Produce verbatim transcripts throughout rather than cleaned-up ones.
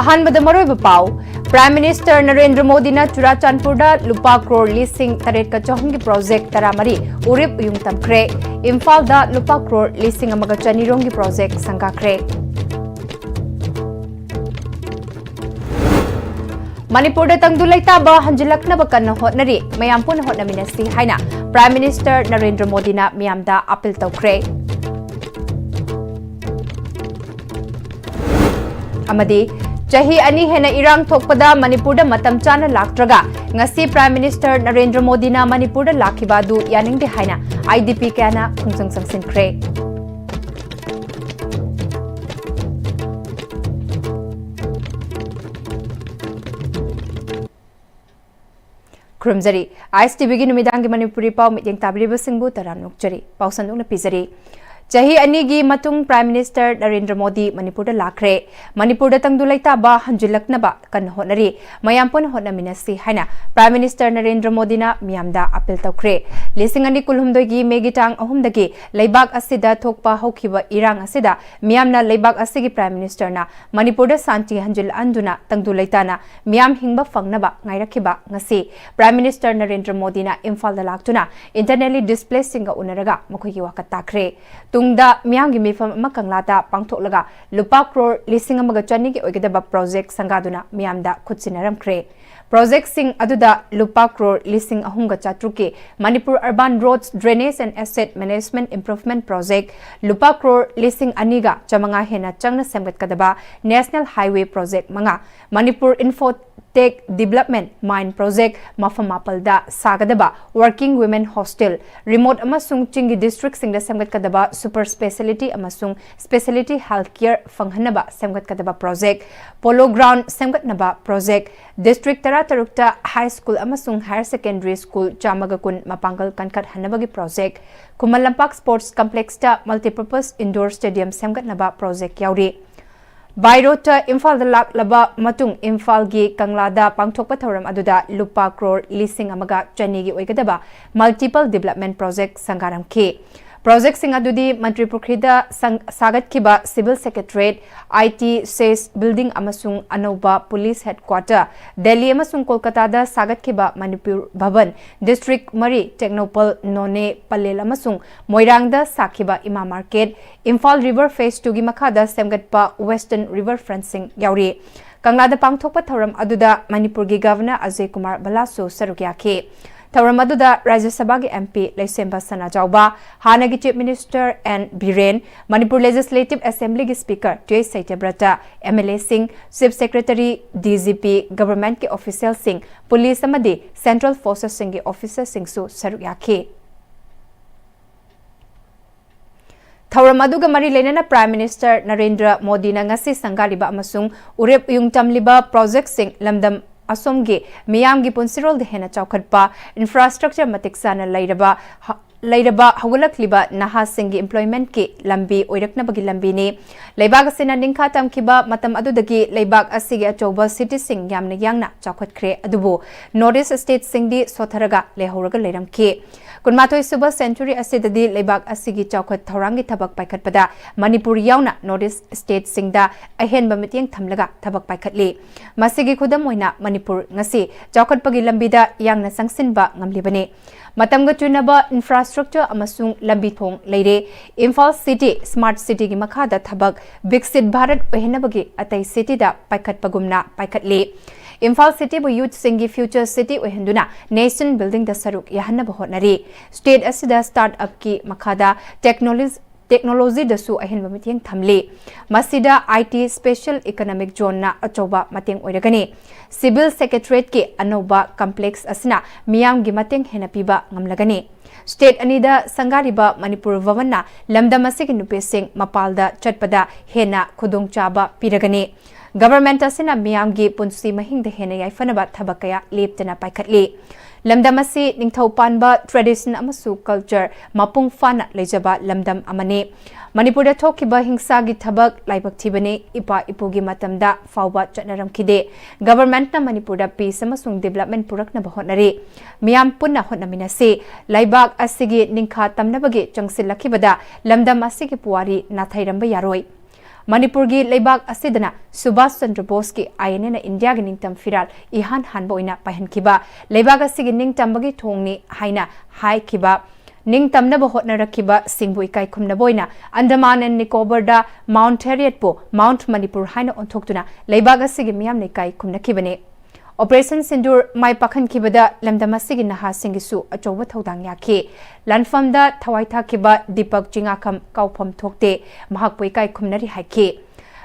ꯑꯍꯥꯟꯕꯗ ꯃꯔꯨꯑꯣꯏꯕ ꯄꯥꯎ꯫ Prime Minister ꯅꯔꯦꯟꯗ꯭ꯔ ꯃꯣꯗꯤꯅ ꯆꯨꯔꯥꯆꯥꯟꯄꯨꯔꯗ ꯂꯨꯄꯥ ꯀ꯭ꯔꯣꯔ ꯂꯤꯁꯤꯡ ꯇꯔꯦꯠꯀ ꯆꯍꯨꯝꯒꯤ ꯄ꯭ꯔꯣꯖꯦꯛ ꯇꯔꯥꯃꯔꯤ ꯎꯔꯤꯞ ꯎꯌꯨꯡ ꯇꯝꯈ꯭ꯔꯦ꯫ ꯏꯝꯐꯥꯜꯗ ꯂꯨꯄꯥ ꯀ꯭ꯔꯣꯔ ꯂꯤꯁꯤꯡ ꯑꯃꯒ ꯆꯅꯤꯔꯣꯝꯒꯤ ꯄ꯭ꯔꯣꯖꯦꯛ ꯁꯪꯒꯥꯈ꯭ꯔꯦ꯫ ꯃꯅꯤꯄꯨꯔꯗ ꯇꯪꯗꯨ ꯂꯩꯇꯥꯕ ꯍꯟꯖꯤꯜꯂꯛꯅꯕ ꯀꯟꯅ ꯍꯣꯠꯅꯔꯤ, ꯃꯌꯥꯝ ꯄꯨꯟꯅ ꯍꯣꯠꯅꯃꯤꯟꯅꯁꯤ ꯍꯥꯏꯅ Prime Minister ꯅꯔꯦꯟꯗ꯭ꯔ ꯃꯣꯗꯤꯅ ꯃꯤꯌꯥꯝꯗ ꯑꯥꯄꯤꯜ ꯇꯧꯈ꯭ꯔꯦ꯫ ꯑꯃꯗꯤ ꯆꯍꯤ ꯑꯅꯤ ꯍꯦꯟꯅ ꯏꯔꯥꯡ ꯊꯣꯛꯄꯗ ꯃꯅꯤꯄꯨꯔꯗ ꯃꯇꯝ ꯆꯥꯅ ꯂꯥꯛꯇ꯭ꯔꯒ ꯉꯁꯤ Prime Minister ꯅꯔꯦꯟꯗ꯭ꯔ ꯃꯣꯗꯤꯅ ꯃꯅꯤꯄꯨꯔꯗ ꯂꯥꯛꯈꯤꯕ ꯑꯗꯨ ꯌꯥꯅꯤꯡꯗꯦ ꯍꯥꯏꯅ I D P ꯀꯌꯥꯅ ꯈꯣꯡꯖꯪ ꯆꯪꯁꯤꯟꯈ꯭ꯔꯦ꯫ ꯈꯨꯔꯨꯝꯖꯔꯤ꯫ I S T V ꯒꯤ ꯅꯨꯃꯤꯗꯥꯡꯒꯤ ꯃꯅꯤꯄꯨꯔꯤ ꯄꯥꯎ ꯃꯤꯠꯌꯦꯡ ꯇꯥꯕꯤꯔꯤꯕꯁꯤꯡꯕꯨ ꯇꯔꯥꯝꯅ ꯑꯣꯛꯆꯔꯤ꯫ ꯄꯥꯎ ꯁꯟꯗꯣꯛꯅ ꯄꯤꯖꯔꯤ꯫ ꯆꯍꯤ ꯑꯅꯤꯒꯤ ꯃꯇꯨꯡ Prime Minister ꯅꯔꯦꯟꯗ꯭ꯔ ꯃꯣꯗꯤ ꯃꯅꯤꯄꯨꯔꯗ ꯂꯥꯛꯈ꯭ꯔꯦ꯫ ꯃꯅꯤꯄꯨꯔꯗ ꯇꯪꯗꯨ ꯂꯩꯇꯥꯕ ꯍꯟꯖꯤꯜꯂꯛꯅꯕ ꯀꯟꯅ ꯍꯣꯠꯅꯔꯤ꯫ ꯃꯌꯥꯝ ꯄꯨꯟꯅ ꯍꯣꯠꯅꯃꯤꯟꯅꯁꯤ ꯍꯥꯏꯅ Prime Minister ꯅꯔꯦꯟꯗ꯭ꯔ ꯃꯣꯗꯤꯅ ꯃꯤꯌꯥꯝꯗ ꯑꯥꯄꯤꯜ ꯇꯧꯈ꯭ꯔꯦ꯫ ꯂꯤꯁꯤꯡ ꯑꯅꯤ ꯀꯨꯟꯍꯨꯝꯗꯣꯏꯒꯤ ꯃꯦꯒꯤ ꯇꯥꯡ ꯑꯍꯨꯝꯗꯒꯤ ꯂꯩꯕꯥꯛ ꯑꯁꯤꯗ ꯊꯣꯛꯄ ꯍꯧꯈꯤꯕ ꯏꯔꯥꯡ ꯑꯁꯤꯗ ꯃꯤꯌꯥꯝꯅ ꯂꯩꯕꯥꯛ ꯑꯁꯤꯒꯤ Prime Ministerꯅ ꯃꯅꯤꯄꯨꯔꯗ ꯁꯥꯟꯇꯤ ꯍꯟꯖꯤꯜꯍꯟꯗꯨꯅ ꯇꯪꯗꯨ ꯂꯩꯇꯥꯅ ꯃꯤꯌꯥꯝ ꯍꯤꯡꯕ ꯐꯪꯅꯕ ꯉꯥꯏꯔꯛꯈꯤꯕ ꯉꯁꯤ Prime Minister ꯅꯔꯦꯟꯗ꯭ꯔ ꯃꯣꯗꯤꯅ ꯏꯝꯐꯥꯜꯗ ꯂꯥꯛꯇꯨꯅ internally displacedꯁꯤꯡꯒ ꯎꯅꯔꯒ ꯃꯈꯣꯏꯒꯤ ꯋꯥꯀꯠ ꯇꯥꯈ꯭ꯔꯦ꯫ ꯇꯨꯡꯗ ꯃꯤꯌꯥꯝꯒꯤ ꯃꯤꯐꯝ ꯑꯃ ꯀꯪꯂꯥꯗ ꯄꯥꯡꯊꯣꯛꯂꯒ ꯂꯨꯄꯥ ꯀ꯭ꯔꯣꯔ ꯂꯤꯁꯤꯡ ꯑꯃꯒ ꯆꯅꯤꯒꯤ ꯑꯣꯏꯒꯗꯕ ꯄ꯭ꯔꯣꯖꯦꯛ ꯁꯪꯒꯥꯗꯨꯅ ꯃꯤꯌꯥꯝꯗ ꯈꯨꯠꯁꯤꯟꯅꯔꯝꯈ꯭ꯔꯦ꯫ ꯄ꯭ꯔꯣꯖꯦꯛꯁꯤꯡ ꯑꯗꯨꯗ ꯂꯨꯄꯥ ꯀ꯭ꯔꯣꯔ ꯂꯤꯁꯤꯡ ꯑꯍꯨꯝꯒ ꯆꯥꯇ꯭ꯔꯨꯛꯀꯤ Manipur Urban Roads Drainage and Asset Management Improvement Project, ꯂꯨꯄꯥ ꯀ꯭ꯔꯣꯔ ꯂꯤꯁꯤꯡ ꯑꯅꯤꯒ ꯆꯥꯃꯉꯥ ꯍꯦꯟꯅ ꯆꯪꯅ ꯁꯦꯝꯒꯠꯀꯗꯕ National Highway Project ꯃꯉꯥ, Manipur Infotech Development Mine Project ꯃꯐꯝ ꯃꯥꯄꯜꯗ ꯁꯥꯒꯗꯕ Working Women Hostel, remote ꯑꯃꯁꯨꯡ ꯆꯤꯡꯒꯤ districtꯁꯤꯡꯗ ꯁꯦꯝꯒꯠꯀꯗꯕ Super Speciality ꯑꯃꯁꯨꯡ Speciality Health Care ꯐꯪꯍꯟꯅꯕ ꯁꯦꯝꯒꯠꯀꯗꯕ project, Polo Ground ꯁꯦꯝꯒꯠꯅꯕ project, district ꯇꯔꯥꯇꯔꯨꯛꯇ high school ꯑꯃꯁꯨꯡ higher secondary school ꯆꯥꯝꯃꯒ ꯀꯨꯟ ꯃꯄꯥꯡꯒꯜ ꯀꯟꯈꯠꯍꯟꯅꯕꯒꯤ project, Khuman Lampak Sports Complexꯇ multipurpose indoor stadium ꯁꯦꯝꯒꯠꯅꯕ project ꯌꯥꯎꯔꯤ꯫ By roadꯇ ꯏꯝꯐꯥꯜꯗ ꯂꯥꯛꯂꯕ ꯃꯇꯨꯡ ꯏꯝꯐꯥꯜꯒꯤ ꯀꯪꯂꯥꯗ ꯄꯥꯡꯊꯣꯛꯄ ꯊꯧꯔꯝ ꯑꯗꯨꯗ ꯂꯨꯄꯥ ꯀ꯭ꯔꯣꯔ ꯂꯤꯁꯤꯡ ꯑꯃꯒ ꯆꯅꯤꯒꯤ ꯑꯣꯏꯒꯗꯕ multiple development project ꯁꯪꯒꯥꯔꯝꯈꯤ꯫ ꯄ꯭ꯔꯣꯖꯦꯛꯁꯤꯡ ꯑꯗꯨꯗꯤ ꯃꯟꯇ꯭ꯔꯤ ꯄꯨꯈ꯭ꯔꯤꯗ ꯁꯪ-, ꯁꯥꯒꯠꯈꯤꯕ Civil Secretariat, I T, SEZ building ꯑꯃꯁꯨꯡ ꯑꯅꯧꯕ Police Headquarter, ꯗꯦꯜꯂꯤ ꯑꯃꯁꯨꯡ ꯀꯣꯜꯀꯇꯥꯗ ꯁꯥꯒꯠꯈꯤꯕ ꯃꯅꯤꯄꯨꯔ ꯚꯕꯟ, District ꯃꯔꯤ, ꯇꯦꯡꯅꯧꯄꯜ, ꯅꯣꯅꯦ, ꯄꯂꯦꯜ ꯑꯃꯁꯨꯡ ꯃꯣꯏꯔꯥꯡꯗ ꯁꯥꯈꯤꯕ ꯏꯃꯥ market, Imphal River Phase Two ꯒꯤ ꯃꯈꯥꯗ ꯁꯦꯝꯒꯠꯄ Western River Frontꯁꯤꯡ ꯌꯥꯎꯔꯤ꯫ ꯀꯪꯂꯥꯗ ꯄꯥꯡꯊꯣꯛꯄ ꯊꯧꯔꯝ ꯑꯗꯨꯗ ꯃꯅꯤꯄꯨꯔꯒꯤ Governor ꯑꯖꯌ ꯀꯨꯃꯥꯔ ꯚꯜꯂꯥꯁꯨ ꯁꯔꯨꯛ ꯌꯥꯈꯤ꯫ ꯊꯧꯔꯝ ꯑꯗꯨꯗ ꯔꯥꯖ꯭ꯌ ꯁꯚꯥꯒꯤ M P ꯂꯩꯁꯦꯝꯕ ꯁꯅꯥꯖꯥꯎꯕ, ꯍꯥꯟꯅꯒꯤ Chief Minister N Biren, Manipur Legislative Assembly ꯒꯤ Speaker ꯇꯨꯌꯩ ꯁꯩꯇ꯭ꯌꯕ꯭ꯔꯇ, M L A ꯁꯤꯡ, Chief Secretary, D G P, Government ꯀꯤ official ꯁꯤꯡ, police ꯑꯃꯗꯤ Central Forces ꯁꯤꯡꯒꯤ officer ꯁꯤꯡꯁꯨ ꯁꯔꯨꯛ ꯌꯥꯈꯤ꯫ ꯊꯧꯔꯝ ꯑꯗꯨꯒ ꯃꯔꯤ ꯂꯩꯅꯅ Prime Minister ꯅꯔꯦꯟꯗ꯭ꯔ ꯃꯣꯗꯤꯅ ꯉꯁꯤ ꯁꯪꯒꯥꯔꯤꯕ ꯑꯃꯁꯨꯡ ꯎꯔꯦꯞ ꯎꯌꯨꯡ ꯇꯝꯂꯤꯕ ꯄ꯭ꯔꯣꯖꯦꯛꯁꯤꯡ, ꯂꯝꯗꯝ ꯑꯁꯣꯝꯒꯤ ꯃꯤꯌꯥꯝꯒꯤ ꯄꯨꯟꯁꯤꯔꯣꯜꯗ ꯍꯦꯟꯅ ꯆꯥꯎꯈꯠꯄ, infrastructure ꯃꯇꯤꯛ ꯆꯥꯅ ꯂꯩꯔꯕ, ꯍ-, ꯂꯩꯔꯕ ꯍꯧꯒꯠꯂꯛꯂꯤꯕ ꯅꯍꯥꯁꯤꯡꯒꯤ employment ꯀꯤ ꯂꯝꯕꯤ ꯑꯣꯏꯔꯛꯅꯕꯒꯤ ꯂꯝꯕꯤꯅꯤ꯫ ꯂꯩꯕꯥꯛ ꯑꯁꯤꯅ ꯅꯤꯡꯈꯥ ꯇꯝꯈꯤꯕ ꯃꯇꯝ ꯑꯗꯨꯗꯒꯤ ꯂꯩꯕꯥꯛ ꯑꯁꯤꯒꯤ ꯑꯆꯧꯕ city ꯁꯤꯡ ꯌꯥꯝꯅ ꯌꯥꯡꯅ ꯆꯥꯎꯈꯠꯈ꯭ꯔꯦ, ꯑꯗꯨꯕꯨ North East state ꯁꯤꯡꯗꯤ ꯁꯣꯠꯊꯔꯒ ꯂꯩꯍꯧꯔꯒ ꯂꯩꯔꯝꯈꯤ꯫ ꯀꯨꯟꯃꯥꯊꯣꯏ ꯁꯨꯕ century ꯑꯁꯤꯗꯗꯤ ꯂꯩꯕꯥꯛ ꯑꯁꯤꯒꯤ ꯆꯥꯎꯈꯠ ꯊꯧꯔꯥꯡꯒꯤ ꯊꯕꯛ ꯄꯥꯏꯈꯠꯄꯗ ꯃꯅꯤꯄꯨꯔ ꯌꯥꯎꯅ North East state ꯁꯤꯡꯗ ꯑꯍꯦꯟꯕ ꯃꯤꯠꯌꯦꯡ ꯊꯝꯂꯒ ꯊꯕꯛ ꯄꯥꯏꯈꯠꯂꯤ꯫ ꯃꯁꯤꯒꯤ ꯈꯨꯗꯝ ꯑꯣꯏꯅ ꯃꯅꯤꯄꯨꯔ ꯉꯁꯤ ꯆꯥꯎꯈꯠꯄꯒꯤ ꯂꯝꯕꯤꯗ ꯌꯥꯡꯅ ꯆꯪꯁꯤꯟꯕ ꯉꯝꯂꯤꯕꯅꯤ꯫ ꯃꯇꯝꯒ ꯆꯨꯅꯕ infrastructure ꯑꯃꯁꯨꯡ ꯂꯝꯕꯤ ꯊꯣꯡ ꯂꯩꯔꯦ꯫ ꯏꯝꯐꯥꯜ city smart city ꯒꯤ ꯃꯈꯥꯗ ꯊꯕꯛ ꯕꯤꯛꯁꯤꯠ ꯚꯥꯔꯠ ꯑꯣꯏꯍꯟꯅꯕꯒꯤ ꯑꯇꯩ city ꯗ ꯄꯥꯏꯈꯠꯄꯒꯨꯝꯅ ꯄꯥꯏꯈꯠꯂꯤ꯫ ꯏꯝꯐꯥꯜ city ꯕꯨ youth ꯁꯤꯡꯒꯤ future city ꯑꯣꯏꯍꯟꯗꯨꯅ nation building ꯗ ꯁꯔꯨꯛ ꯌꯥꯍꯟꯅꯕ ꯍꯣꯠꯅꯔꯤ꯫ State ꯑꯁꯤꯗ start up ꯀꯤ ꯃꯈꯥꯗ technology, technology ꯗꯁꯨ ꯑꯍꯦꯟꯕ ꯃꯤꯠꯌꯦꯡ ꯊꯝꯂꯤ꯫ ꯃꯁꯤꯗ I T, Special Economic Zone ꯅ ꯑꯆꯧꯕ ꯃꯇꯦꯡ ꯑꯣꯏꯔꯒꯅꯤ꯫ Civil Secretariat ꯀꯤ ꯑꯅꯧꯕ complex ꯑꯁꯤꯅ ꯃꯤꯌꯥꯝꯒꯤ ꯃꯇꯦꯡ ꯍꯦꯟꯅ ꯄꯤꯕ ꯉꯝꯂꯒꯅꯤ꯫ State ꯑꯅꯤꯗ ꯁꯪꯒꯥꯔꯤꯕ ꯃꯅꯤꯄꯨꯔ ꯚꯕꯟꯅ ꯂꯝꯗꯝ ꯑꯁꯤꯒꯤ ꯅꯨꯄꯤꯁꯤꯡ ꯃꯄꯥꯜꯗ ꯆꯠꯄꯗ ꯍꯦꯟꯅ ꯈꯨꯗꯣꯡꯆꯥꯕ ꯄꯤꯔꯒꯅꯤ꯫ Government ꯑꯁꯤꯅ ꯃꯤꯌꯥꯝꯒꯤ ꯄꯨꯟꯁꯤ ꯃꯍꯤꯡꯗ ꯍꯦꯟꯅ ꯌꯥꯏꯐꯅꯕ ꯊꯕꯛ ꯀꯌꯥ ꯂꯦꯞꯇꯅ ꯄꯥꯏꯈꯠꯂꯤ꯫ ꯂꯝꯗꯝ ꯑꯁꯤ ꯅꯤꯡꯊꯧ ꯄꯥꯟꯕ tradition ꯑꯃꯁꯨꯡ culture ꯃꯄꯨꯡ ꯐꯥꯅ ꯂꯩꯖꯕ ꯂꯝꯗꯝ ꯑꯃꯅꯤ꯫ ꯃꯅꯤꯄꯨꯔꯗ ꯊꯣꯛꯈꯤꯕ ꯍꯤꯡꯁꯥꯒꯤ ꯊꯕꯛ ꯂꯥꯏꯕꯛ ꯊꯤꯕꯅꯤ꯫ ꯏꯄꯥ ꯏꯄꯨꯒꯤ ꯃꯇꯝꯗ ꯐꯥꯎꯕ ꯆꯠꯅꯔꯝꯈꯤꯗꯦ꯫ Governmentꯅ ꯃꯅꯤꯄꯨꯔꯗ peace ꯑꯃꯁꯨꯡ development ꯄꯨꯔꯛꯅꯕ ꯍꯣꯠꯅꯔꯤ꯫ ꯃꯤꯌꯥꯝ ꯄꯨꯟꯅ ꯍꯣꯠꯅꯃꯤꯟꯅꯁꯤ꯫ ꯂꯩꯕꯥꯛ ꯑꯁꯤꯒꯤ ꯅꯤꯡꯈꯥ ꯇꯝꯅꯕꯒꯤ ꯆꯪꯁꯤꯜꯂꯛꯈꯤꯕꯗ ꯂꯝꯗꯝ ꯑꯁꯤꯒꯤ ꯄꯨꯋꯥꯔꯤ ꯅꯥꯊꯩꯔꯝꯕ ꯌꯥꯔꯣꯏ꯫ ꯃꯅꯤꯄꯨꯔꯒꯤ ꯂꯩꯕꯥꯛ ꯑꯁꯤꯗꯅ ꯁꯨꯚꯥꯁ ꯆꯟꯗ꯭ꯔ ꯕꯣꯁꯀꯤ I N Aꯅ ꯏꯟꯗꯤꯌꯥꯒꯤ ꯅꯤꯡꯇꯝ ꯐꯤꯔꯥꯜ ꯏꯍꯥꯟ ꯍꯥꯟꯕ ꯑꯣꯏꯅ ꯄꯥꯏꯍꯟꯈꯤꯕ, ꯂꯩꯕꯥꯛ ꯑꯁꯤꯒꯤ ꯅꯤꯡꯇꯝꯕꯒꯤ ꯊꯣꯡꯅꯤ ꯍꯥꯏꯅ ꯍꯥꯏꯈꯤꯕ, ꯅꯤꯡꯇꯝꯅꯕ ꯍꯣꯠꯅꯔꯛꯈꯤꯕꯁꯤꯡꯕꯨ ꯏꯀꯥꯏ ꯈꯨꯝꯅꯕ ꯑꯣꯏꯅ Andaman and Nicobarꯗ Mount Harrietꯄꯨ Mount Manipur ꯍꯥꯏꯅ ꯑꯣꯟꯊꯣꯛꯇꯨꯅ ꯂꯩꯕꯥꯛ ꯑꯁꯤꯒꯤ ꯃꯤꯌꯥꯝꯅ ꯏꯀꯥꯏ ꯈꯨꯝꯅꯈꯤꯕꯅꯤ꯫ Operation Sindoor ꯃꯥꯏ ꯄꯥꯛꯍꯟꯈꯤꯕꯗ ꯂꯝꯗꯝ ꯑꯁꯤꯒꯤ ꯅꯍꯥꯁꯤꯡꯒꯤꯁꯨ ꯑꯆꯧꯕ ꯊꯧꯗꯥꯡ ꯌꯥꯈꯤ꯫ ꯂꯥꯟꯐꯝꯗ ꯊꯋꯥꯏ ꯊꯥꯈꯤꯕ ꯗꯤꯄꯛ ꯆꯤꯉꯥꯈꯝ ꯀꯥꯎꯐꯝ ꯊꯣꯛꯇꯦ, ꯃꯍꯥꯛꯄꯨ ꯏꯀꯥꯏ ꯈꯨꯝꯅꯔꯤ ꯍꯥꯏꯈꯤ꯫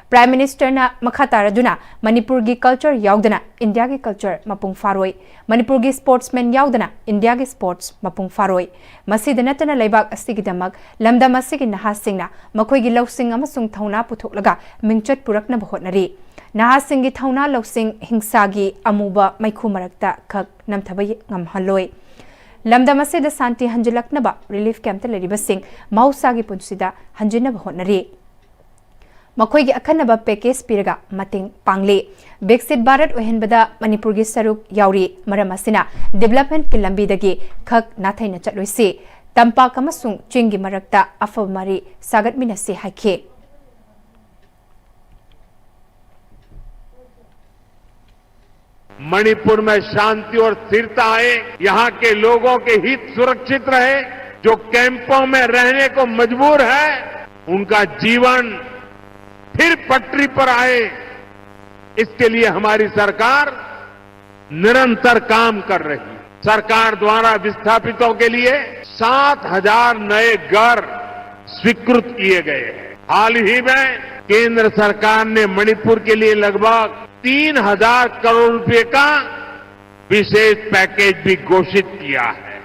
Prime Ministerꯅ ꯃꯈꯥ ꯇꯥꯔꯗꯨꯅ ꯃꯅꯤꯄꯨꯔꯒꯤ culture ꯌꯥꯎꯗꯅ ꯏꯟꯗꯤꯌꯥꯒꯤ culture ꯃꯄꯨꯡ ꯐꯥꯔꯣꯏ, ꯃꯅꯤꯄꯨꯔꯒꯤ sportsman ꯌꯥꯎꯗꯅ ꯏꯟꯗꯤꯌꯥꯒꯤ sports ꯃꯄꯨꯡ ꯐꯥꯔꯣꯏ꯫ ꯃꯁꯤꯗ ꯅꯠꯇꯅ ꯂꯩꯕꯥꯛ ꯑꯁꯤꯒꯤꯗꯃꯛ ꯂꯝꯗꯝ ꯑꯁꯤꯒꯤ ꯅꯍꯥꯁꯤꯡꯅ ꯃꯈꯣꯏꯒꯤ ꯂꯧꯁꯤꯡ ꯑꯃꯁꯨꯡ ꯊꯧꯅꯥ ꯄꯨꯊꯣꯛꯂꯒ ꯃꯤꯡꯆꯠ ꯄꯨꯔꯛꯅꯕ ꯍꯣꯠꯅꯔꯤ꯫ ꯅꯍꯥꯁꯤꯡꯒꯤ ꯊꯧꯅꯥ ꯂꯧꯁꯤꯡ ꯍꯤꯡꯁꯥꯒꯤ ꯑꯃꯨꯕ ꯃꯩꯈꯨ ꯃꯔꯛꯇ ꯈꯛ ꯅꯝꯊꯕ ꯉꯝꯍꯜꯂꯣꯏ꯫ ꯂꯝꯗꯝ ꯑꯁꯤꯗ ꯁꯥꯟꯇꯤ ꯍꯟꯖꯤꯜꯂꯛꯅꯕ relief campꯇ ꯂꯩꯔꯤꯕꯁꯤꯡ ꯃꯍꯧꯁꯥꯒꯤ ꯄꯨꯟꯁꯤꯗ ꯍꯟꯖꯤꯟꯅꯕ ꯍꯣꯠꯅꯔꯤ꯫ ꯃꯈꯣꯏꯒꯤ ꯑꯈꯟꯅꯕ package ꯄꯤꯔꯒ ꯃꯇꯦꯡ ꯄꯥꯡꯂꯤ꯫ ꯕꯤꯛꯁꯤꯠ ꯚꯥꯔꯠ ꯑꯣꯏꯍꯟꯕꯗ ꯃꯅꯤꯄꯨꯔꯒꯤ ꯁꯔꯨꯛ ꯌꯥꯎꯔꯤ꯫ ꯃꯔꯝ ꯑꯁꯤꯅ developmentꯀꯤ ꯂꯝꯕꯤꯗꯒꯤ ꯈꯛ ꯅꯥꯊꯩꯅ ꯆꯠꯂꯣꯏꯁꯤ꯫ ꯇꯝꯄꯥꯛ ꯑꯃꯁꯨꯡ ꯆꯤꯡꯒꯤ ꯃꯔꯛꯇ ꯑꯐꯕ ꯃꯔꯤ ꯁꯥꯒꯠꯃꯤꯟꯅꯁꯤ ꯍꯥꯏꯈꯤ꯫ मणिपुर में शांति और स्थिरता आए, यहाँ के लोगों के हित सुरक्षित रहे, जो कैंपों में रहने को मजबूर है, उनका जीवन फिर पटरी पर आए, इसके लिए हमारी सरकार निरंतर काम कर रही है। सरकार द्वारा विस्थापितों के लिए सात हजार नए घर स्वीकृत किए गए हैं। हाल ही में केंद्र सरकार ने मणिपुर के लिए लगभग तीन हजार करोड़ रुपए का विशेष package भी घोषित किया है।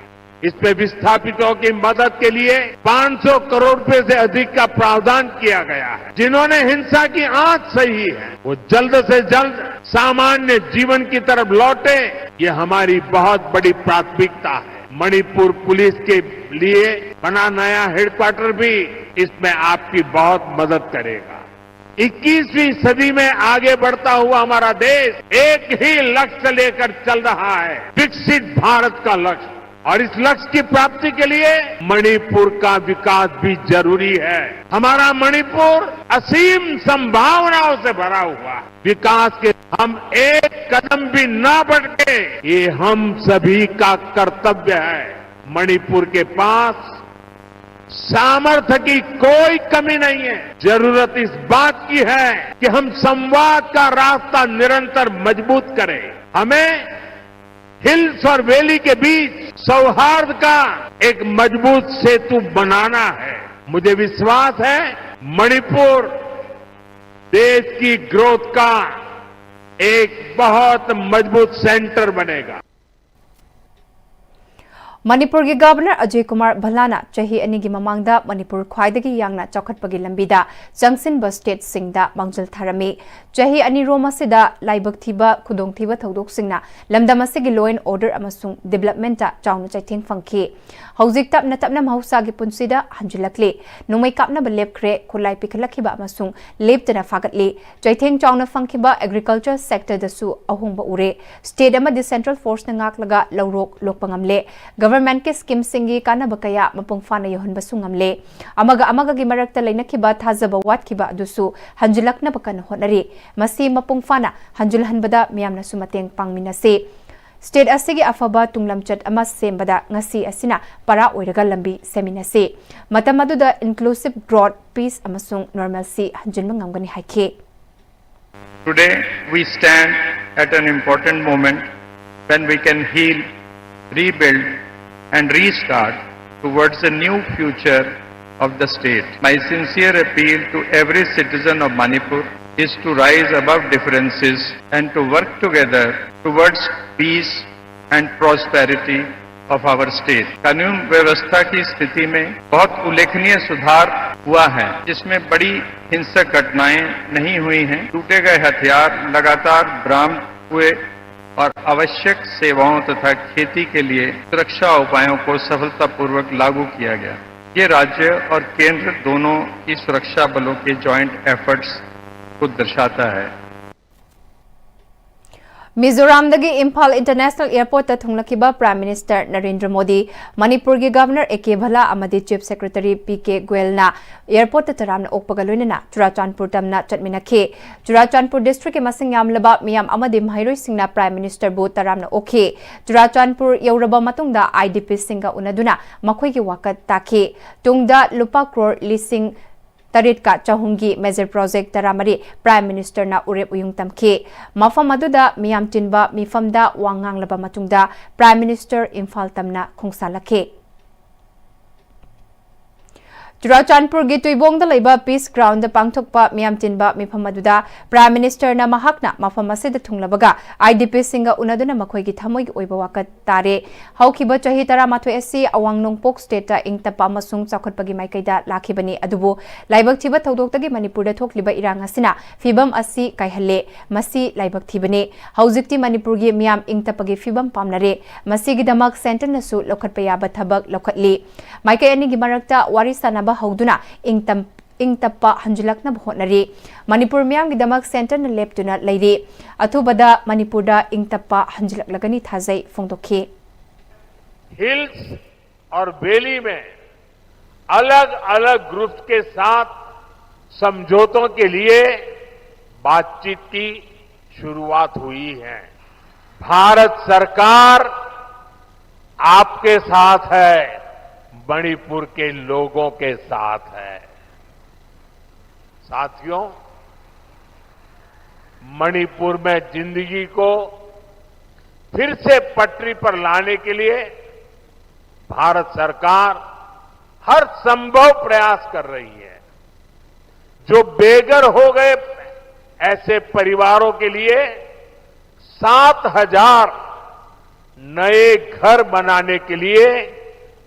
इसमें विस्थापितों की मदद के लिए पाँच सौ करोड़ रुपए से अधिक का प्रावधान किया गया है। जिन्होंने हिंसा की आंच सही है, वो जल्द से जल्द सामान्य जीवन की तरफ लौटे, ये हमारी बहुत बड़ी प्राथमिकता है। मणिपुर पुलिस के लिए बना नया हेडक्वार्टर भी इसमें आपकी बहुत मदद करेगा। इक्कीसवीं सदी में आगे बढ़ता हुआ हमारा देश एक ही लक्ष्य लेकर चल रहा है, विकसित भारत का लक्ष्य। और इस लक्ष्य की प्राप्ति के लिए मणिपुर का विकास भी जरूरी है। हमारा मणिपुर असीम संभावनाओं से भरा हुआ है। विकास के हम एक कदम भी ना भटके, ये हम सभी का कर्तव्य है। मणिपुर के पास सामर्थ्य की कोई कमी नहीं है। जरूरत इस बात की है कि हम संवाद का रास्ता निरंतर मजबूत करें। हमें हिल्स और वैली के बीच सौहार्द का एक मजबूत सेतु बनाना है। मुझे विश्वास है, मणिपुर देश की ग्रोथ का एक बहुत मजबूत सेंटर बनेगा। ꯃꯅꯤꯄꯨꯔꯒꯤ ꯒꯕꯔꯅꯔ ꯑꯖꯣꯏ ꯀꯨꯃꯥꯔ ꯚꯜꯂꯥꯅ ꯆꯍꯤ ꯑꯅꯤꯒꯤ ꯃꯃꯥꯡꯗ ꯃꯅꯤꯄꯨꯔ ꯈ꯭ꯋꯥꯏꯗꯒꯤ ꯌꯥꯡꯅ ꯆꯥꯎꯈꯠꯄꯒꯤ ꯂꯝꯕꯤꯗ ꯆꯪꯁꯤꯟꯕ ꯁ꯭ꯇꯦꯠꯁꯤꯡꯗ ꯃꯥꯡꯖꯤꯜ ꯊꯥꯔꯝꯃꯤ꯫ ꯆꯍꯤ ꯑꯅꯤ ꯔꯣꯝ ꯑꯁꯤꯗ ꯂꯥꯏꯕꯛ ꯊꯤꯕ ꯈꯨꯗꯣꯡꯊꯤꯕ ꯊꯧꯗꯣꯛꯁꯤꯡꯅ ꯂꯝꯗꯝ ꯑꯁꯤꯒꯤ law and order ꯑꯃꯁꯨꯡ developmentꯇ ꯆꯥꯎꯅ ꯆꯩꯊꯦꯡ ꯐꯪꯈꯤ꯫ ꯍꯧꯖꯤꯛ ꯇꯞꯅ ꯇꯞꯅ ꯃꯍꯧꯁꯥꯒꯤ ꯄꯨꯟꯁꯤꯗ ꯍꯟꯖꯤꯜꯂꯛꯂꯤ꯫ ꯅꯣꯡꯃꯩ ꯀꯥꯞꯅꯕ ꯂꯦꯞꯈ꯭ꯔꯦ, ꯈꯨꯠꯂꯥꯏ ꯄꯤꯈꯠꯂꯛꯈꯤꯕ ꯑꯃꯁꯨꯡ ꯂꯦꯞꯇꯅ ꯐꯥꯒꯠꯂꯤ꯫ ꯆꯩꯊꯦꯡ ꯆꯥꯎꯅ ꯐꯪꯈꯤꯕ agriculture sectorꯗꯁꯨ ꯑꯍꯣꯡꯕ ꯎꯔꯦ꯫ ꯁ꯭ꯇꯦꯠ ꯑꯃꯗꯤ central forceꯅ ꯉꯥꯛꯂꯒ ꯂꯧꯔꯣꯛ ꯂꯣꯛꯄ ꯉꯝꯂꯦ꯫ Governmentꯀꯤ schemeꯁꯤꯡꯒꯤ ꯀꯥꯟꯅꯕ ꯀꯌꯥ ꯃꯄꯨꯡ ꯐꯥꯅ ꯌꯧꯍꯟꯕꯁꯨ ꯉꯝꯂꯦ꯫ ꯑꯃꯒ ꯑꯃꯒꯒꯤ ꯃꯔꯛꯇ ꯂꯩꯅꯈꯤꯕ ꯊꯥꯖꯕ ꯋꯥꯠꯈꯤꯕ ꯑꯗꯨꯁꯨ ꯍꯟꯖꯤꯜꯂꯛꯅꯕ ꯀꯟꯅ ꯍꯣꯠꯅꯔꯤ꯫ ꯃꯁꯤ ꯃꯄꯨꯡ ꯐꯥꯅ ꯍꯟꯖꯤꯜꯍꯟꯕꯗ ꯃꯤꯌꯥꯝꯅꯁꯨ ꯃꯇꯦꯡ ꯄꯥꯡꯃꯤꯟꯅꯁꯤ꯫ ꯁ꯭ꯇꯦꯠ ꯑꯁꯤꯒꯤ ꯑꯐꯕ ꯇꯨꯡꯂꯝꯆꯠ ꯑꯃ ꯁꯦꯝꯕꯗ ꯉꯁꯤ ꯑꯁꯤꯅ ꯄꯔꯥ ꯑꯣꯏꯔꯒ ꯂꯝꯕꯤ ꯁꯦꯝꯃꯤꯟꯅꯁꯤ꯫ ꯃꯇꯝ ꯑꯗꯨꯗ inclusive growth, peace ꯑꯃꯁꯨꯡ normalcy ꯍꯟꯖꯤꯟꯕ ꯉꯝꯒꯅꯤ ꯍꯥꯏꯈꯤ꯫ Today, we stand at an important moment when we can heal, rebuild, and restart towards a new future of the state. My sincere appeal to every citizen of Manipur is to rise above differences and to work together towards peace and prosperity of our state. कानून व्यवस्था की स्थिति में बहुत उल्लेखनीय सुधार हुआ है, जिसमें बड़ी हिंसक घटनाएं नहीं हुई हैं। टूटे गए हथियार लगातार बरामद हुए और आवश्यक सेवाओं तथा खेती के लिए सुरक्षा उपायों को सफलतापूर्वक लागू किया गया। ये राज्य और केंद्र दोनों की सुरक्षा बलों के जॉइंट एफर्ट्स को दर्शाता है। ꯃꯤꯖꯣꯔꯥꯝꯗꯒꯤ ꯏꯝꯐꯥꯜ ꯏꯟꯇꯔꯅꯦꯁꯅꯦꯜ ꯑꯦꯌꯔꯄꯣꯔꯠꯇ ꯊꯨꯡꯂꯛꯈꯤꯕ ꯄ꯭ꯔꯥꯏꯝ ꯃꯤꯅꯤꯁꯇꯔ ꯅꯔꯦꯟꯗ꯭ꯔ ꯃꯣꯗꯤ, ꯃꯅꯤꯄꯨꯔꯒꯤ ꯒꯚꯔꯅꯔ ꯑꯦ ꯀꯦ ꯚꯂꯥ ꯑꯃꯗꯤ ꯆꯤꯐ ꯁꯦꯀ꯭ꯔꯦꯇꯔꯤ ꯄꯤ ꯀꯦ ꯒꯣꯌꯜꯅ ꯑꯦꯌꯔꯄꯣꯔꯠꯇ ꯇꯔꯥꯝꯅ ꯑꯣꯛꯄꯒ ꯂꯣꯏꯅꯅ ꯆꯨꯔꯥꯆꯥꯟꯄꯨꯔ ꯇꯝꯅ ꯆꯠꯃꯤꯟꯅꯈꯤ꯫ ꯆꯨꯔꯥꯆꯥꯟꯄꯨꯔ ꯗꯤꯁꯇ꯭ꯔꯤꯛꯀꯤ ꯃꯁꯤꯡ ꯌꯥꯝꯂꯕ ꯃꯤꯌꯥꯝ ꯑꯃꯗꯤ ꯃꯍꯩꯔꯣꯏꯁꯤꯡꯅ ꯄ꯭ꯔꯥꯏꯝ ꯃꯤꯅꯤꯁꯇꯔꯕꯨ ꯇꯔꯥꯝꯅ ꯑꯣꯛꯈꯤ꯫ ꯆꯨꯔꯥꯆꯥꯟꯄꯨꯔ ꯌꯧꯔꯕ ꯃꯇꯨꯡꯗ ꯑꯥꯏ ꯗꯤ ꯄꯤꯁꯤꯡꯒ ꯎꯅꯗꯨꯅ ꯃꯈꯣꯏꯒꯤ ꯋꯥꯀꯠ ꯇꯥꯈꯤ꯫ ꯇꯨꯡꯗ ꯂꯨꯄꯥ ꯀ꯭ꯔꯣꯔ ꯂꯤꯁꯤꯡ ꯇꯔꯦꯠꯀ ꯆꯍꯨꯝꯒꯤ ꯃꯦꯖꯔ ꯄ꯭ꯔꯣꯖꯦꯛ ꯇꯔꯥꯃꯔꯤ ꯄ꯭ꯔꯥꯏꯝ ꯃꯤꯅꯤꯁꯇꯔꯅ ꯎꯔꯦꯞ ꯎꯌꯨꯡ ꯇꯝꯈꯤ꯫ ꯃꯐꯝ ꯑꯗꯨꯗ ꯃꯤꯌꯥꯝ ꯇꯤꯟꯕ ꯃꯤꯐꯝꯗ ꯋꯥ ꯉꯥꯡꯂꯕ ꯃꯇꯨꯡꯗ ꯄ꯭ꯔꯥꯏꯝ ꯃꯤꯅꯤꯁꯇꯔ ꯏꯝꯐꯥꯜ ꯇꯝꯅ ꯈꯣꯡꯁꯥꯜꯂꯛꯈꯤ꯫ ꯆꯨꯔꯥꯆꯥꯟꯄꯨꯔꯒꯤ ꯇꯨꯏꯕꯣꯡꯗ ꯂꯩꯕ ꯄꯤꯁ ꯒ꯭ꯔꯥꯎꯟꯗ ꯄꯥꯡꯊꯣꯛꯄ ꯃꯤꯌꯥꯝ ꯇꯤꯟꯕ ꯃꯤꯐꯝ ꯑꯗꯨꯗ ꯄ꯭ꯔꯥꯏꯝ ꯃꯤꯅꯤꯁꯇꯔꯅ ꯃꯍꯥꯛꯅ ꯃꯐꯝ ꯑꯁꯤꯗ ꯊꯨꯡꯂꯕꯒ ꯑꯥꯏ ꯗꯤ ꯄꯤꯁꯤꯡꯒ ꯎꯅꯗꯨꯅ ꯃꯈꯣꯏꯒꯤ ꯊꯃꯣꯏꯒꯤ ꯑꯣꯏꯕ ꯋꯥꯀꯠ ꯇꯥꯔꯦ꯫ ꯍꯧꯈꯤꯕ ꯆꯍꯤ ꯇꯔꯥꯃꯥꯊꯣꯏ ꯑꯁꯤ ꯑꯋꯥꯡ ꯅꯣꯡꯄꯣꯛ ꯁ꯭ꯇꯦꯠꯇ ꯏꯪ ꯇꯞꯄ ꯑꯃꯁꯨꯡ ꯆꯥꯎꯈꯠꯄꯒꯤ ꯃꯥꯏꯀꯩꯗ ꯂꯥꯛꯈꯤꯕꯅꯤ, ꯑꯗꯨꯕꯨ ꯂꯥꯏꯕꯛ ꯊꯤꯕ ꯊꯧꯗꯣꯛꯇꯒꯤ ꯃꯅꯤꯄꯨꯔꯗ ꯊꯣꯛꯂꯤꯕ ꯏꯔꯥꯡ ꯑꯁꯤꯅ ꯐꯤꯕꯝ ꯑꯁꯤ ꯀꯥꯏꯍꯜꯂꯦ꯫ ꯃꯁꯤ ꯂꯥꯏꯕꯛ ꯊꯤꯕꯅꯤ꯫ ꯍꯧꯖꯤꯛꯇꯤ ꯃꯅꯤꯄꯨꯔꯒꯤ ꯃꯤꯌꯥꯝ ꯏꯪ ꯇꯞꯄꯒꯤ ꯐꯤꯕꯝ ꯄꯥꯝꯅꯔꯦ꯫ ꯃꯁꯤꯒꯤꯗꯃꯛ ꯁꯦꯟꯇꯔꯅꯁꯨ ꯂꯧꯈꯠꯄ ꯌꯥꯕ ꯊꯕꯛ ꯂꯧꯈꯠꯂꯤ꯫ ꯃꯥꯏꯀꯩ ꯑꯅꯤꯒꯤ ꯃꯔꯛꯇ ꯋꯥꯔꯤ ꯁꯥꯅꯕ ꯍꯧꯗꯨꯅ ꯏꯪ ꯇꯞ-, ꯏꯪ ꯇꯞꯄ ꯍꯟꯖꯤꯜꯂꯛꯅꯕ ꯍꯣꯠꯅꯔꯤ꯫ ꯃꯅꯤꯄꯨꯔ ꯃꯤꯌꯥꯝꯒꯤꯗꯃꯛ ꯁꯦꯟꯇꯔꯅ ꯂꯦꯞꯇꯨꯅ ꯂꯩꯔꯤ꯫ ꯑꯊꯨꯕꯗ ꯃꯅꯤꯄꯨꯔꯗ ꯏꯪ ꯇꯞꯄ ꯍꯟꯖꯤꯜꯂꯛꯂꯒꯅꯤ ꯊꯥꯖꯩ ꯐꯣꯡꯗꯣꯛꯈꯤ꯫ हिल्स और वैली में अलग-अलग ग्रुप्स के साथ समझौतों के लिए बातचीत की शुरुआत हुई है। भारत सरकार आपके साथ है, मणिपुर के लोगों के साथ है। साथियों, मणिपुर में जिंदगी को फिर से पटरी पर लाने के लिए भारत सरकार हर संभव प्रयास कर रही है। जो बेघर हो गए ऐसे परिवारों के लिए सात हजार नए घर बनाने के लिए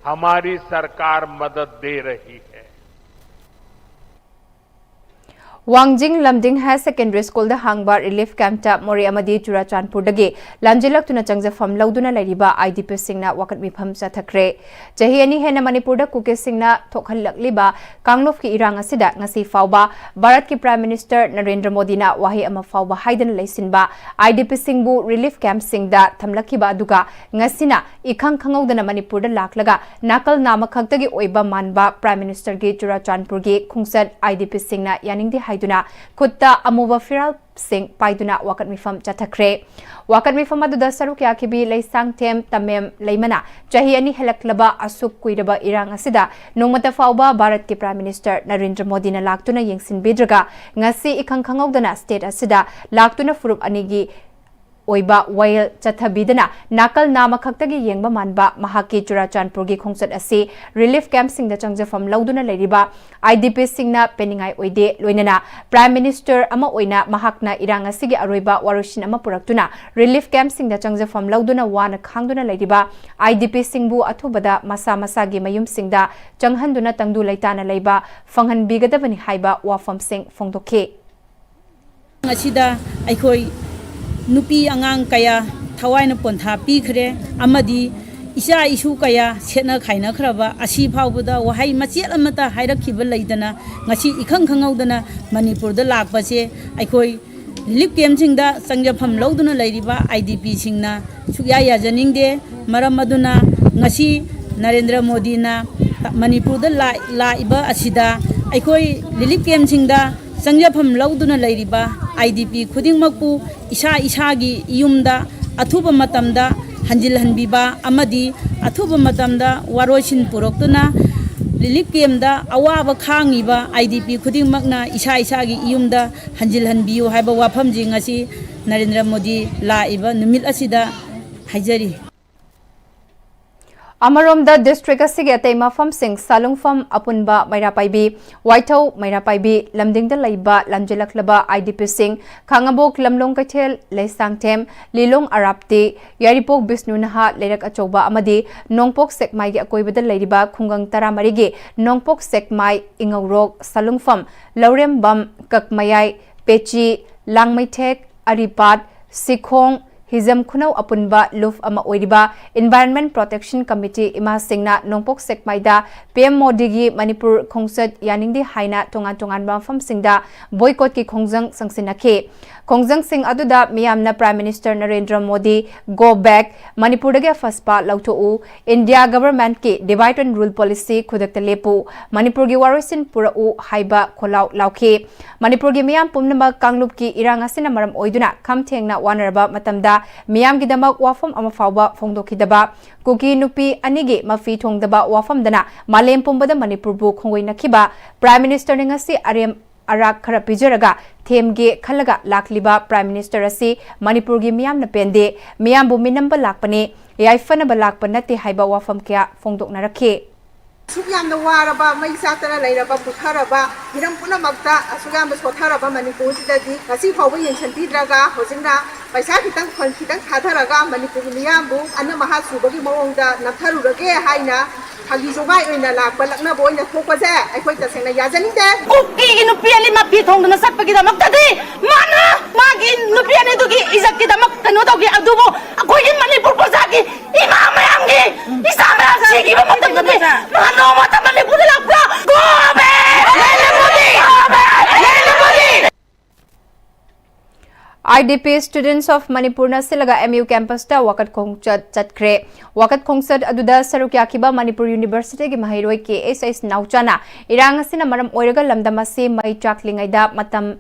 हमारी सरकार मदद दे रही है। ꯋꯥꯡꯖꯤꯡ ꯂꯝꯗꯤꯡ ꯍꯥꯌꯔ ꯁꯦꯀꯦꯟꯗꯔꯤ ꯁ꯭ꯀꯨꯜꯗ ꯍꯥꯡꯕ ꯔꯤꯂꯤꯐ ꯀꯦꯝꯞꯇ ꯃꯣꯔꯦ ꯑꯃꯗꯤ ꯆꯨꯔꯥꯆꯥꯟꯄꯨꯔꯗꯒꯤ ꯂꯥꯟꯖꯦꯜꯂꯛꯇꯨꯅ ꯆꯪꯖꯐꯝ ꯂꯧꯗꯨꯅ ꯂꯩꯔꯤꯕ ꯑꯥꯏ ꯗꯤ ꯄꯤꯁꯤꯡꯅ ꯋꯥꯀꯠ ꯃꯤꯐꯝ ꯆꯠꯊꯈ꯭ꯔꯦ꯫ ꯆꯍꯤ ꯑꯅꯤ ꯍꯦꯟꯅ ꯃꯅꯤꯄꯨꯔꯗ ꯀꯨꯀꯤꯁꯤꯡꯅ ꯊꯣꯛꯍꯜꯂꯛꯂꯤꯕ ꯀꯥꯡꯂꯨꯞꯀꯤ ꯏꯔꯥꯡ ꯑꯁꯤꯗ ꯉꯁꯤ ꯐꯥꯎꯕ ꯚꯥꯔꯠꯀꯤ ꯄ꯭ꯔꯥꯏꯝ ꯃꯤꯅꯤꯁꯇꯔ ꯅꯔꯦꯟꯗ꯭ꯔ ꯃꯣꯗꯤꯅ ꯋꯥꯍꯩ ꯑꯃ ꯐꯥꯎꯕ ꯍꯥꯏꯗꯅ ꯂꯩꯁꯤꯟꯕ ꯑꯥꯏ ꯗꯤ ꯄꯤꯁꯤꯡꯕꯨ ꯔꯤꯂꯤꯐ ꯀꯦꯝꯞꯁꯤꯡꯗ ꯊꯝꯂꯛꯈꯤꯕ ꯑꯗꯨꯒ ꯉꯁꯤꯅ ꯏꯈꯪ ꯈꯪꯍꯧꯗꯅ ꯃꯅꯤꯄꯨꯔꯗ ꯂꯥꯛꯂꯒ ꯅꯥꯀꯜ ꯅꯥꯝꯃꯈꯛꯇꯒꯤ ꯑꯣꯏꯕ ꯃꯥꯟꯕ ꯄ꯭ꯔꯥꯏꯝ ꯃꯤꯅꯤꯁꯇꯔꯒꯤ ꯆꯨꯔꯥꯆꯥꯟꯄꯨꯔꯒꯤ ꯈꯣꯡꯆꯠ ꯑꯥꯏ ꯗꯤ ꯄꯤꯁꯤꯡꯅ ꯌꯥꯅꯤꯡꯗꯦ ꯍꯥꯏꯗꯨꯅ ꯈꯨꯠꯇ ꯑꯃꯨꯕ ꯐꯤꯔꯥꯜꯁꯤꯡ ꯄꯥꯏꯗꯨꯅ ꯋꯥꯀꯠ ꯃꯤꯐꯝ ꯆꯠꯊꯈ꯭ꯔꯦ꯫ ꯋꯥꯀꯠ ꯃꯤꯐꯝ ꯑꯗꯨꯗ ꯁꯔꯨꯛ ꯌꯥꯈꯤꯕꯤ ꯂꯩꯁꯥꯡꯊꯦꯝ ꯇꯃꯦꯝ ꯂꯩꯃꯅ ꯆꯍꯤ ꯑꯅꯤ ꯍꯦꯜꯂꯛꯂꯕ ꯑꯁꯨꯛ ꯀꯨꯏꯔꯕ ꯏꯔꯥꯡ ꯑꯁꯤꯗ ꯅꯣꯡꯃꯇ ꯐꯥꯎꯕ ꯚꯥꯔꯠꯀꯤ ꯄ꯭ꯔꯥꯏꯝ ꯃꯤꯅꯤꯁꯇꯔ ꯅꯔꯦꯟꯗ꯭ꯔ ꯃꯣꯗꯤꯅ ꯂꯥꯛꯇꯨꯅ ꯌꯦꯡꯁꯤꯟꯕꯤꯗ꯭ꯔꯒ ꯉꯁꯤ ꯏꯈꯪ ꯈꯪꯍꯧꯗꯅ ꯁ꯭ꯇꯦꯠ ꯑꯁꯤꯗ ꯂꯥꯛꯇꯨꯅ ꯐꯨꯔꯨꯞ ꯑꯅꯤꯒꯤ ꯑꯣꯏꯕ ꯋꯥꯌꯦꯜ ꯆꯠꯊꯕꯤꯗꯅ ꯅꯥꯀꯜ ꯅꯥꯝꯃꯈꯛꯇꯒꯤ ꯌꯦꯡꯕ ꯃꯥꯟꯕ ꯃꯍꯥꯛꯀꯤ ꯆꯨꯔꯥꯆꯥꯟꯄꯨꯔꯒꯤ ꯈꯣꯡꯆꯠ ꯑꯁꯤ ꯔꯤꯂꯤꯐ ꯀꯦꯝꯞꯁꯤꯡꯗ ꯆꯪꯖꯐꯝ ꯂꯧꯗꯨꯅ ꯂꯩꯔꯤꯕ ꯑꯥꯏ ꯗꯤ ꯄꯤꯁꯤꯡꯅ ꯄꯦꯟꯅꯤꯡꯉꯥꯏ ꯑꯣꯏꯗꯦ꯫ ꯂꯣꯏꯅꯅ ꯄ꯭ꯔꯥꯏꯝ ꯃꯤꯅꯤꯁꯇꯔ ꯑꯃ ꯑꯣꯏꯅ ꯃꯍꯥꯛꯅ ꯏꯔꯥꯡ ꯑꯁꯤꯒꯤ ꯑꯔꯣꯏꯕ ꯋꯥꯔꯣꯏꯁꯤꯟ ꯑꯃ ꯄꯨꯔꯛꯇꯨꯅ ꯔꯤꯂꯤꯐ ꯀꯦꯝꯞꯁꯤꯡꯗ ꯆꯪꯖꯐꯝ ꯂꯧꯗꯨꯅ ꯋꯥꯅ ꯈꯥꯡꯗꯨꯅ ꯂꯩꯔꯤꯕ ꯑꯥꯏ ꯗꯤ ꯄꯤꯁꯤꯡꯕꯨ ꯑꯊꯨꯕꯗ ꯃꯁꯥ ꯃꯁꯥꯒꯤ ꯃꯌꯨꯝꯁꯤꯡꯗ ꯆꯪꯍꯟꯗꯨꯅ ꯇꯪꯗꯨ ꯂꯩꯇꯥꯅ ꯂꯩꯕ ꯐꯪꯍꯟꯕꯤꯒꯗꯕꯅꯤ ꯍꯥꯏꯕ ꯋꯥꯐꯝꯁꯤꯡ ꯐꯣꯡꯗꯣꯛꯈꯤ꯫ ꯑꯁꯤꯗ ꯑꯩꯈꯣꯏ ꯅꯨꯄꯤ ꯑꯉꯥꯡ ꯀꯌꯥ ꯊꯋꯥꯏꯅ ꯄꯣꯟꯊꯥ ꯄꯤꯈ꯭ꯔꯦ ꯑꯃꯗꯤ ꯏꯆꯥ ꯏꯁꯨ ꯀꯌꯥ ꯁꯦꯠꯅ ꯈꯥꯏꯅꯈ꯭ꯔꯕ ꯑꯁꯤ ꯐꯥꯎꯕꯗ ꯋꯥꯍꯩ ꯃꯆꯦꯠ ꯑꯃꯠꯇ ꯍꯥꯏꯔꯛꯈꯤꯕ ꯂꯩꯇꯅ ꯉꯁꯤ ꯏꯈꯪ ꯈꯪꯍꯧꯗꯅ ꯃꯅꯤꯄꯨꯔꯗ ꯂꯥꯛꯄꯁꯦ ꯑꯩꯈꯣꯏ ꯔꯤꯂꯤꯐ ꯀꯦꯝꯞꯁꯤꯡꯗ ꯆꯪꯖꯐꯝ ꯂꯧꯗꯨꯅ ꯂꯩꯔꯤꯕ ꯑꯥꯏ ꯗꯤ ꯄꯤꯁꯤꯡꯅ ꯁꯨꯛꯌꯥ ꯌꯥꯖꯅꯤꯡꯗꯦ꯫ ꯃꯔꯝ ꯑꯗꯨꯅ ꯉꯁꯤ ꯅꯔꯦꯟꯗ꯭ꯔ ꯃꯣꯗꯤꯅ ꯃꯅꯤꯄꯨꯔꯗ ꯂꯥꯛ- ꯂꯥꯛꯏꯕ ꯑꯁꯤꯗ ꯑꯩꯈꯣꯏ ꯔꯤꯂꯤꯐ ꯀꯦꯝꯞꯁꯤꯡꯗ ꯆꯪꯖꯐꯝ ꯂꯧꯗꯨꯅ ꯂꯩꯔꯤꯕ ꯑꯥꯏ ꯗꯤ ꯄꯤ ꯈꯨꯗꯤꯡꯃꯛꯄꯨ ꯏꯁꯥ ꯏꯁꯥꯒꯤ ꯌꯨꯝꯗ ꯑꯊꯨꯕ ꯃꯇꯝꯗ ꯍꯟꯖꯤꯜꯍꯟꯕꯤꯕ ꯑꯃꯗꯤ ꯑꯊꯨꯕ ꯃꯇꯝꯗ ꯋꯥꯔꯣꯏꯁꯤꯟ ꯄꯨꯔꯛꯇꯨꯅ ꯔꯤꯂꯤꯐ ꯀꯦꯝꯞꯇ ꯑꯋꯥꯕ ꯈꯥꯡꯉꯤꯕ ꯑꯥꯏ ꯗꯤ ꯄꯤ ꯈꯨꯗꯤꯡꯃꯛꯅ ꯏꯁꯥ ꯏꯁꯥꯒꯤ ꯌꯨꯝꯗ ꯍꯟꯖꯤꯜꯍꯟꯕꯤꯌꯨ ꯍꯥꯏꯕ ꯋꯥꯐꯝꯁꯤꯡ ꯑꯁꯤ ꯅꯔꯦꯟꯗ꯭ꯔ ꯃꯣꯗꯤ ꯂꯥꯛꯏꯕ ꯅꯨꯃꯤꯠ ꯑꯁꯤꯗ ꯍꯥꯏꯖꯔꯤ꯫ ꯑꯃꯔꯣꯝꯗ, ꯗꯤꯁꯇ꯭ꯔꯤꯛ ꯑꯁꯤꯒꯤ ꯑꯇꯩ ꯃꯐꯝꯁꯤꯡ ꯁꯥꯂꯨꯡꯐꯝ, ꯑꯄꯨꯟꯕ, ꯃꯩꯔꯥꯄꯥꯏꯕꯤ, ꯋꯥꯏꯊꯧ, ꯃꯩꯔꯥꯄꯥꯏꯕꯤ, ꯂꯝꯗꯤꯡꯗ ꯂꯩꯕ ꯂꯝꯖꯤꯜꯂꯛꯂꯕ ꯑꯥꯏ ꯗꯤ ꯄꯤꯁꯤꯡ, ꯈꯥꯉꯕꯣꯛ, ꯂꯝꯂꯣꯡ ꯀꯩꯊꯦꯜ, ꯂꯩꯁꯥꯡꯊꯦꯝ, ꯂꯤꯂꯣꯡ ꯑꯔꯥꯞꯇꯤ, ꯌꯥꯏꯔꯤꯄꯣꯛ ꯕꯤꯁꯅꯨ ꯅꯍꯥ ꯂꯩꯔꯛ ꯑꯆꯧꯕ ꯑꯃꯗꯤ ꯅꯣꯡꯄꯣꯛ ꯁꯦꯛꯃꯥꯏꯒꯤ ꯑꯀꯣꯏꯕꯗ ꯂꯩꯔꯤꯕ ꯈꯨꯡꯒꯪ ꯇꯔꯥꯃꯔꯤꯒꯤ ꯅꯣꯡꯄꯣꯛ ꯁꯦꯛꯃꯥꯏ, ꯏꯉꯧꯔꯣꯛ, ꯁꯥꯂꯨꯡꯐꯝ, ꯂꯧꯔꯦꯝꯕꯝ, ꯀꯛꯃꯌꯥꯏ, ꯄꯦꯆꯤ, ꯂꯥꯡꯃꯩꯊꯦꯛ, ꯑꯔꯤꯄꯥꯠ, ꯁꯤꯈꯣꯡ, ꯍꯤꯖꯝ ꯈꯨꯅꯧ ꯑꯄꯨꯟꯕ ꯂꯨꯞ ꯑꯃ ꯑꯣꯏꯔꯤꯕ Environment Protection Committee ꯏꯃꯥꯁꯤꯡꯅ ꯅꯣꯡꯄꯣꯛ ꯁꯦꯛꯃꯥꯏꯗ ꯄꯤ ꯑꯦꯝ ꯃꯣꯗꯤꯒꯤ ꯃꯅꯤꯄꯨꯔ ꯈꯣꯡꯆꯠ ꯌꯥꯅꯤꯡꯗꯦ ꯍꯥꯏꯅ ꯇꯣꯉꯥꯟ ꯇꯣꯉꯥꯟꯕ ꯃꯐꯝꯁꯤꯡꯗ ꯕꯣꯏꯀꯣꯠꯀꯤ ꯈꯣꯡꯖꯪ ꯆꯪꯁꯤꯟꯅꯈꯤ꯫ ꯈꯣꯡꯖꯪꯁꯤꯡ ꯑꯗꯨꯗ ꯃꯤꯌꯥꯝꯅ Prime Minister Narendra Modi, "Go back, ꯃꯅꯤꯄꯨꯔꯗꯒꯤ ꯑꯐꯁꯄꯥ ꯂꯧꯊꯣꯛꯎ, India ꯒꯚꯔꯟꯃꯦꯟꯠꯀꯤ divide and rule policy ꯈꯨꯗꯛꯇ ꯂꯦꯞꯄꯨ, ꯃꯅꯤꯄꯨꯔꯒꯤ ꯋꯥꯔꯣꯏꯁꯤꯟ ꯄꯨꯔꯛꯎ" ꯍꯥꯏꯕ ꯈꯣꯜꯂꯥꯎ ꯂꯥꯎꯈꯤ꯫ ꯃꯅꯤꯄꯨꯔꯒꯤ ꯃꯤꯌꯥꯝ ꯄꯨꯝꯅꯃꯛ ꯀꯥꯡꯂꯨꯞꯀꯤ ꯏꯔꯥꯡ ꯑꯁꯤꯅ ꯃꯔꯝ ꯑꯣꯏꯗꯨꯅ ꯈꯝ ꯊꯦꯡꯅ ꯋꯥꯅꯔꯕ ꯃꯇꯝꯗ ꯃꯤꯌꯥꯝꯒꯤꯗꯃꯛ ꯋꯥꯐꯝ ꯑꯃ ꯐꯥꯎꯕ ꯐꯣꯡꯗꯣꯛꯈꯤꯗꯕ, ꯀꯨꯀꯤ ꯅꯨꯄꯤ ꯑꯅꯤꯒꯤ ꯃꯐꯤ ꯊꯣꯡꯗꯕ ꯋꯥꯐꯝꯗꯅ ꯃꯥꯂꯦꯝ ꯄꯨꯝꯕꯗ ꯃꯅꯤꯄꯨꯔꯕꯨ ꯈꯣꯡꯒꯣꯏꯅꯈꯤꯕ Prime Ministerꯅ ꯉꯁꯤ ꯑꯔꯦꯝ ꯑꯔꯥꯛ ꯈꯔ ꯄꯤꯖꯔꯒ ꯊꯦꯝꯒꯦ ꯈꯜꯂꯒ ꯂꯥꯛꯂꯤꯕ Prime Minister ꯑꯁꯤ ꯃꯅꯤꯄꯨꯔꯒꯤ ꯃꯤꯌꯥꯝꯅ ꯄꯦꯟꯗꯦ, ꯃꯤꯌꯥꯝꯕꯨ ꯃꯤꯅꯝꯕ ꯂꯥꯛꯄꯅꯤ, ꯌꯥꯏꯐꯅꯕ ꯂꯥꯛꯄ ꯅꯠꯇꯦ ꯍꯥꯏꯕ ꯋꯥꯐꯝ ꯀꯌꯥ ꯐꯣꯡꯗꯣꯛꯅꯔꯛꯈꯤ꯫ ꯑꯁꯨꯛ ꯌꯥꯝꯅ ꯋꯥꯔꯕ, ꯃꯩ ꯆꯥꯛꯇꯅ ꯂꯩꯔꯕ, ꯄꯨꯊꯔꯕ, ꯍꯤꯔꯝ ꯄꯨꯝꯅꯃꯛꯇ ꯑꯁꯨꯛ ꯌꯥꯝꯅ ꯁꯣꯠꯊꯔꯕ ꯃꯅꯤꯄꯨꯔꯁꯤꯗꯗꯤ ꯉꯁꯤ ꯐꯥꯎꯕ ꯌꯦꯡꯁꯤꯟꯕꯤꯗ꯭ꯔꯒ ꯍꯧꯖꯤꯛꯅ ꯄꯩꯁꯥ ꯈꯤꯇꯪ, ꯐꯟ ꯈꯤꯇꯪ ꯊꯥꯗꯔꯒ ꯃꯅꯤꯄꯨꯔꯒꯤ ꯃꯤꯌꯥꯝꯕꯨ ꯑꯅꯝ ꯑꯍꯥ ꯆꯨꯕꯒꯤ ꯃꯑꯣꯡꯗ ꯅꯝꯊꯔꯨꯔꯒꯦ ꯍꯥꯏꯅ ꯐꯥꯒꯤ ꯖꯣꯒꯥꯏ ꯑꯣꯏꯅ ꯂꯥꯛꯄ, ꯂꯛꯅꯕ ꯑꯣꯏꯅ ꯊꯣꯛꯄꯁꯦ ꯑꯩꯈꯣꯏ ꯇꯁꯦꯡꯅ ꯌꯥꯖꯅꯤꯡꯗꯦ꯫ ꯀꯨꯀꯤꯒꯤ ꯅꯨꯄꯤ ꯑꯅꯤ ꯃꯐꯤ ꯊꯣꯡꯗꯅ ꯆꯠꯄꯒꯤꯗꯃꯛꯇꯗꯤ ꯃꯥꯅ ꯃꯥꯒꯤ ꯅꯨꯄꯤ ꯑꯅꯤꯗꯨꯒꯤ ꯏꯖꯠꯀꯤꯗꯃꯛ ꯀꯩꯅꯣ ꯇꯧꯈꯤ, ꯑꯗꯨꯕꯨ ꯑꯩꯈꯣꯏꯒꯤ ꯃꯅꯤꯄꯨꯔ ꯄ꯭ꯔꯖꯥꯒꯤ ꯏꯃꯥ ꯃꯌꯥꯝꯒꯤ ꯏꯆꯥ ꯃꯌꯥꯝ ꯁꯤꯈꯤꯕ ꯃꯇꯝꯗꯗꯤ ꯃꯥ ꯅꯣꯡꯃꯇ ꯃꯅꯤꯄꯨꯔꯗ ꯂꯥꯛꯄ꯭ꯔꯥ? Go back! Narendra Modi! Go back! Narendra Modi! I D P Students of Manipurꯅ ꯁꯤꯜꯂꯒ M U campusꯇ ꯋꯥꯀꯠ ꯈꯣꯡꯆꯠ ꯆꯠꯈ꯭ꯔꯦ꯫ ꯋꯥꯀꯠ ꯈꯣꯡꯆꯠ ꯑꯗꯨꯗ ꯁꯔꯨꯛ ꯌꯥꯈꯤꯕ ꯃꯅꯤꯄꯨꯔ Universityꯒꯤ ꯃꯍꯩꯔꯣꯏ K S S ꯅꯥꯎꯆꯥꯅ ꯏꯔꯥꯡ ꯑꯁꯤꯅ ꯃꯔꯝ ꯑꯣꯏꯔꯒ ꯂꯝꯗꯝ ꯑꯁꯤ ꯃꯩ ꯆꯥꯛꯂꯤꯉꯩꯗ ꯃꯇꯝ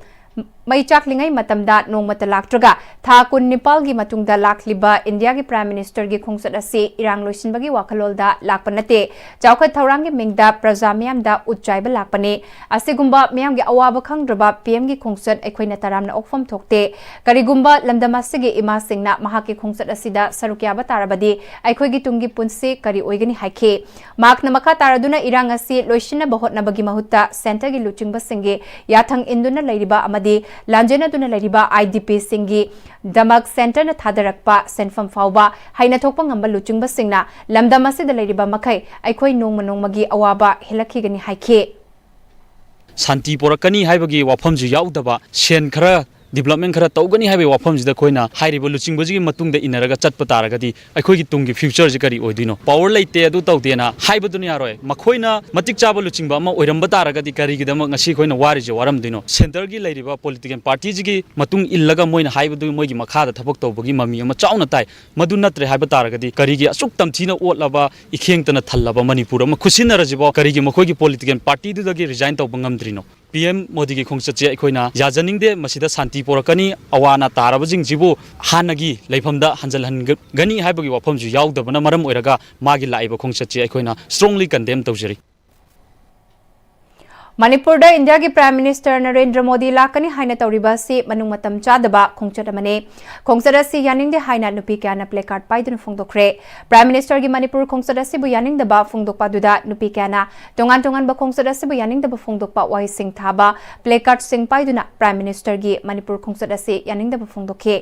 ꯃꯩ ꯆꯥꯛꯂꯤꯉꯩ ꯃꯇꯝꯗ ꯅꯣꯡꯃꯇ ꯂꯥꯛꯇ꯭ꯔꯒ ꯊꯥ ꯀꯨꯟꯅꯤꯄꯥꯜꯒꯤ ꯃꯇꯨꯡꯗ ꯂꯥꯛꯂꯤꯕ ꯏꯟꯗꯤꯌꯥꯒꯤ Prime Ministerꯒꯤ ꯈꯣꯡꯆꯠ ꯑꯁꯤ ꯏꯔꯥꯡ ꯂꯣꯏꯁꯤꯟꯕꯒꯤ ꯋꯥꯈꯜꯂꯣꯟꯗ ꯂꯥꯛꯄ ꯅꯠꯇꯦ꯫ ꯆꯥꯎꯈꯠ ꯊꯧꯔꯥꯡꯒꯤ ꯃꯤꯡꯗ ꯄ꯭ꯔꯖꯥ ꯃꯤꯌꯥꯝꯗ ꯎꯠ ꯆꯥꯏꯕ ꯂꯥꯛꯄꯅꯤ꯫ ꯑꯁꯤꯒꯨꯝꯕ ꯃꯤꯌꯥꯝꯒꯤ ꯑꯋꯥꯕ ꯈꯪꯗ꯭ꯔꯕ ꯄꯤ ꯑꯦꯝꯒꯤ ꯈꯣꯡꯆꯠ ꯑꯩꯈꯣꯏꯅ ꯇꯔꯥꯝꯅ ꯑꯣꯛꯐꯝ ꯊꯣꯛꯇꯦ꯫ ꯀꯔꯤꯒꯨꯝꯕ ꯂꯝꯗꯝ ꯑꯁꯤꯒꯤ ꯏꯃꯥꯁꯤꯡꯅ ꯃꯍꯥꯛꯀꯤ ꯈꯣꯡꯆꯠ ꯑꯁꯤꯗ ꯁꯔꯨꯛ ꯌꯥꯕ ꯇꯥꯔꯕꯗꯤ ꯑꯩꯈꯣꯏꯒꯤ ꯇꯨꯡꯒꯤ ꯄꯨꯟꯁꯤ ꯀꯔꯤ ꯑꯣꯏꯒꯅꯤ ꯍꯥꯏꯈꯤ꯫ ꯃꯍꯥꯛꯅ ꯃꯈꯥ ꯇꯥꯔꯗꯨꯅ ꯏꯔꯥꯡ ꯑꯁꯤ ꯂꯣꯏꯁꯤꯟꯅꯕ ꯍꯣꯠꯅꯕꯒꯤ ꯃꯍꯨꯠꯇ centreꯒꯤ ꯂꯨꯆꯤꯡꯕꯁꯤꯡꯒꯤ ꯌꯥꯊꯪ ꯏꯟꯗꯨꯅ ꯂꯩꯔꯤꯕ ꯑꯃꯗꯤ ꯂꯥꯟꯖꯦꯟꯅꯗꯨꯅ ꯂꯩꯔꯤꯕ IDPꯁꯤꯡꯒꯤ ꯗꯃꯛ centreꯅ ꯊꯥꯗꯔꯛꯄ ꯁꯦꯟꯐꯝ ꯐꯥꯎꯕ ꯍꯩꯅ ꯊꯣꯛꯄ ꯉꯝꯕ ꯂꯨꯆꯤꯡꯕꯁꯤꯡꯅ ꯂꯝꯗꯝ ꯑꯁꯤꯗ ꯂꯩꯔꯤꯕ ꯃꯈꯩ ꯑꯩꯈꯣꯏ ꯅꯣꯡꯃ ꯅꯣꯡꯃꯒꯤ ꯑꯋꯥꯕ ꯍꯦꯜꯂꯛꯈꯤꯒꯅꯤ ꯍꯥꯏꯈꯤ꯫ ꯁꯥꯟꯇꯤ ꯄꯣꯔꯛꯀꯅꯤ ꯍꯥꯏꯕꯒꯤ ꯋꯥꯐꯝꯁꯨ ꯌꯥꯎꯗꯕ, ꯁꯦꯟ ꯈꯔ development ꯈꯔ ꯇꯧꯒꯅꯤ ꯍꯥꯏꯕꯒꯤ ꯋꯥꯐꯝꯁꯤꯗ ꯑꯩꯈꯣꯏꯅ ꯍꯥꯏꯔꯤꯕ ꯂꯨꯆꯤꯡꯕꯁꯤꯒꯤ ꯃꯇꯨꯡꯗ ꯏꯟꯅꯔꯒ ꯆꯠꯄ ꯇꯥꯔꯒꯗꯤ ꯑꯩꯈꯣꯏꯒꯤ ꯇꯨꯡꯒꯤ futureꯁꯤ ꯀꯔꯤ ꯑꯣꯏꯗꯣꯏꯅꯣ? Power ꯂꯩꯇꯦ, ꯑꯗꯨ ꯇꯧꯗꯦꯅ ꯍꯥꯏꯕꯗꯨꯅ ꯌꯥꯔꯣꯏ꯫ ꯃꯈꯣꯏꯅ ꯃꯇꯤꯛ ꯆꯥꯕ ꯂꯨꯆꯤꯡꯕ ꯑꯃ ꯑꯣꯏꯔꯝꯕ ꯇꯥꯔꯒꯗꯤ ꯀꯔꯤꯒꯤꯗꯃꯛ ꯉꯁꯤ ꯑꯩꯈꯣꯏꯅ ꯋꯥꯔꯤꯁꯦ ꯋꯥꯔꯝꯗꯣꯏꯅꯣ? Centreꯒꯤ ꯂꯩꯔꯤꯕ political partyꯁꯤꯒꯤ ꯃꯇꯨꯡ ꯏꯜꯂꯒ ꯃꯣꯏꯅ ꯍꯥꯏꯕꯗꯨ ꯃꯣꯏꯒꯤ ꯃꯈꯥꯗ ꯊꯕꯛ ꯇꯧꯕꯒꯤ ꯃꯃꯤ ꯑꯃ ꯆꯥꯎꯅ ꯇꯥꯏ꯫ ꯃꯗꯨ ꯅꯠꯇ꯭ꯔꯦ ꯍꯥꯏꯕ ꯇꯥꯔꯒꯗꯤ ꯀꯔꯤꯒꯤ ꯑꯁꯨꯛ ꯇꯝꯊꯤꯅ ꯑꯣꯠꯂꯕ, ꯏꯈꯦꯡꯇꯅ ꯊꯜꯂꯕ ꯃꯅꯤꯄꯨꯔ ꯑꯃ ꯈꯨꯠꯁꯤꯟꯅꯔꯁꯤꯕꯣ ꯀꯔꯤꯒꯤ ꯃꯈꯣꯏꯒꯤ political partyꯗꯨꯗꯒꯤ resign ꯇꯧꯕ ꯉꯝꯗ꯭ꯔꯤꯅꯣ? ꯄꯤ ꯑꯦꯝ ꯃꯣꯗꯤꯒꯤ ꯈꯣꯡꯆꯠꯁꯦ ꯑꯩꯈꯣꯏꯅ ꯌꯥꯖꯅꯤꯡꯗꯦ꯫ ꯃꯁꯤꯗ ꯁꯥꯟꯇꯤ ꯄꯣꯔꯛꯀꯅꯤ, ꯑꯋꯥ ꯑꯅꯥ ꯇꯥꯔꯕꯁꯤꯡꯁꯤꯕꯨ ꯍꯥꯟꯅꯒꯤ ꯂꯩꯐꯝꯗ ꯍꯟꯖꯤꯜꯍꯟꯒꯅꯤ ꯍꯥꯏꯕꯒꯤ ꯋꯥꯐꯝꯁꯨ ꯌꯥꯎꯗꯕꯅ ꯃꯔꯝ ꯑꯣꯏꯔꯒ ꯃꯥꯒꯤ ꯂꯥꯛꯏꯕ ꯈꯣꯡꯆꯠꯁꯦ ꯑꯩꯈꯣꯏꯅ strongly condemn ꯇꯧꯖꯔꯤ꯫ ꯃꯅꯤꯄꯨꯔꯗ ꯏꯟꯗꯤꯌꯥꯒꯤ Prime Minister ꯅꯔꯦꯟꯗ꯭ꯔ ꯃꯣꯗꯤ ꯂꯥꯛꯀꯅꯤ ꯍꯥꯏꯅ ꯇꯧꯔꯤꯕ ꯑꯁꯤ ꯃꯅꯨꯡ ꯃꯇꯝ ꯆꯥꯗꯕ ꯈꯣꯡꯆꯠ ꯑꯃꯅꯤ꯫ ꯈꯣꯡꯆꯠ ꯑꯁꯤ ꯌꯥꯅꯤꯡꯗꯦ ꯍꯥꯏꯅ ꯅꯨꯄꯤ ꯀꯌꯥꯅ placard ꯄꯥꯏꯗꯨꯅ ꯐꯣꯡꯗꯣꯛꯈ꯭ꯔꯦ꯫ Prime Ministerꯒꯤ ꯃꯅꯤꯄꯨꯔ ꯈꯣꯡꯆꯠ ꯑꯁꯤꯕꯨ ꯌꯥꯅꯤꯡꯗꯕ ꯐꯣꯡꯗꯣꯛꯄ ꯑꯗꯨꯗ ꯅꯨꯄꯤ ꯀꯌꯥꯅ ꯇꯣꯉꯥꯟ ꯇꯣꯉꯥꯟꯕ ꯈꯣꯡꯆꯠ ꯑꯁꯤꯕꯨ ꯌꯥꯅꯤꯡꯗꯕ ꯐꯣꯡꯗꯣꯛꯄ ꯋꯥꯍꯩꯁꯤꯡ ꯊꯥꯕ placardꯁꯤꯡ ꯄꯥꯏꯗꯨꯅ Prime Ministerꯒꯤ ꯃꯅꯤꯄꯨꯔ ꯈꯣꯡꯆꯠ ꯑꯁꯤ ꯌꯥꯅꯤꯡꯗꯕ ꯐꯣꯡꯗꯣꯛꯈꯤ꯫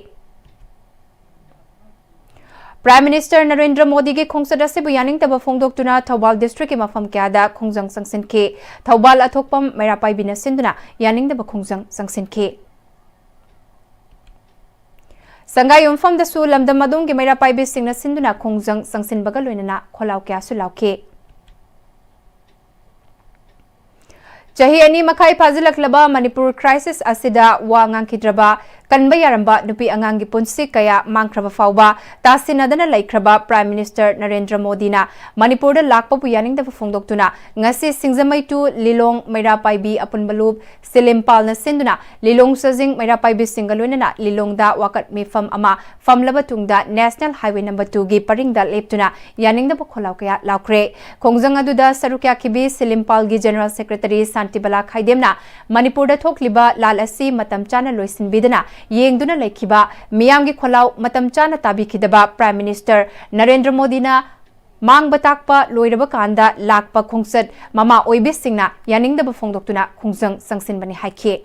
Prime Minister ꯅꯔꯦꯟꯗ꯭ꯔ ꯃꯣꯗꯤꯒꯤ ꯈꯣꯡꯆꯠ ꯑꯁꯤꯕꯨ ꯌꯥꯅꯤꯡꯗꯕ ꯐꯣꯡꯗꯣꯛꯇꯨꯅ ꯊꯧꯕꯥꯜ districtꯀꯤ ꯃꯐꯝ ꯀꯌꯥꯗ ꯈꯣꯡꯖꯪ ꯆꯪꯁꯤꯟꯈꯤ꯫ ꯊꯧꯕꯥꯜ ꯑꯊꯣꯛꯄꯝ ꯃꯩꯔꯥ ꯄꯥꯏꯕꯤꯅ ꯁꯤꯟꯗꯨꯅ ꯌꯥꯅꯤꯡꯗꯕ ꯈꯣꯡꯖꯪ ꯆꯪꯁꯤꯟꯈꯤ꯫ ꯁꯪꯒꯥꯏ ꯌꯨꯝꯐꯝꯗꯁꯨ ꯂꯝꯗꯝ ꯑꯗꯣꯝꯒꯤ ꯃꯩꯔꯥ ꯄꯥꯏꯕꯤꯁꯤꯡꯅ ꯁꯤꯟꯗꯨꯅ ꯈꯣꯡꯖꯪ ꯆꯪꯁꯤꯟꯕꯒ ꯂꯣꯏꯅꯅ ꯈꯣꯜꯂꯥꯎ ꯀꯌꯥꯁꯨ ꯂꯥꯎꯈꯤ꯫ ꯆꯍꯤ ꯑꯅꯤ ꯃꯈꯥꯏ ꯐꯥꯖꯤꯜꯂꯛꯂꯕ ꯃꯅꯤꯄꯨꯔ crisis ꯑꯁꯤꯗ ꯋꯥ ꯉꯥꯡꯈꯤꯗ꯭ꯔꯕ ꯀꯟꯕ ꯌꯥꯔꯝꯕ ꯅꯨꯄꯤ ꯑꯉꯥꯡꯒꯤ ꯄꯨꯟꯁꯤ ꯀꯌꯥ ꯃꯥꯡꯈ꯭ꯔꯕ ꯐꯥꯎꯕ ꯇꯥꯁꯤꯟꯅꯗꯅ ꯂꯩꯈ꯭ꯔꯕ Prime Minister ꯅꯔꯦꯟꯗ꯭ꯔ ꯃꯣꯗꯤꯅ ꯃꯅꯤꯄꯨꯔꯗ ꯂꯥꯛꯄꯕꯨ ꯌꯥꯅꯤꯡꯗꯕ ꯐꯣꯡꯗꯣꯛꯇꯨꯅ ꯉꯁꯤ ꯁꯤꯡꯖꯃꯩ to ꯂꯤꯂꯣꯡ ꯃꯩꯔꯥ ꯄꯥꯏꯕꯤ ꯑꯄꯨꯟꯕ ꯂꯨꯞ ꯁꯤꯂꯤꯝ ꯄꯥꯜꯅ ꯁꯤꯟꯗꯨꯅ ꯂꯤꯂꯣꯡ ꯆꯥꯖꯤꯡ ꯃꯩꯔꯥ ꯄꯥꯏꯕꯤꯁꯤꯡꯒ ꯂꯣꯏꯅꯅ ꯂꯤꯂꯣꯡꯗ ꯋꯥꯀꯠ ꯃꯤꯐꯝ ꯑꯃ ꯐꯝꯂꯕ ꯇꯨꯡꯗ National Highway number two ꯒꯤ ꯄꯔꯤꯡꯗ ꯂꯦꯞꯇꯨꯅ ꯌꯥꯅꯤꯡꯗꯕ ꯈꯣꯜꯂꯥꯎ ꯀꯌꯥ ꯂꯥꯎꯈ꯭ꯔꯦ꯫ ꯈꯣꯡꯖꯪ ꯑꯗꯨꯗ ꯁꯔꯨꯛ ꯌꯥꯈꯤꯕꯤ ꯁꯤꯂꯤꯝ ꯄꯥꯜꯒꯤ General Secretary ꯁꯥꯟꯇꯤꯕꯂꯥ ꯈꯥꯏꯗꯦꯝꯅ ꯃꯅꯤꯄꯨꯔꯗ ꯊꯣꯛꯂꯤꯕ ꯂꯥꯜ ꯑꯁꯤ ꯃꯇꯝ ꯆꯥꯅ ꯂꯣꯏꯁꯤꯟꯕꯤꯗꯅ ꯌꯦꯡꯗꯨꯅ ꯂꯩꯈꯤꯕ ꯃꯤꯌꯥꯝꯒꯤ ꯈꯣꯜꯂꯥꯎ ꯃꯇꯝ ꯆꯥꯅ ꯇꯥꯕꯤꯈꯤꯗꯕ Prime Minister ꯅꯔꯦꯟꯗ꯭ꯔ ꯃꯣꯗꯤꯅ ꯃꯥꯡꯕ ꯇꯥꯛꯄ ꯂꯣꯏꯔꯕ ꯀꯥꯟꯗ ꯂꯥꯛꯄ ꯈꯣꯡꯆꯠ ꯃꯃꯥ ꯑꯣꯏꯕꯤꯁꯤꯡꯅ ꯌꯥꯅꯤꯡꯗꯕ ꯐꯣꯡꯗꯣꯛꯇꯨꯅ ꯈꯣꯡꯖꯪ ꯆꯪꯁꯤꯟꯕꯅꯤ ꯍꯥꯏꯈꯤ꯫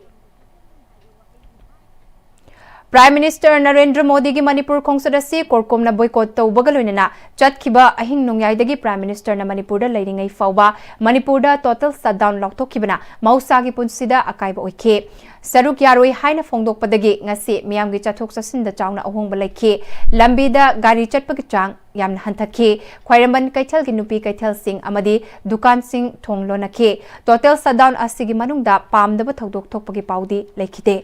Prime Minister ꯅꯔꯦꯟꯗ꯭ꯔ ꯃꯣꯗꯤꯒꯤ ꯃꯅꯤꯄꯨꯔ ꯈꯣꯡꯆꯠ ꯑꯁꯤ ꯀꯣꯔꯀꯣꯝꯅ boycott ꯇꯧꯕꯒ ꯂꯣꯏꯅꯅ ꯆꯠꯈꯤꯕ ꯑꯍꯤꯡ ꯅꯣꯡꯌꯥꯏꯗꯒꯤ Prime Minister ꯅ ꯃꯅꯤꯄꯨꯔꯗ ꯂꯩꯔꯤꯉꯩ ꯐꯥꯎꯕ ꯃꯅꯤꯄꯨꯔꯗ total shutdown ꯂꯥꯎꯊꯣꯛꯈꯤꯕꯅ ꯃꯍꯧꯁꯥꯒꯤ ꯄꯨꯟꯁꯤꯗ ꯑꯀꯥꯏꯕ ꯑꯣꯏꯈꯤ꯫ ꯁꯔꯨꯛ ꯌꯥꯔꯣꯏ ꯍꯥꯏꯅ ꯐꯣꯡꯗꯣꯛꯄꯗꯒꯤ ꯉꯁꯤ ꯃꯤꯌꯥꯝꯒꯤ ꯆꯠꯊꯣꯛ ꯆꯠꯁꯤꯟꯗ ꯆꯥꯎꯅ ꯑꯍꯣꯡꯕ ꯂꯩꯈꯤ꯫ ꯂꯝꯕꯤꯗ ꯒꯥꯔꯤ ꯆꯠꯄꯒꯤ ꯆꯥꯡ ꯌꯥꯝꯅ ꯍꯟꯊꯈꯤ꯫ ꯈ꯭ꯋꯥꯏꯔꯝꯕꯟ ꯀꯩꯊꯦꯜꯒꯤ ꯅꯨꯄꯤ ꯀꯩꯊꯦꯜꯁꯤꯡ ꯑꯃꯗꯤ ꯗꯨꯀꯥꯟꯁꯤꯡ ꯊꯣꯡ ꯂꯣꯟꯅꯈꯤ꯫ Total shutdown ꯑꯁꯤꯒꯤ ꯃꯅꯨꯡꯗ ꯄꯥꯝꯗꯕ ꯊꯧꯗꯣꯛ ꯊꯣꯛꯄꯒꯤ ꯄꯥꯎꯗꯤ ꯂꯩꯈꯤꯗꯦ꯫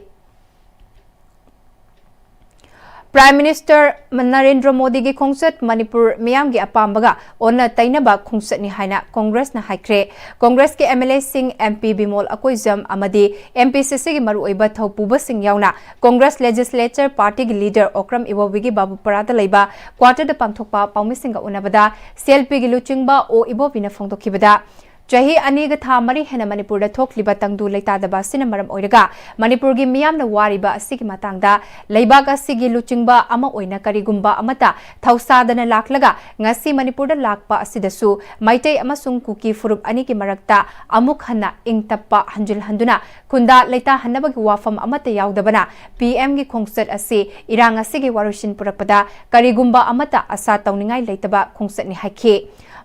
Prime Minister ꯅꯔꯦꯟꯗ꯭ꯔ ꯃꯣꯗꯤꯒꯤ ꯈꯣꯡꯆꯠ ꯃꯅꯤꯄꯨꯔ ꯃꯤꯌꯥꯝꯒꯤ ꯑꯄꯥꯝꯕꯒ ꯑꯣꯟꯅ ꯇꯩꯅꯕ ꯈꯣꯡꯆꯠꯅꯤ ꯍꯥꯏꯅ Congress ꯅ ꯍꯥꯏꯈ꯭ꯔꯦ꯫ Congress ꯀꯤ MLA ꯁꯤꯡ, MP ꯕꯤꯃꯣꯜ ꯑꯀꯣꯏꯖꯝ ꯑꯃꯗꯤ MPCC ꯒꯤ ꯃꯔꯨꯑꯣꯏꯕ ꯊꯧꯄꯨꯕꯁꯤꯡ ꯌꯥꯎꯅ Congress Legislature Party ꯒꯤ leader ꯑꯣꯀ꯭ꯔꯝ ꯏꯕꯣꯕꯤꯒꯤ ꯕꯥꯕꯨꯄꯔꯥꯗ ꯂꯩꯕ quarter ꯗ ꯄꯥꯡꯊꯣꯛꯄ ꯄꯥꯎꯃꯤꯁꯤꯡꯒ ꯎꯅꯕꯗ CLP ꯒꯤ ꯂꯨꯆꯤꯡꯕ ꯑꯣ ꯏꯕꯣꯕꯤꯅ ꯐꯣꯡꯗꯣꯛꯈꯤꯕꯗ, ꯆꯍꯤ ꯑꯅꯤꯒ ꯊꯥ ꯃꯔꯤ ꯍꯦꯟꯅ ꯃꯅꯤꯄꯨꯔꯗ ꯊꯣꯛꯂꯤꯕ ꯇꯪꯗꯨ ꯂꯩꯇꯥꯗꯕ ꯑꯁꯤꯅ ꯃꯔꯝ ꯑꯣꯏꯔꯒ ꯃꯅꯤꯄꯨꯔꯒꯤ ꯃꯤꯌꯥꯝꯅ ꯋꯥꯔꯤꯕ ꯑꯁꯤꯒꯤ ꯃꯇꯥꯡꯗ ꯂꯩꯕꯥꯛ ꯑꯁꯤꯒꯤ ꯂꯨꯆꯤꯡꯕ ꯑꯃ ꯑꯣꯏꯅ ꯀꯔꯤꯒꯨꯝꯕ ꯑꯃꯠꯇ ꯊꯧꯁꯥꯗꯅ ꯂꯥꯛꯂꯒ ꯉꯁꯤ ꯃꯅꯤꯄꯨꯔꯗ ꯂꯥꯛꯄ ꯑꯁꯤꯗꯁꯨ ꯃꯩꯇꯩ ꯑꯃꯁꯨꯡ ꯀꯨꯀꯤ ꯐꯨꯔꯨꯞ ꯑꯅꯤꯒꯤ ꯃꯔꯛꯇ ꯑꯃꯨꯛ ꯍꯟꯅ ꯏꯪ ꯇꯞꯄ ꯍꯟꯖꯤꯜꯍꯟꯗꯨꯅ ꯈꯨꯟꯗꯥ ꯂꯩꯇꯥꯍꯟꯅꯕꯒꯤ ꯋꯥꯐꯝ ꯑꯃꯠꯇ ꯌꯥꯎꯗꯕꯅ PM ꯒꯤ ꯈꯣꯡꯆꯠ ꯑꯁꯤ ꯏꯔꯥꯡ ꯑꯁꯤꯒꯤ ꯋꯥꯔꯣꯏꯁꯤꯟ ꯄꯨꯔꯛꯄꯗ ꯀꯔꯤꯒꯨꯝꯕ ꯑꯃꯠꯇ ꯑꯁꯥ ꯇꯧꯅꯤꯡꯉꯥꯏ ꯂꯩꯇꯕ ꯈꯣꯡꯆꯠꯅꯤ ꯍꯥꯏꯈꯤ꯫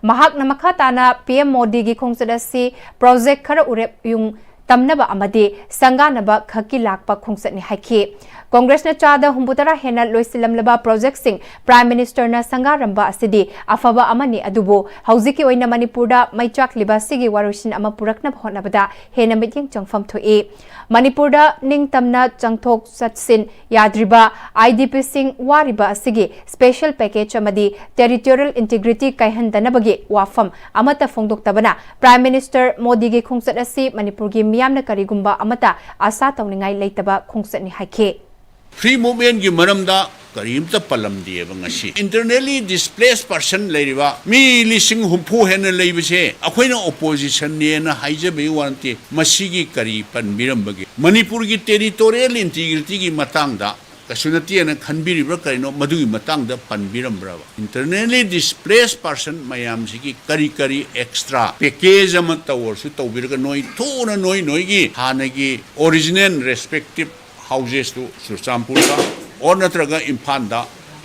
ꯃꯍꯥꯛꯅ ꯃꯈꯥ ꯇꯥꯅ PM ꯃꯣꯗꯤꯒꯤ ꯈꯣꯡꯆꯠ ꯑꯁꯤ project ꯈꯔ ꯎꯔꯦꯞ ꯌꯨꯡ ꯇꯝꯅꯕ ꯑꯃꯗꯤ ꯁꯪꯒꯥꯅꯕ ꯈꯛꯀꯤ ꯂꯥꯛꯄ ꯈꯣꯡꯆꯠꯅꯤ ꯍꯥꯏꯈꯤ꯫ ꯀꯣꯡꯒ꯭ꯔꯦꯁꯅ ꯆꯥꯗ ꯍꯨꯝꯐꯨꯇꯔꯥ ꯍꯦꯟꯅ ꯂꯣꯏꯁꯤꯜꯂꯝꯂꯕ ꯄ꯭ꯔꯣꯖꯦꯛꯁꯤꯡ ꯄ꯭ꯔꯥꯏꯝ ꯃꯤꯅꯤꯁꯇꯔꯅ ꯁꯪꯒꯥꯔꯝꯕ ꯑꯁꯤꯗꯤ ꯑꯐꯕ ꯑꯃꯅꯤ, ꯑꯗꯨꯕꯨ ꯍꯧꯖꯤꯛꯀꯤ ꯑꯣꯏꯅ ꯃꯅꯤꯄꯨꯔꯗ ꯃꯩ ꯆꯥꯛꯂꯤꯕ ꯑꯁꯤꯒꯤ ꯋꯥꯔꯣꯏꯁꯤꯟ ꯑꯃ ꯄꯨꯔꯛꯅꯕ ꯍꯣꯠꯅꯕꯗ ꯍꯦꯟꯅ ꯃꯤꯠꯌꯦꯡ ꯆꯪꯐꯝ ꯊꯣꯛꯏ꯫ ꯃꯅꯤꯄꯨꯔꯗ ꯅꯤꯡꯇꯝꯅ ꯆꯪꯊꯣꯛ ꯆꯠꯁꯤꯟ ꯌꯥꯗ꯭ꯔꯤꯕ, ꯑꯥꯏ ꯗꯤ ꯄꯤꯁꯤꯡ ꯋꯥꯔꯤꯕ ꯑꯁꯤꯒꯤ ꯁ꯭ꯄꯦꯁꯦꯜ ꯄꯦꯀꯦꯖ ꯑꯃꯗꯤ ꯇꯦꯔꯤꯇꯣꯔꯤꯌꯦꯜ ꯏꯟꯇꯤꯒ꯭ꯔꯤꯇꯤ ꯀꯥꯏꯍꯟꯗꯅꯕꯒꯤ ꯋꯥꯐꯝ ꯑꯃꯠꯇ ꯐꯣꯡꯗꯣꯛꯇꯕꯅ ꯄ꯭ꯔꯥꯏꯝ ꯃꯤꯅꯤꯁꯇꯔ ꯃꯣꯗꯤꯒꯤ ꯈꯣꯡꯆꯠ ꯑꯁꯤ ꯃꯅꯤꯄꯨꯔꯒꯤ ꯃꯤꯌꯥꯝꯅ ꯀꯔꯤꯒꯨꯝꯕ ꯑꯃꯠꯇ ꯑꯥꯁꯥ ꯇꯧꯅꯤꯡꯉꯥꯏ ꯂꯩꯇꯕ ꯈꯣꯡꯆꯠꯅꯤ ꯍꯥꯏꯈꯤ꯫ Free movementꯀꯤ ꯃꯔꯝꯗ ꯀꯔꯤꯝꯇ ꯄꯜꯂꯝꯗꯦꯕ꯫ ꯉꯁꯤ internally displaced person ꯂꯩꯔꯤꯕ ꯃꯤ ꯂꯤꯁꯤꯡ ꯍꯨꯝꯐꯨ ꯍꯦꯟꯅ ꯂꯩꯕꯁꯦ ꯑꯩꯈꯣꯏꯅ oppositionꯅꯦꯅ ꯍꯥꯏꯖꯕꯒꯤ ꯋꯥ ꯅꯠꯇꯦ꯫ ꯃꯁꯤꯒꯤ ꯀꯔꯤ ꯄꯟꯕꯤꯔꯝꯕꯒꯦ? ꯃꯅꯤꯄꯨꯔꯒꯤ territorial integrityꯒꯤ ꯃꯇꯥꯡꯗ ꯀꯩꯁꯨ ꯅꯠꯇꯦꯅ ꯈꯟꯕꯤꯔꯤꯕ꯭ꯔꯥ? ꯀꯔꯤꯅꯣ ꯃꯗꯨꯒꯤ ꯃꯇꯥꯡꯗ ꯄꯟꯕꯤꯔꯝꯕ꯭ꯔꯕ? Internally displaced person ꯃꯌꯥꯝꯁꯤꯒꯤ ꯀꯔꯤ ꯀꯔꯤ extra package ꯑꯃ ꯇꯧꯔꯁꯨ ꯇꯧꯕꯤꯔꯒ ꯅꯣꯏ ꯊꯨꯅ ꯅꯣꯏ ꯅꯣꯏꯒꯤ ꯍꯥꯟꯅꯒꯤ original respective houses ꯇꯨ ꯆꯨꯔꯆꯥꯟꯄꯨꯔꯗ or ꯅꯠꯇ꯭ꯔꯒ ꯏꯝꯐꯥꯜꯗ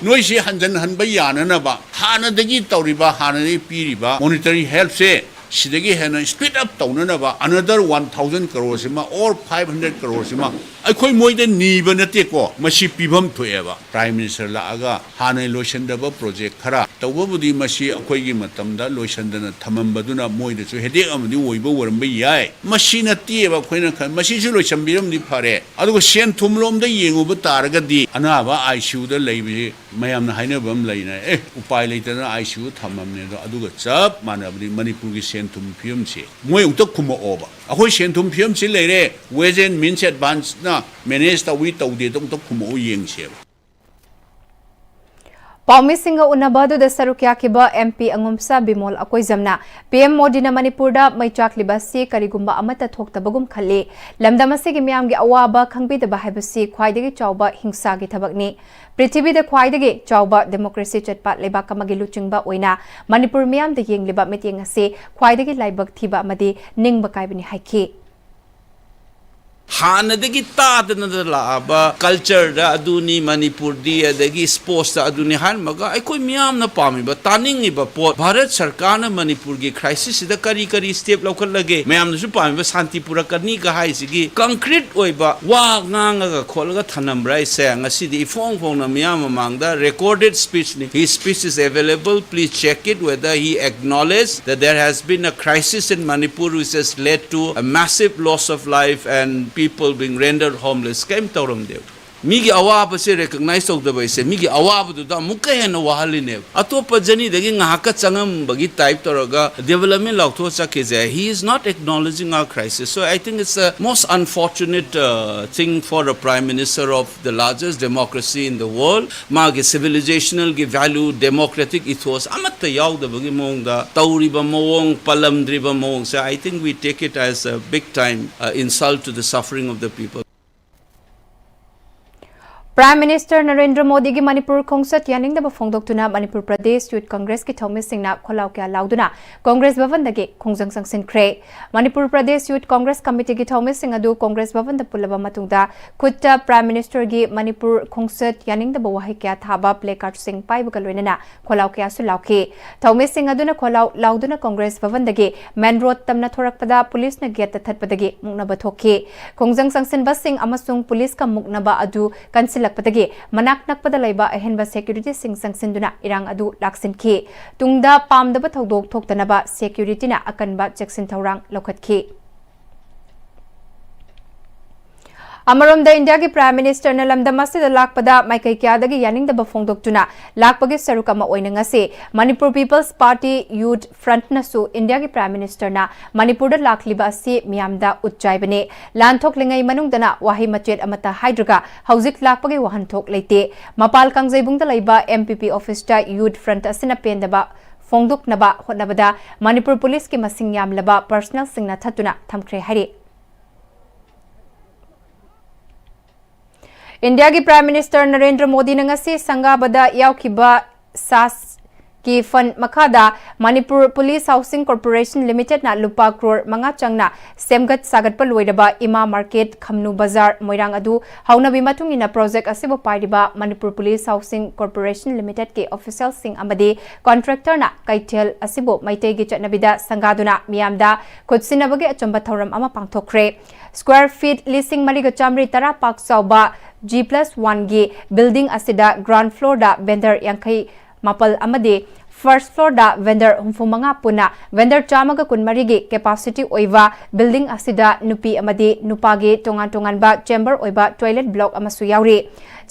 ꯅꯣꯏꯁꯤ ꯍꯟꯖꯟꯍꯟꯕ ꯌꯥꯅꯅꯕ ꯍꯥꯟꯅꯗꯒꯤ ꯇꯧꯔꯤꯕ, ꯍꯥꯟꯅꯗꯒꯤ ꯄꯤꯔꯤꯕ monetary helpꯁꯦ ꯁꯤꯗꯒꯤ ꯍꯦꯟꯅ speed up ꯇꯧꯅꯅꯕ another one thousand crore ꯁꯤꯃ or five hundred crore ꯁꯤꯃ ꯑꯩꯈꯣꯏ ꯃꯣꯏꯗ ꯅꯤꯕ ꯅꯠꯇꯦꯀꯣ, ꯃꯁꯤ ꯄꯤꯐꯝ ꯊꯣꯛꯑꯦꯕ꯫ Prime Minister ꯂꯥꯛꯑꯒ ꯍꯥꯟꯅ ꯂꯣꯏꯁꯤꯟꯗꯕ project ꯈꯔ ꯇꯧꯕꯕꯨꯗꯤ ꯃꯁꯤ ꯑꯩꯈꯣꯏꯒꯤ ꯃꯇꯝꯗ ꯂꯣꯏꯁꯤꯟꯗꯅ ꯊꯝꯃꯝꯕꯗꯨꯅ ꯃꯣꯏꯗꯁꯨ headache ꯑꯃꯗꯤ ꯑꯣꯏꯕ ꯑꯣꯏꯔꯝꯕ ꯌꯥꯏ꯫ ꯃꯁꯤ ꯅꯠꯇꯦꯕ ꯑꯩꯈꯣꯏꯅ ꯈꯟ-, ꯃꯁꯤꯁꯨ ꯂꯣꯏꯁꯤꯟꯕꯤꯔꯝꯗꯤ ꯐꯔꯦ꯫ ꯑꯗꯨꯒ ꯁꯦꯟ ꯊꯨꯝ ꯂꯣꯝꯗ ꯌꯦꯡꯉꯨꯕ ꯇꯥꯔꯒꯗꯤ ꯑꯅꯥꯕ I C U ꯗ ꯂꯩꯕꯁꯤ ꯃꯌꯥꯝꯅ ꯍꯥꯏꯅꯕ ꯑꯃ ꯂꯩꯅ, "ꯑꯦ, ꯎꯄꯥꯏ ꯂꯩꯇꯗꯅ I C U ꯊꯝꯃꯝꯅꯦ"꯫ ꯑꯗꯣ ꯑꯗꯨꯒ ꯆꯞ ꯃꯥꯟꯅꯕꯅꯤ ꯃꯅꯤꯄꯨꯔꯒꯤ ꯁꯦꯟ ꯊꯨꯝ ꯐꯤꯕꯝꯁꯤ꯫ ꯃꯣꯏ ꯑꯃꯨꯛꯇ ꯈꯨꯝꯃꯛꯑꯣꯕ, "ꯑꯩꯈꯣꯏ ꯁꯦꯟ ꯊꯨꯝ ꯐꯤꯕꯝꯁꯤ ꯂꯩꯔꯦ, ways and means advanceꯅ manage ꯇꯧꯏ ꯇꯧꯗꯦꯗꯣ ꯑꯃꯨꯛꯇ ꯈꯨꯝꯃꯛꯑꯣ ꯌꯦꯡꯁꯦꯕ"꯫ ꯄꯥꯎꯃꯤꯁꯤꯡꯒ ꯎꯅꯕ ꯑꯗꯨꯗ ꯁꯔꯨꯛ ꯌꯥꯈꯤꯕ M P ꯑꯉꯣꯝꯁꯥ Bimol ꯑꯀꯣꯏꯖꯝꯅ P M ꯃꯣꯗꯤꯅ ꯃꯅꯤꯄꯨꯔꯗ ꯃꯩ ꯆꯥꯛꯂꯤꯕ ꯑꯁꯤ ꯀꯔꯤꯒꯨꯝꯕ ꯑꯃꯠꯇ ꯊꯣꯛꯇꯕꯒꯨꯝ ꯈꯜꯂꯤ꯫ ꯂꯝꯗꯝ ꯑꯁꯤꯒꯤ ꯃꯤꯌꯥꯝꯒꯤ ꯑꯋꯥꯕ ꯈꯪꯕꯤꯗꯕ ꯍꯥꯏꯕꯁꯤ ꯈ꯭ꯋꯥꯏꯗꯒꯤ ꯆꯥꯎꯕ ꯍꯤꯡꯁꯥꯒꯤ ꯊꯕꯛꯅꯤ꯫ ꯄ꯭ꯔꯤꯊꯤꯕꯤꯗ ꯈ꯭ꯋꯥꯏꯗꯒꯤ ꯆꯥꯎꯕ democracy ꯆꯠꯄ ꯂꯩꯕꯥꯛ ꯑꯃꯒꯤ ꯂꯨꯆꯤꯡꯕ ꯑꯣꯏꯅ ꯃꯅꯤꯄꯨꯔ ꯃꯤꯌꯥꯝꯗ ꯌꯦꯡꯂꯤꯕ ꯃꯤꯠꯌꯦꯡ ꯑꯁꯤ ꯈ꯭ꯋꯥꯏꯗꯒꯤ ꯂꯥꯏꯕꯛ ꯊꯤꯕ ꯑꯃꯗꯤ ꯅꯤꯡꯕ ꯀꯥꯏꯕꯅꯤ ꯍꯥꯏꯈꯤ꯫ ꯍꯥꯟꯅꯗꯒꯤ ꯇꯥꯗꯅ ꯂꯥꯛꯑꯕ ꯀꯜꯆꯔꯗ ꯑꯗꯨꯅꯤ, ꯃꯅꯤꯄꯨꯔꯗꯤ, ꯑꯗꯒꯤ ꯁ꯭ꯄꯣꯔꯠꯁꯇ ꯑꯗꯨꯅꯤ ꯍꯥꯏꯔꯝꯃꯒ, ꯑꯩꯈꯣꯏ ꯃꯤꯌꯥꯝꯅ ꯄꯥꯝꯃꯤꯕ, ꯇꯥꯅꯤꯡꯉꯤꯕ ꯄꯣꯠ, ꯚꯥꯔꯠ ꯁꯔꯀꯥꯔꯅ ꯃꯅꯤꯄꯨꯔꯒꯤ ꯀ꯭ꯔꯥꯏꯁꯤꯁꯁꯤꯗ ꯀꯔꯤ ꯀꯔꯤ ꯁ꯭ꯇꯦꯞ ꯂꯧꯈꯠꯂꯒꯦ, ꯃꯌꯥꯝꯅꯁꯨ ꯄꯥꯝꯃꯤꯕ ꯁꯥꯟꯇꯤ ꯄꯨꯔꯛꯀꯅꯤꯒ ꯍꯥꯏꯁꯤꯒꯤ ꯀꯪꯀ꯭ꯔꯤꯠ ꯑꯣꯏꯕ ꯋꯥ ꯉꯥꯡꯉꯒ ꯈꯣꯠꯂꯒ ꯊꯅꯝꯕ꯭ꯔꯥ ꯍꯥꯏꯁꯦ ꯉꯁꯤꯗꯤ ꯏꯐꯣꯡ ꯐꯣꯡꯅ ꯃꯤꯌꯥꯝ ꯃꯃꯥꯡꯗ recorded speech ꯅꯤ. His speech is available. Please check it whether he acknowledged that there has been a crisis in Manipur which has led to a massive loss of life and people being rendered homeless. ꯀꯩꯝ ꯇꯧꯔꯝꯗꯦꯕ. ꯃꯤꯒꯤ ꯑꯋꯥꯕꯁꯦ recognize ꯇꯧꯗꯕ ꯍꯥꯏꯁꯦ ꯃꯤꯒꯤ ꯑꯋꯥꯕꯗꯨꯗ ꯑꯃꯨꯛꯀ ꯍꯦꯟꯅ ꯋꯥꯍꯜꯂꯤꯅꯦꯕ. ꯑꯇꯣꯞꯄ journey ꯗꯒꯤ ꯉꯥꯏꯍꯥꯛꯀ ꯆꯪꯉꯝꯕꯒꯤ type ꯇꯧꯔꯒ development ꯂꯥꯎꯊꯣꯛꯑ ꯆꯠꯈꯤꯁꯦ. He is not acknowledging our crisis. So I think it's the most unfortunate uh, thing for a prime minister of the largest democracy in the world. ꯃꯥꯒꯤ civilizational ꯒꯤ value, democratic ethos ꯑꯃꯠꯇ ꯌꯥꯎꯗꯕꯒꯤ ꯃꯑꯣꯡꯗ ꯇꯧꯔꯤꯕ ꯃꯑꯣꯡ, ꯄꯜꯂꯝꯗ꯭ꯔꯤꯕ ꯃꯑꯣꯡꯁꯦ, I think we take it as a big time uh, insult to the suffering of the people. Prime Minister Narendra ꯃꯣꯗꯤꯒꯤ ꯃꯅꯤꯄꯨꯔ ꯈꯣꯡꯆꯠ ꯌꯥꯅꯤꯡꯗꯕ ꯐꯣꯡꯗꯣꯛꯇꯨꯅ ꯃꯅꯤꯄꯨꯔ ꯄ꯭ꯔꯗꯦꯁ ꯌꯨꯊ ꯀꯪꯒ꯭ꯔꯦꯁꯀꯤ ꯊꯧꯃꯤꯁꯤꯡꯅ ꯈꯣꯜꯂꯥꯎ ꯀꯌꯥ ꯂꯥꯎꯗꯨꯅ ꯀꯪꯒ꯭ꯔꯦꯁ ꯚꯕꯟꯗꯒꯤ ꯈꯣꯡꯖꯪ ꯆꯪꯁꯤꯟꯈ꯭ꯔꯦ꯫ ꯃꯅꯤꯄꯨꯔ ꯄ꯭ꯔꯗꯦꯁ ꯌꯨꯊ ꯀꯪꯒ꯭ꯔꯦꯁ ꯀꯃꯤꯇꯤꯒꯤ ꯊꯧꯃꯤꯁꯤꯡ ꯑꯗꯨ ꯀꯪꯒ꯭ꯔꯦꯁ ꯚꯕꯟꯗ ꯄꯨꯜꯂꯕ ꯃꯇꯨꯡꯗ ꯈꯨꯠꯇ Prime Minister ꯒꯤ ꯃꯅꯤꯄꯨꯔ ꯈꯣꯡꯆꯠ ꯌꯥꯅꯤꯡꯗꯕ ꯋꯥꯍꯩ ꯀꯌꯥ ꯊꯥꯕ placard ꯁꯤꯡ ꯄꯥꯏꯕꯒ ꯂꯣꯏꯅꯅ ꯈꯣꯜꯂꯥꯎ ꯀꯌꯥꯁꯨ ꯂꯥꯎꯈꯤ꯫ ꯊꯧꯃꯤꯁꯤꯡ ꯑꯗꯨꯅ ꯈꯣꯜꯂꯥꯎ ꯂꯥꯎꯗꯨꯅ ꯀꯪꯒ꯭ꯔꯦꯁ ꯚꯕꯟꯗꯒꯤ main road ꯇꯝꯅ ꯊꯣꯔꯛꯄꯗ ꯄꯨꯂꯤꯁꯅ ꯒꯦꯠꯇ ꯊꯠꯄꯗꯒꯤ ꯃꯨꯛꯅꯕ ꯊꯣꯛꯈꯤ꯫ ꯈꯣꯡꯖꯪ ꯆꯪꯁꯤꯟꯕꯁꯤꯡ ꯑꯃꯁꯨꯡ ꯄꯨꯂꯤꯁꯀ ꯃꯨꯛꯅꯕ ꯑꯗꯨ ꯀꯟꯁꯤꯜꯂꯛꯄꯗꯒꯤ ꯃꯅꯥꯛ ꯅꯛꯄꯗ ꯂꯩꯕ ꯑꯍꯦꯟꯕ security ꯁꯤꯡ ꯆꯪꯁꯤꯟꯗꯨꯅ ꯏꯔꯥꯡ ꯑꯗꯨ ꯂꯥꯛꯁꯤꯟꯈꯤ꯫ ꯇꯨꯡꯗ ꯄꯥꯝꯗꯕ ꯊꯧꯗꯣꯛ ꯊꯣꯛꯇꯅꯕ security ꯅ ꯑꯀꯟꯕ ꯆꯦꯛꯁꯤꯟ ꯊꯧꯔꯥꯡ ꯂꯧꯈꯠꯈꯤ꯫ ꯑꯃꯔꯣꯝꯗ ꯏꯟꯗꯤꯌꯥꯒꯤ Prime Minister ꯅ ꯂꯝꯗꯝ ꯑꯁꯤꯗ ꯂꯥꯛꯄꯗ ꯃꯥꯏꯀꯩ ꯀꯌꯥꯗꯒꯤ ꯌꯥꯅꯤꯡꯗꯕ ꯐꯣꯡꯗꯣꯛꯇꯨꯅ ꯂꯥꯛꯄꯒꯤ ꯁꯔꯨꯛ ꯑꯃ ꯑꯣꯏꯅ ꯉꯁꯤ Manipur People's Party Youth Front ꯅꯁꯨ ꯏꯟꯗꯤꯌꯥꯒꯤ Prime Minister ꯅ ꯃꯅꯤꯄꯨꯔꯗ ꯂꯥꯛꯂꯤꯕ ꯑꯁꯤ ꯃꯤꯌꯥꯝꯗ ꯎꯠꯆꯥꯏꯕꯅꯤ꯫ ꯂꯥꯟ ꯊꯣꯛꯂꯤꯉꯩ ꯃꯅꯨꯡꯗꯅ ꯋꯥꯍꯩ ꯃꯆꯦꯠ ꯑꯃꯠꯇ ꯍꯥꯏꯗ꯭ꯔꯒ ꯍꯧꯖꯤꯛ ꯂꯥꯛꯄꯒꯤ ꯋꯥꯍꯟꯊꯣꯛ ꯂꯩꯇꯦ꯫ ꯃꯄꯥꯜ ꯀꯥꯡꯖꯩꯕꯨꯡꯗ ꯂꯩꯕ M P P office ꯇ Youth Front ꯑꯁꯤꯅ ꯄꯦꯟꯗꯕ ꯐꯣꯡꯗꯣꯛꯅꯕ ꯍꯣꯠꯅꯕꯗ ꯃꯅꯤꯄꯨꯔ ꯄꯨꯂꯤꯁꯀꯤ ꯃꯁꯤꯡ ꯌꯥꯝꯂꯕ personnel ꯁꯤꯡꯅ ꯊꯠꯇꯨꯅ ꯊꯝꯈ꯭ꯔꯦ ꯍꯥꯏꯔꯤ꯫ ꯏꯟꯗꯤꯌꯥꯒꯤ Prime Minister ꯅꯔꯦꯟꯗ꯭ꯔ ꯃꯣꯗꯤꯅ ꯉꯁꯤ ꯁꯪꯒꯥꯕꯗ ꯌꯥꯎꯈꯤꯕ ꯁꯥꯁ-, ꯀꯤ ꯐꯟꯗ ꯃꯈꯥꯗ ꯃꯅꯤꯄꯨꯔ ꯄꯨꯂꯤꯁ ꯍꯥꯎꯁꯤꯡ ꯀꯣꯔꯄꯣꯔꯦꯁꯟ ꯂꯤꯃꯤꯇꯦꯗꯅ ꯂꯨꯄꯥ ꯀ꯭ꯔꯣꯔ ꯃꯉꯥ ꯆꯪꯅ ꯁꯦꯝꯒꯠ ꯁꯥꯒꯠꯄ ꯂꯣꯏꯔꯕ ꯏꯃꯥ ꯃꯥꯔꯀꯦꯠ, ꯈꯝꯅꯨ ꯕꯖꯥꯔ, ꯃꯣꯏꯔꯥꯡ ꯑꯗꯨ ꯍꯧꯅꯕꯤ ꯃꯇꯨꯡ ꯏꯟꯅ ꯄ꯭ꯔꯣꯖꯦꯛ ꯑꯁꯤꯕꯨ ꯄꯥꯏꯔꯤꯕ ꯃꯅꯤꯄꯨꯔ ꯄꯨꯂꯤꯁ ꯍꯥꯎꯁꯤꯡ ꯀꯣꯔꯄꯣꯔꯦꯁꯟ ꯂꯤꯃꯤꯇꯦꯗꯀꯤ ꯑꯣꯐꯤꯁꯤꯌꯦꯜꯁꯤꯡ ꯑꯃꯗꯤ ꯀꯣꯟꯇ꯭ꯔꯦꯛꯇꯔꯅ ꯀꯩꯊꯦꯜ ꯑꯁꯤꯕꯨ ꯃꯩꯇꯩꯒꯤ ꯆꯠꯅꯕꯤꯗ ꯁꯪꯒꯥꯗꯨꯅ ꯃꯤꯌꯥꯝꯗ ꯈꯨꯠꯁꯤꯟꯅꯕꯒꯤ ꯑꯆꯝꯕ ꯊꯧꯔꯝ ꯑꯃ ꯄꯥꯡꯊꯣꯛꯈ꯭ꯔꯦ꯫ ꯁ꯭ꯀ꯭ꯋꯥꯔ ꯐꯤꯠ ꯂꯤꯁꯤꯡ ꯃꯔꯤꯒ ꯆꯥꯃꯔꯤ ꯇꯔꯥ ꯄꯥꯛ ꯆꯥꯎꯕ ꯖꯤ ꯄ꯭ꯂꯁ ꯋꯥꯟꯒꯤ ꯕꯤꯜꯗꯤꯡ ꯑꯁꯤꯗ ꯒ꯭ꯔꯥꯎꯟ ꯐ꯭ꯂꯣꯔꯗ ꯚꯦꯟꯗꯔ ꯌꯥꯡꯈꯩ ꯃꯥꯄꯜ ꯑꯃꯗꯤ ꯐꯥꯔꯁ ꯐ꯭ꯂꯣꯔꯗ ꯚꯦꯟꯗꯔ ꯍꯨꯝꯐꯨ ꯃꯉꯥ ꯄꯨꯟꯅ ꯚꯦꯟꯗꯔ ꯆꯥꯝꯃꯒ ꯀꯨꯟ ꯃꯔꯤꯒꯤ ꯀꯦꯄꯥꯁꯤꯇꯤ ꯑꯣꯏꯕ ꯕꯤꯜꯗꯤꯡ ꯑꯁꯤꯗ ꯅꯨꯄꯤ ꯑꯃꯗꯤ ꯅꯨꯄꯥꯒꯤ ꯇꯣꯉꯥꯟ ꯇꯣꯉꯥꯟꯕ ꯆꯦꯝꯕꯔ ꯑꯣꯏꯕ ꯇꯣꯏꯂꯦꯠ ꯕ꯭ꯂꯣꯛ ꯑꯃꯁꯨ ꯌꯥꯎꯔꯤ꯫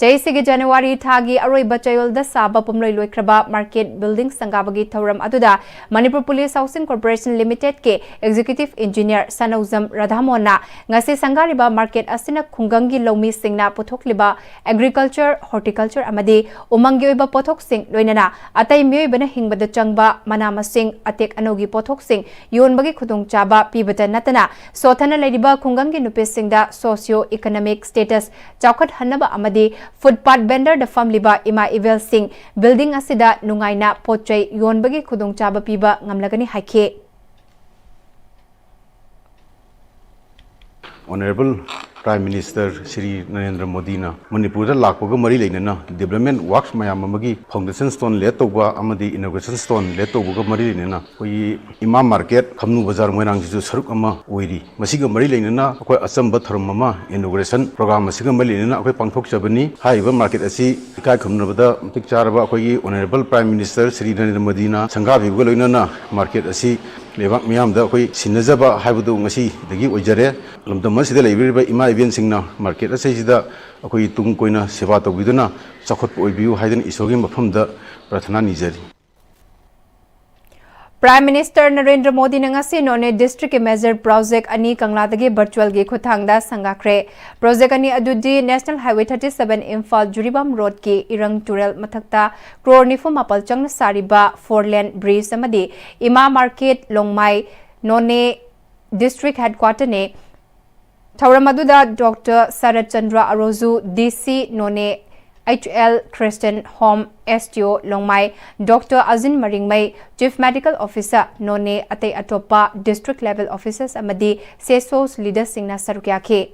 ꯆꯍꯤꯁꯤꯒꯤ ꯖꯅꯋꯥꯔꯤ ꯊꯥꯒꯤ ꯑꯔꯣꯏꯕ ꯆꯌꯣꯜꯗ ꯁꯥꯕ ꯄꯨꯝꯂꯣꯏ ꯂꯣꯏꯈ꯭ꯔꯕ ꯃꯥꯔꯀꯦꯠ ꯕꯤꯜꯗꯤꯡ ꯁꯪꯒꯥꯕꯒꯤ ꯊꯧꯔꯝ ꯑꯗꯨꯗ ꯃꯅꯤꯄꯨꯔ ꯄꯨꯂꯤꯁ ꯍꯥꯎꯁꯤꯡ ꯀꯣꯔꯄꯣꯔꯦꯁꯟ ꯂꯤꯃꯤꯇꯦꯗꯀꯤ ꯑꯦꯛꯖꯤꯀ꯭ꯌꯨꯇꯤꯚ ꯏꯟꯖꯤꯅꯤꯌꯔ ꯁꯅꯧꯖꯝ ꯔꯥꯙꯥꯃꯣꯍꯟꯅ ꯉꯁꯤ ꯁꯪꯒꯥꯔꯤꯕ ꯃꯥꯔꯀꯦꯠ ꯑꯁꯤꯅ ꯈꯨꯡꯒꯪꯒꯤ ꯂꯧꯃꯤꯁꯤꯡꯅ ꯄꯨꯊꯣꯛꯂꯤꯕ ꯑꯦꯒ꯭ꯔꯤꯀꯜꯆꯔ, ꯍꯣꯔꯇꯤꯀꯜꯆꯔ ꯑꯃꯗꯤ ꯎꯃꯪꯒꯤ ꯑꯣꯏꯕ ꯄꯣꯠꯊꯣꯛꯁꯤꯡ, ꯂꯣꯏꯅꯅ ꯑꯇꯩ ꯃꯤꯑꯣꯏꯕꯅ ꯍꯤꯡꯕꯗ ꯆꯪꯕ ꯃꯅꯥ ꯃꯁꯤꯡ, ꯑꯇꯦꯛ ꯑꯅꯧꯒꯤ ꯄꯣꯠꯊꯣꯛꯁꯤꯡ ꯌꯣꯟꯕꯒꯤ ꯈꯨꯗꯣꯡꯆꯥꯕ ꯄꯤꯕꯇ ꯅꯠꯇꯅ, ꯁꯣꯠꯊꯅ ꯂꯩꯔꯤꯕ ꯈꯨꯡꯒꯪꯒꯤ ꯅꯨꯄꯤꯁꯤꯡꯗ socio economic status ꯆꯥꯎꯈꯠꯍꯟꯅꯕ ꯑꯃꯗꯤ ꯐꯨꯠꯄꯥꯠ ꯚꯦꯟꯗꯔꯗ ꯐꯝꯂꯤꯕ ꯏꯃꯥ ꯏꯕꯦꯜꯁꯤꯡ ꯕꯤꯜꯗꯤꯡ ꯑꯁꯤꯗ ꯅꯨꯡꯉꯥꯏꯅ ꯄꯣꯠ ꯆꯩ ꯌꯣꯟꯕꯒꯤ ꯈꯨꯗꯣꯡꯆꯥꯕ ꯄꯤꯕ ꯉꯝꯂꯒꯅꯤ ꯍꯥꯏꯈꯤ꯫ Honourable Prime Minister Shri Narendra ꯃꯣꯗꯤꯅ ꯃꯅꯤꯄꯨꯔꯗ ꯂꯥꯛꯄꯒ ꯃꯔꯤ ꯂꯩꯅꯅ development works ꯃꯌꯥꯝ ꯑꯃꯒꯤ foundation stone lay ꯇꯧꯕ ꯑꯃꯗꯤ inauguration stone lay ꯇꯧꯕꯒ ꯃꯔꯤ ꯂꯩꯅꯅ ꯑꯩꯈꯣꯏꯒꯤ ꯏꯃꯥ ꯃꯥꯔꯀꯦꯠ, ꯈꯝꯅꯨ ꯕꯖꯥꯔ, ꯃꯣꯏꯔꯥꯡꯁꯤꯁꯨ ꯁꯔꯨꯛ ꯑꯃ ꯑꯣꯏꯔꯤ꯫ ꯃꯁꯤꯒ ꯃꯔꯤ ꯂꯩꯅꯅ ꯑꯩꯈꯣꯏ ꯑꯆꯝꯕ ꯊꯧꯔꯝ ꯑꯃ, inauguration program ꯑꯁꯤꯒ ꯃꯔꯤ ꯂꯩꯅꯅ ꯑꯩꯈꯣꯏ ꯄꯥꯡꯊꯣꯛꯆꯕꯅꯤ꯫ ꯍꯥꯏꯔꯤꯕ ꯃꯥꯔꯀꯦꯠ ꯑꯁꯤ ꯏꯀꯥꯏ ꯈꯨꯝꯅꯕꯗ ꯃꯇꯤꯛ ꯆꯥꯔꯕ ꯑꯩꯈꯣꯏꯒꯤ Honourable Prime Minister Shri Narendra ꯃꯣꯗꯤꯅ ꯁꯪꯒꯥꯕꯤꯕꯒ ꯂꯣꯏꯅꯅ ꯃꯥꯔꯀꯦꯠ ꯑꯁꯤ ꯂꯩꯕꯥꯛ ꯃꯤꯌꯥꯝꯗ ꯑꯩꯈꯣꯏ ꯁꯤꯟꯅꯖꯕ ꯍꯥꯏꯕꯗꯨ ꯉꯁꯤꯗꯒꯤ ꯑꯣꯏꯖꯔꯦ꯫ ꯂꯝꯗꯝ ꯑꯁꯤꯗ ꯂꯩꯕꯤꯔꯤꯕ ꯏꯃꯥ ꯏꯕꯦꯟꯁꯤꯡꯅ ꯃꯥꯔꯀꯦꯠ ꯑꯁꯤꯗ ꯑꯩꯈꯣꯏꯒꯤ ꯇꯨꯡ ꯀꯣꯏꯅ ꯁꯦꯕꯥ ꯇꯧꯕꯤꯗꯨꯅ ꯆꯥꯎꯈꯠꯄ ꯑꯣꯏꯕꯤꯌꯨ ꯍꯥꯏꯗꯨꯅ ꯏꯁꯣꯔꯒꯤ ꯃꯐꯝꯗ ꯄ꯭ꯔꯥꯊꯅꯥ ꯅꯤꯖꯔꯤ꯫ Prime Minister ꯅꯔꯦꯟꯗ꯭ꯔ ꯃꯣꯗꯤꯅ ꯉꯁꯤ ꯅꯣꯅꯦ ꯗꯤꯁꯇ꯭ꯔꯤꯛꯀꯤ ꯃꯦꯖꯔ ꯄ꯭ꯔꯣꯖꯦꯛ ꯑꯅꯤ ꯀꯪꯂꯥꯗꯒꯤ ꯚꯔꯆꯨꯑꯦꯜꯒꯤ ꯈꯨꯠꯊꯥꯡꯗ ꯁꯪꯒꯥꯈ꯭ꯔꯦ꯫ ꯄ꯭ꯔꯣꯖꯦꯛ ꯑꯅꯤ ꯑꯗꯨꯗꯤ National Highway thirty seven Imphal Jiribam ꯔꯣꯗꯀꯤ ꯏꯔꯪ ꯇꯨꯔꯦꯜ ꯃꯊꯛꯇ ꯀ꯭ꯔꯣꯔ ꯅꯤꯐꯨ ꯃꯥꯄꯜ ꯆꯪꯅ ꯁꯥꯔꯤꯕ four lane bridge ꯑꯃꯗꯤ ꯏꯃꯥ ꯃꯥꯔꯀꯦꯠ, ꯂꯣꯡꯃꯥꯏ, ꯅꯣꯅꯦ ꯗꯤꯁꯇ꯭ꯔꯤꯛ ꯍꯦꯗꯀ꯭ꯋꯥꯇꯔꯅꯤ꯫ ꯊꯧꯔꯝ ꯑꯗꯨꯗ ꯗꯣꯛꯇꯔ ꯁꯔꯠ ꯆꯟꯗ꯭ꯔ ꯑꯔꯣꯖꯨ, ꯗꯤ ꯁꯤ ꯅꯣꯅꯦ, H L Christian Home, S T O ꯂꯣꯡꯃꯥꯏ, Doctor Azin Maringmei, Chief Medical Officer ꯅꯣꯅꯦ, ꯑꯇꯩ ꯑꯇꯣꯞꯄ district level officers ꯑꯃꯗꯤ CSOs leadersꯁꯤꯡꯅ ꯁꯔꯨꯛ ꯌꯥꯈꯤ꯫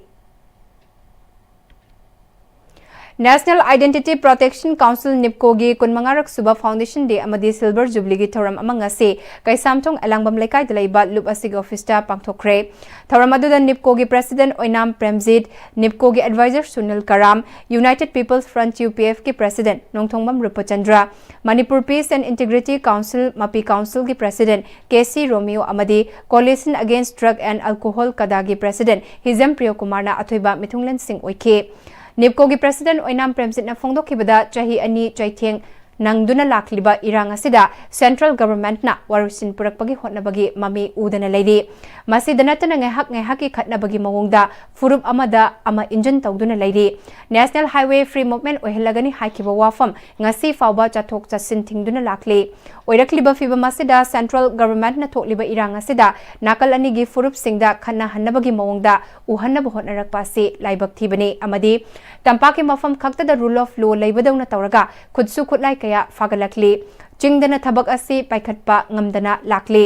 National Identity Protection Council, NIPCOꯒꯤ ꯀꯨꯟꯃꯉꯥꯔꯛ ꯁꯨꯕ Foundation Day ꯑꯃꯗꯤ Silver Jubileeꯒꯤ ꯊꯧꯔꯝ ꯑꯃ ꯉꯁꯤ ꯀꯩꯁꯥꯝꯊꯣꯡ ꯑꯦꯂꯥꯡꯕꯝ ꯂꯩꯀꯥꯏꯗ ꯂꯩꯕ ꯂꯨꯞ ꯑꯁꯤꯒꯤ officeꯇ ꯄꯥꯡꯊꯣꯛꯈ꯭ꯔꯦ꯫ ꯊꯧꯔꯝ ꯑꯗꯨꯗ NIPCOꯒꯤ President Oinam Premjit, NIPCOꯒꯤ Advisor Sunil Karam, United People's Front, UPFꯀꯤ President Nongthongbam ꯔꯨꯄꯆꯟꯗ꯭ꯔ, Manipur Peace and Integrity Council, MAPI Councilꯒꯤ President K C ꯔꯣꯃꯤꯌꯣ ꯑꯃꯗꯤ Coalition Against Drug and Alcohol, ꯀꯗꯥꯒꯤ President ꯍꯤꯖꯝ ꯄ꯭ꯔꯤꯌꯣꯀꯨꯃꯥꯔꯅ ꯑꯊꯣꯏꯕ ꯃꯤꯊꯨꯡꯂꯦꯟꯁꯤꯡ ꯑꯣꯏꯈꯤ꯫ NIPCOꯒꯤ President ꯑꯣꯏꯅꯥꯝ ꯄ꯭ꯔꯦꯝꯖꯤꯠꯅ ꯐꯣꯡꯗꯣꯛꯈꯤꯕꯗ, ꯆꯍꯤ ꯑꯅꯤ ꯆꯩꯊꯦꯡ ꯅꯪꯗꯨꯅ ꯂꯥꯛꯂꯤꯕ ꯏꯔꯥꯡ ꯑꯁꯤꯗ central governmentꯅ ꯋꯥꯔꯣꯏꯁꯤꯟ ꯄꯨꯔꯛꯄꯒꯤ ꯍꯣꯠꯅꯕꯒꯤ ꯃꯃꯤ ꯎꯗꯅ ꯂꯩꯔꯤ꯫ ꯃꯁꯤꯗ ꯅꯠꯇꯅ ꯉꯥꯏꯍꯥꯛ ꯉꯥꯏꯍꯥꯛꯀꯤ ꯈꯠꯅꯕꯒꯤ ꯃꯑꯣꯡꯗ ꯐꯨꯔꯨꯞ ꯑꯃꯗ ꯑꯃ engine ꯇꯧꯗꯨꯅ ꯂꯩꯔꯤ꯫ National Highway Free Movement ꯑꯣꯏꯍꯜꯂꯒꯅꯤ ꯍꯥꯏꯈꯤꯕ ꯋꯥꯐꯝ ꯉꯁꯤ ꯐꯥꯎꯕ ꯆꯠꯊꯣꯛ ꯆꯠꯁꯤꯟ ꯊꯤꯡꯗꯨꯅ ꯂꯥꯛꯂꯤ꯫ ꯑꯣꯏꯔꯛꯂꯤꯕ ꯐꯤꯚꯝ ꯑꯁꯤꯗ central governmentꯅ ꯊꯣꯛꯂꯤꯕ ꯏꯔꯥꯡ ꯑꯁꯤꯗ ꯅꯥꯀꯜ ꯑꯅꯤꯒꯤ ꯐꯨꯔꯨꯞꯁꯤꯡꯗ ꯈꯠꯅꯍꯟꯅꯕꯒꯤ ꯃꯑꯣꯡꯗ ꯎꯍꯟꯅꯕ ꯍꯣꯠꯅꯔꯛꯄ ꯑꯁꯤ ꯂꯥꯏꯕꯛ ꯊꯤꯕꯅꯤ ꯑꯃꯗꯤ ꯇꯝꯄꯥꯛꯀꯤ ꯃꯐꯝ ꯈꯛꯇꯗ rule of law ꯂꯩꯕꯗꯧꯅ ꯇꯧꯔꯒ ꯈꯨꯠꯁꯨ ꯈꯨꯠꯂꯥꯏ ꯀꯌꯥ ꯐꯥꯒꯠꯂꯛꯂꯤ꯫ ꯆꯤꯡꯗꯅ ꯊꯕꯛ ꯑꯁꯤ ꯄꯥꯏꯈꯠꯄ ꯉꯝꯗꯅ ꯂꯥꯛꯂꯤ꯫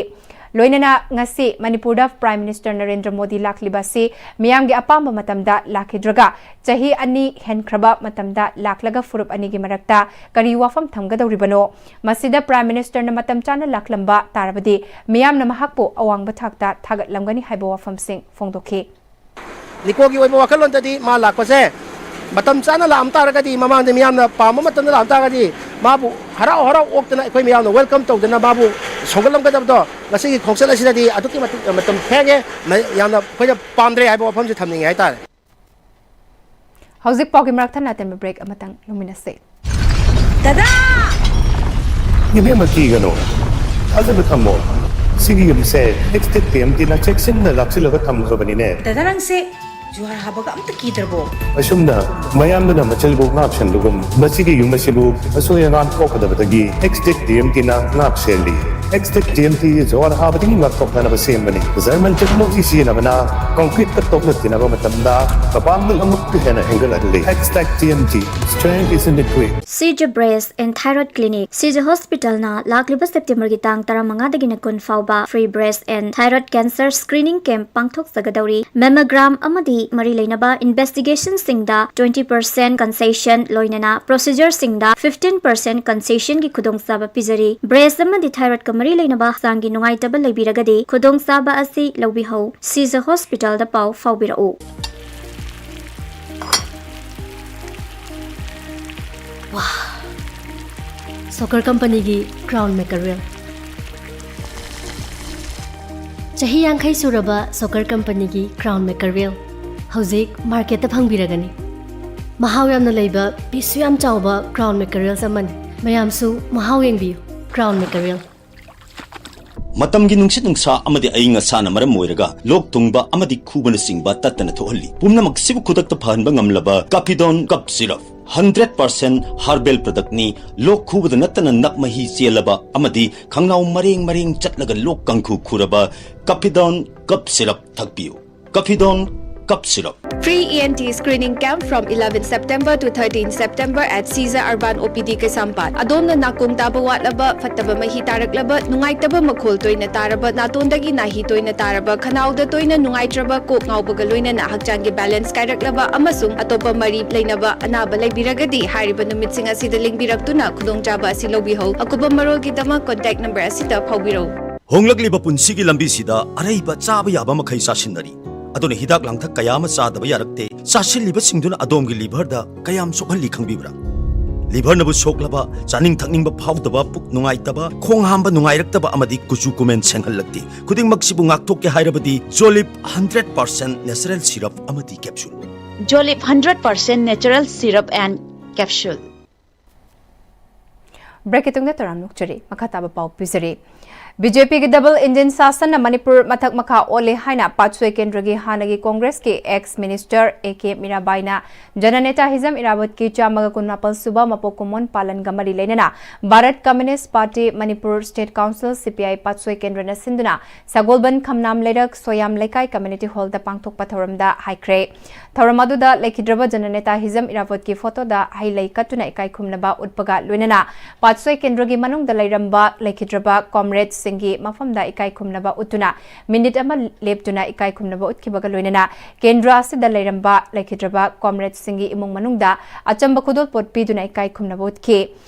ꯂꯣꯏꯅꯅ ꯉꯁꯤ ꯃꯅꯤꯄꯨꯔꯗ Prime Minister ꯅꯔꯦꯟꯗ꯭ꯔ ꯃꯣꯗꯤ ꯂꯥꯛꯂꯤꯕ ꯑꯁꯤ ꯃꯤꯌꯥꯝꯒꯤ ꯑꯄꯥꯝꯕ ꯃꯇꯝꯗ ꯂꯥꯛꯈꯤꯗ꯭ꯔꯒ ꯆꯍꯤ ꯑꯅꯤ ꯍꯦꯟꯈ꯭ꯔꯕ ꯃꯇꯝꯗ ꯂꯥꯛꯂꯒ ꯐꯨꯔꯨꯞ ꯑꯅꯤꯒꯤ ꯃꯔꯛꯇ ꯀꯔꯤ ꯋꯥꯐꯝ ꯊꯝꯒꯗꯧꯔꯤꯕꯅꯣ? ꯃꯁꯤꯗ Prime Ministerꯅ ꯃꯇꯝ ꯆꯥꯅ ꯂꯥꯛꯂꯝꯕ ꯇꯥꯔꯕꯗꯤ ꯃꯤꯌꯥꯝꯅ ꯃꯍꯥꯛꯄꯨ ꯑꯋꯥꯡꯕ ꯊꯥꯛꯇ ꯊꯥꯒꯠꯂꯝꯒꯅꯤ ꯍꯥꯏꯕ ꯋꯥꯐꯝꯁꯤꯡ ꯐꯣꯡꯗꯣꯛꯈꯤ꯫ NIPCOꯒꯤ ꯑꯣꯏꯕ ꯋꯥꯈꯜꯂꯣꯟꯗꯗꯤ ꯃꯥ ꯂꯥꯛꯄꯁꯦ ꯃꯇꯝ ꯆꯥꯅ ꯂꯥꯛꯑꯝ ꯇꯥꯔꯒꯗꯤ, ꯃꯃꯥꯡꯗ ꯃꯤꯌꯥꯝꯅ ꯄꯥꯝꯕ ꯃꯇꯝꯗ ꯂꯥꯛꯑꯝ ꯇꯥꯔꯒꯗꯤ, ꯃꯥꯕꯨ ꯍꯔꯥꯎ ꯍꯔꯥꯎ ꯑꯣꯛꯇꯅ ꯑꯩꯈꯣꯏ ꯃꯌꯥꯝꯅ welcome ꯇꯧꯗꯅ ꯃꯥꯕꯨ ꯁꯧꯒꯠꯂꯝꯒꯗꯕꯗꯣ ꯉꯁꯤꯒꯤ ꯈꯣꯡꯆꯠ ꯑꯁꯤꯗꯗꯤ ꯑꯗꯨꯛꯀꯤ ꯃꯇꯤꯛ ꯃꯇꯝ ꯊꯦꯡꯉꯦ꯫ ꯃ-, ꯌꯥꯝꯅ ꯑꯩꯈꯣꯏꯅ ꯄꯥꯝꯗ꯭ꯔꯦ ꯍꯥꯏꯕ ꯋꯥꯐꯝꯁꯤ ꯊꯝꯅꯤꯡꯉꯦ ꯍꯥꯏꯇꯥꯔꯦ꯫ ꯍꯧꯖꯤꯛ ꯄꯥꯎꯒꯤ ꯃꯔꯛ ꯊꯠꯅ ꯑꯇꯦꯟꯕ break ꯑꯃꯇꯪ ꯂꯧꯃꯤꯟꯅꯁꯤ꯫ ꯗꯗꯥ! ꯏꯕꯦꯝꯃ, ꯀꯤꯒꯅꯨ꯫ ꯊꯥꯖꯕ ꯊꯝꯃꯣ꯫ ꯁꯤꯒꯤ ꯌꯨꯝꯁꯦ Extinct P M Tꯅ ꯆꯦꯛꯁꯤꯟꯅ ꯂꯥꯛꯁꯤꯜꯂꯒ ꯊꯝꯈ꯭ꯔꯕꯅꯤꯅꯦ꯫ ꯗꯗꯥ, ꯅꯪꯁꯦ ꯖꯨꯍꯥꯔ ꯍꯥꯕꯒ ꯑꯝꯇ ꯀꯤꯗ꯭ꯔꯕꯣ? ꯑꯁꯨꯝꯅ ꯃꯌꯥꯝꯗꯨꯅ ꯃꯆꯜꯕꯨ ꯉꯥꯛ ꯁꯦꯟꯕꯒꯨꯝ, ꯃꯁꯤꯒꯤ ꯌꯨꯝ ꯑꯁꯤꯕꯨ ꯑꯁꯣꯏ ꯑꯉꯥꯝ ꯊꯣꯛꯀꯗꯕꯗꯒꯤ Extinct P M Tꯅ ꯉꯥꯛ ꯁꯦꯜꯂꯤ꯫ X-Tech T M T ꯖꯋꯥꯔ ꯍꯥꯕꯗꯒꯤ ꯉꯥꯛꯊꯣꯛꯅꯅꯕ ꯁꯦꯝꯕꯅꯤ꯫ German technology ꯁꯤꯖꯤꯟꯅꯕꯅ concrete ꯇ ꯇꯣꯛꯅ ꯇꯤꯟꯅꯕ ꯃꯇꯝꯗ ꯃꯄꯥꯡꯒꯜ ꯑꯃꯨꯛꯀ ꯍꯦꯟꯅ ꯍꯦꯟꯒꯠꯍꯜꯂꯤ꯫ X-Tech T M T, strength is in the grit. Seizure Breast and Thyroid Clinic, Seizure Hospital ꯅ ꯂꯥꯛꯂꯤꯕ September ꯒꯤ ꯇꯥꯡ ꯇꯔꯥꯃꯉꯥꯗꯒꯤꯅ ꯀꯨꯟ ꯐꯥꯎꯕ free breast and thyroid cancer screening camp ꯄꯥꯡꯊꯣꯛꯆꯒꯗꯧꯔꯤ꯫ Mammogram ꯑꯃꯗꯤ ꯃꯔꯤ ꯂꯩꯅꯕ investigation ꯁꯤꯡꯗ twenty percent concession, ꯂꯣꯏꯅꯅ procedure ꯁꯤꯡꯗ fifteen percent concession ꯒꯤ ꯈꯨꯗꯣꯡꯆꯥꯕ ꯄꯤꯖꯔꯤ꯫ Breast ꯑꯃꯗꯤ thyroid ꯀ ꯃꯔꯤ ꯂꯩꯅꯕ ꯍꯛꯆꯥꯡꯒꯤ ꯅꯨꯡꯉꯥꯏꯇꯕ ꯂꯩꯕꯤꯔꯒꯗꯤ ꯈꯨꯗꯣꯡꯆꯥꯕ ꯑꯁꯤ ꯂꯧꯕꯤꯍꯧ꯫ Seizure Hospital ꯗ ꯄꯥꯎ ꯐꯥꯎꯕꯤꯔꯛꯎ꯫ ꯁꯣꯀꯔ ꯀꯝꯄꯅꯤꯒꯤ Crown Mackerel꯫ ꯆꯍꯤ ꯌꯥꯡꯈꯩ ꯁꯨꯔꯕ ꯁꯣꯀꯔ ꯀꯝꯄꯅꯤꯒꯤ Crown Mackerel ꯍꯧꯖꯤꯛ market ꯇ ꯐꯪꯕꯤꯔꯒꯅꯤ꯫ ꯃꯍꯥꯎ ꯌꯥꯝꯅ ꯂꯩꯕ, piece ꯁꯨ ꯌꯥꯝ ꯆꯥꯎꯕ Crown Mackerel ꯑꯃꯅꯤ꯫ ꯃꯌꯥꯝꯁꯨ ꯃꯍꯥꯎ ꯌꯦꯡꯕꯤꯌꯨ꯫ Crown Mackerel꯫ ꯃꯇꯝꯒꯤ ꯅꯨꯡꯁꯤꯠ ꯅꯨꯡꯁꯥ ꯑꯃꯗꯤ ꯑꯏꯪ ꯑꯁꯥꯅ ꯃꯔꯝ ꯑꯣꯏꯔꯒ ꯂꯣꯛ ꯊꯨꯡꯕ ꯑꯃꯗꯤ ꯈꯨꯕꯅꯆꯤꯡꯕ ꯇꯠꯇꯅ ꯊꯣꯛꯍꯜꯂꯤ꯫ ꯄꯨꯝꯅꯃꯛꯁꯤꯕꯨ ꯈꯨꯗꯛꯇ ꯐꯍꯟꯕ ꯉꯝꯂꯕ Capidon Cough Syrup, hundred percent herbal product ꯅꯤ꯫ ꯂꯣꯛ ꯈꯨꯕꯗ ꯅꯠꯇꯅ ꯅꯞ ꯃꯍꯤ ꯆꯦꯜꯂꯕ ꯑꯃꯗꯤ ꯈꯪꯅꯥꯎ ꯃꯔꯦꯡ ꯃꯔꯦꯡ ꯆꯠꯂꯒ ꯂꯣꯛ ꯀꯥꯡꯈꯨ ꯈꯨꯔꯕ Capidon Cough Syrup ꯊꯛꯄꯤꯌꯨ꯫ Capidon Cough Syrup꯫ Free E N T screening camp from eleven September to thirteen September at Seizure Urban O P D, ꯀꯩꯁꯥꯝꯄꯥꯠ꯫ ꯑꯗꯣꯝꯅ ꯅꯥꯀꯣꯡ ꯇꯥꯕ ꯋꯥꯠꯂꯕ, ꯐꯠꯇꯕ ꯃꯍꯤ ꯇꯥꯔꯛꯂꯕ, ꯅꯨꯡꯉꯥꯏꯇꯕ ꯃꯈꯣꯜ ꯇꯣꯏꯅ ꯇꯥꯔꯕ, ꯅꯥꯇꯣꯟꯗꯒꯤ ꯅꯥꯍꯤ ꯇꯣꯏꯅ ꯇꯥꯔꯕ, ꯈꯅꯥꯎꯗ ꯇꯣꯏꯅ ꯅꯨꯡꯉꯥꯏꯇ꯭ꯔꯕ, ꯀꯣꯛ ꯉꯥꯎꯕꯒ ꯂꯣꯏꯅꯅ ꯍꯛꯆꯥꯡꯒꯤ balance ꯀꯥꯏꯔꯛꯂꯕ ꯑꯃꯁꯨꯡ ꯑꯇꯣꯞꯄ ꯃꯔꯤ ꯂꯩꯅꯕ ꯑꯅꯥꯕ ꯂꯩꯕꯤꯔꯒꯗꯤ, ꯍꯥꯏꯔꯤꯕ ꯅꯨꯃꯤꯠꯁꯤꯡ ꯑꯁꯤꯗ ꯂꯦꯡꯕꯤꯔꯛꯇꯨꯅ ꯈꯨꯗꯣꯡꯆꯥꯕ ꯑꯁꯤ ꯂꯧꯕꯤꯍꯧ꯫ ꯑꯀꯨꯞꯄ ꯃꯔꯣꯜꯒꯤꯗꯃꯛ contact number ꯑꯁꯤꯗ ꯐꯥꯎꯕꯤꯔꯧ꯫ ꯍꯣꯡꯂꯛꯂꯤꯕ ꯄꯨꯟꯁꯤꯒꯤ ꯂꯝꯕꯤꯁꯤꯗ ꯑꯔꯩꯕ ꯆꯥꯕ ꯌꯥꯕ ꯃꯈꯩ ꯆꯥꯁꯤꯟꯅꯔꯤ꯫ ꯑꯗꯨꯅ ꯍꯤꯗꯥꯛ ꯂꯥꯡꯊꯛ ꯀꯌꯥ ꯑꯃ ꯆꯥꯗꯕ ꯌꯥꯔꯛꯇꯦ꯫ ꯆꯥꯁꯤꯜꯂꯤꯕꯁꯤꯡꯗꯨꯅ ꯑꯗꯣꯝꯒꯤ liver ꯗ ꯀꯌꯥꯝ ꯁꯣꯛꯍꯜꯂꯤ ꯈꯪꯕꯤꯕ꯭ꯔꯥ? Liver ꯅꯕꯨ ꯁꯣꯛꯂꯕ, ꯆꯥꯅꯤꯡ ꯊꯛꯅꯤꯡꯕ ꯐꯥꯎꯗꯕ, ꯄꯨꯛ ꯅꯨꯡꯉꯥꯏꯇꯕ, ꯈꯣꯡ ꯍꯥꯝꯕ ꯅꯨꯡꯉꯥꯏꯔꯛꯇꯕ ꯑꯃꯗꯤ ꯀꯨꯆꯨ ꯀꯨꯃꯦꯟ ꯁꯦꯡꯍꯜꯂꯛꯇꯦ꯫ ꯈꯨꯗꯤꯡꯃꯛꯁꯤꯕꯨ ꯉꯥꯛꯊꯣꯛꯀꯦ ꯍꯥꯏꯔꯕꯗꯤ Jolib hundred percent natural syrup ꯑꯃꯗꯤ capsule꯫ Jolib hundred percent natural syrup and capsule꯫ Break ꯀꯤ ꯇꯨꯡꯗ ꯇꯔꯥꯝ ꯑꯣꯛꯆꯔꯤ꯫ ꯃꯈꯥ ꯇꯥꯕ ꯄꯥꯎ ꯄꯤꯖꯔꯤ꯫ ꯕꯤ ꯖꯦ ꯄꯤꯒꯤ double engine ꯁꯥꯁꯟꯅ ꯃꯅꯤꯄꯨꯔ ꯃꯊꯛ ꯃꯈꯥ ꯑꯣꯜꯂꯦ ꯍꯥꯏꯅ ꯄꯥꯠꯁꯣꯏ ꯀꯦꯟꯗ꯭ꯔꯒꯤ ꯍꯥꯟꯅꯒꯤ ꯀꯣꯡꯒ꯭ꯔꯦꯁꯀꯤ ex minister ꯑꯦ ꯀꯦ ꯃꯤꯔꯥꯕꯥꯏꯅ ꯖꯅꯅꯦꯇꯥ ꯍꯤꯖꯝ ꯏꯔꯥꯕꯣꯠꯀꯤ ꯆꯥꯝꯃꯒ ꯀꯨꯟꯃꯥꯄꯜ ꯁꯨꯕ ꯃꯄꯣꯛ ꯀꯨꯝꯑꯣꯟ ꯄꯥꯂꯟꯒ ꯃꯔꯤ ꯂꯩꯅꯅ Bharat Communist Party Manipur State Council, C P I, ꯄꯥꯠꯁꯣꯏ ꯀꯦꯟꯗ꯭ꯔꯅ ꯁꯤꯟꯗꯨꯅ ꯁꯒꯣꯜꯕꯟ ꯈꯝꯅꯥꯝ ꯂꯩꯔꯛ ꯁꯣꯌꯥꯝ ꯂꯩꯀꯥꯏ community hall ꯗ ꯄꯥꯡꯊꯣꯛꯄ ꯊꯧꯔꯝꯗ ꯍꯥꯏꯈ꯭ꯔꯦ꯫ ꯊꯧꯔꯝ ꯑꯗꯨꯗ ꯂꯩꯈꯤꯗ꯭ꯔꯕ ꯖꯅꯅꯦꯇꯥ ꯍꯤꯖꯝ ꯏꯔꯥꯕꯣꯠꯀꯤ ꯐꯣꯇꯣꯗ ꯍꯩ ꯂꯩ ꯀꯠꯇꯨꯅ ꯏꯀꯥꯏ ꯈꯨꯝꯅꯕ ꯎꯠꯄꯒ ꯂꯣꯏꯅꯅ ꯄꯥꯠꯁꯣꯏ ꯀꯦꯟꯗ꯭ꯔꯒꯤ ꯃꯅꯨꯡꯗ ꯂꯩꯔꯝꯕ ꯂꯩꯈꯤꯗ꯭ꯔꯕ ꯀꯣꯝꯔꯦꯗꯁꯤꯡꯒꯤ ꯃꯐꯝꯗ ꯏꯀꯥꯏ ꯈꯨꯝꯅꯕ ꯎꯠꯇꯨꯅ ꯃꯤꯅꯤꯠ ꯑꯃ ꯂꯦꯞꯇꯨꯅ ꯏꯀꯥꯏ ꯈꯨꯝꯅꯕ ꯎꯠꯈꯤꯕꯒ ꯂꯣꯏꯅꯅ ꯀꯦꯟꯗ꯭ꯔ ꯑꯁꯤꯗ ꯂꯩꯔꯝꯕ ꯂꯩꯈꯤꯗ꯭ꯔꯕ ꯀꯣꯝꯔꯦꯗꯁꯤꯡꯒꯤ ꯏꯃꯨꯡ ꯃꯅꯨꯡꯗ ꯑꯆꯝꯕ ꯈꯨꯗꯣꯜꯄꯣꯠ ꯄꯤꯗꯨꯅ ꯏꯀꯥꯏ ꯈꯨꯝꯅꯕ ꯎꯠꯈꯤ꯫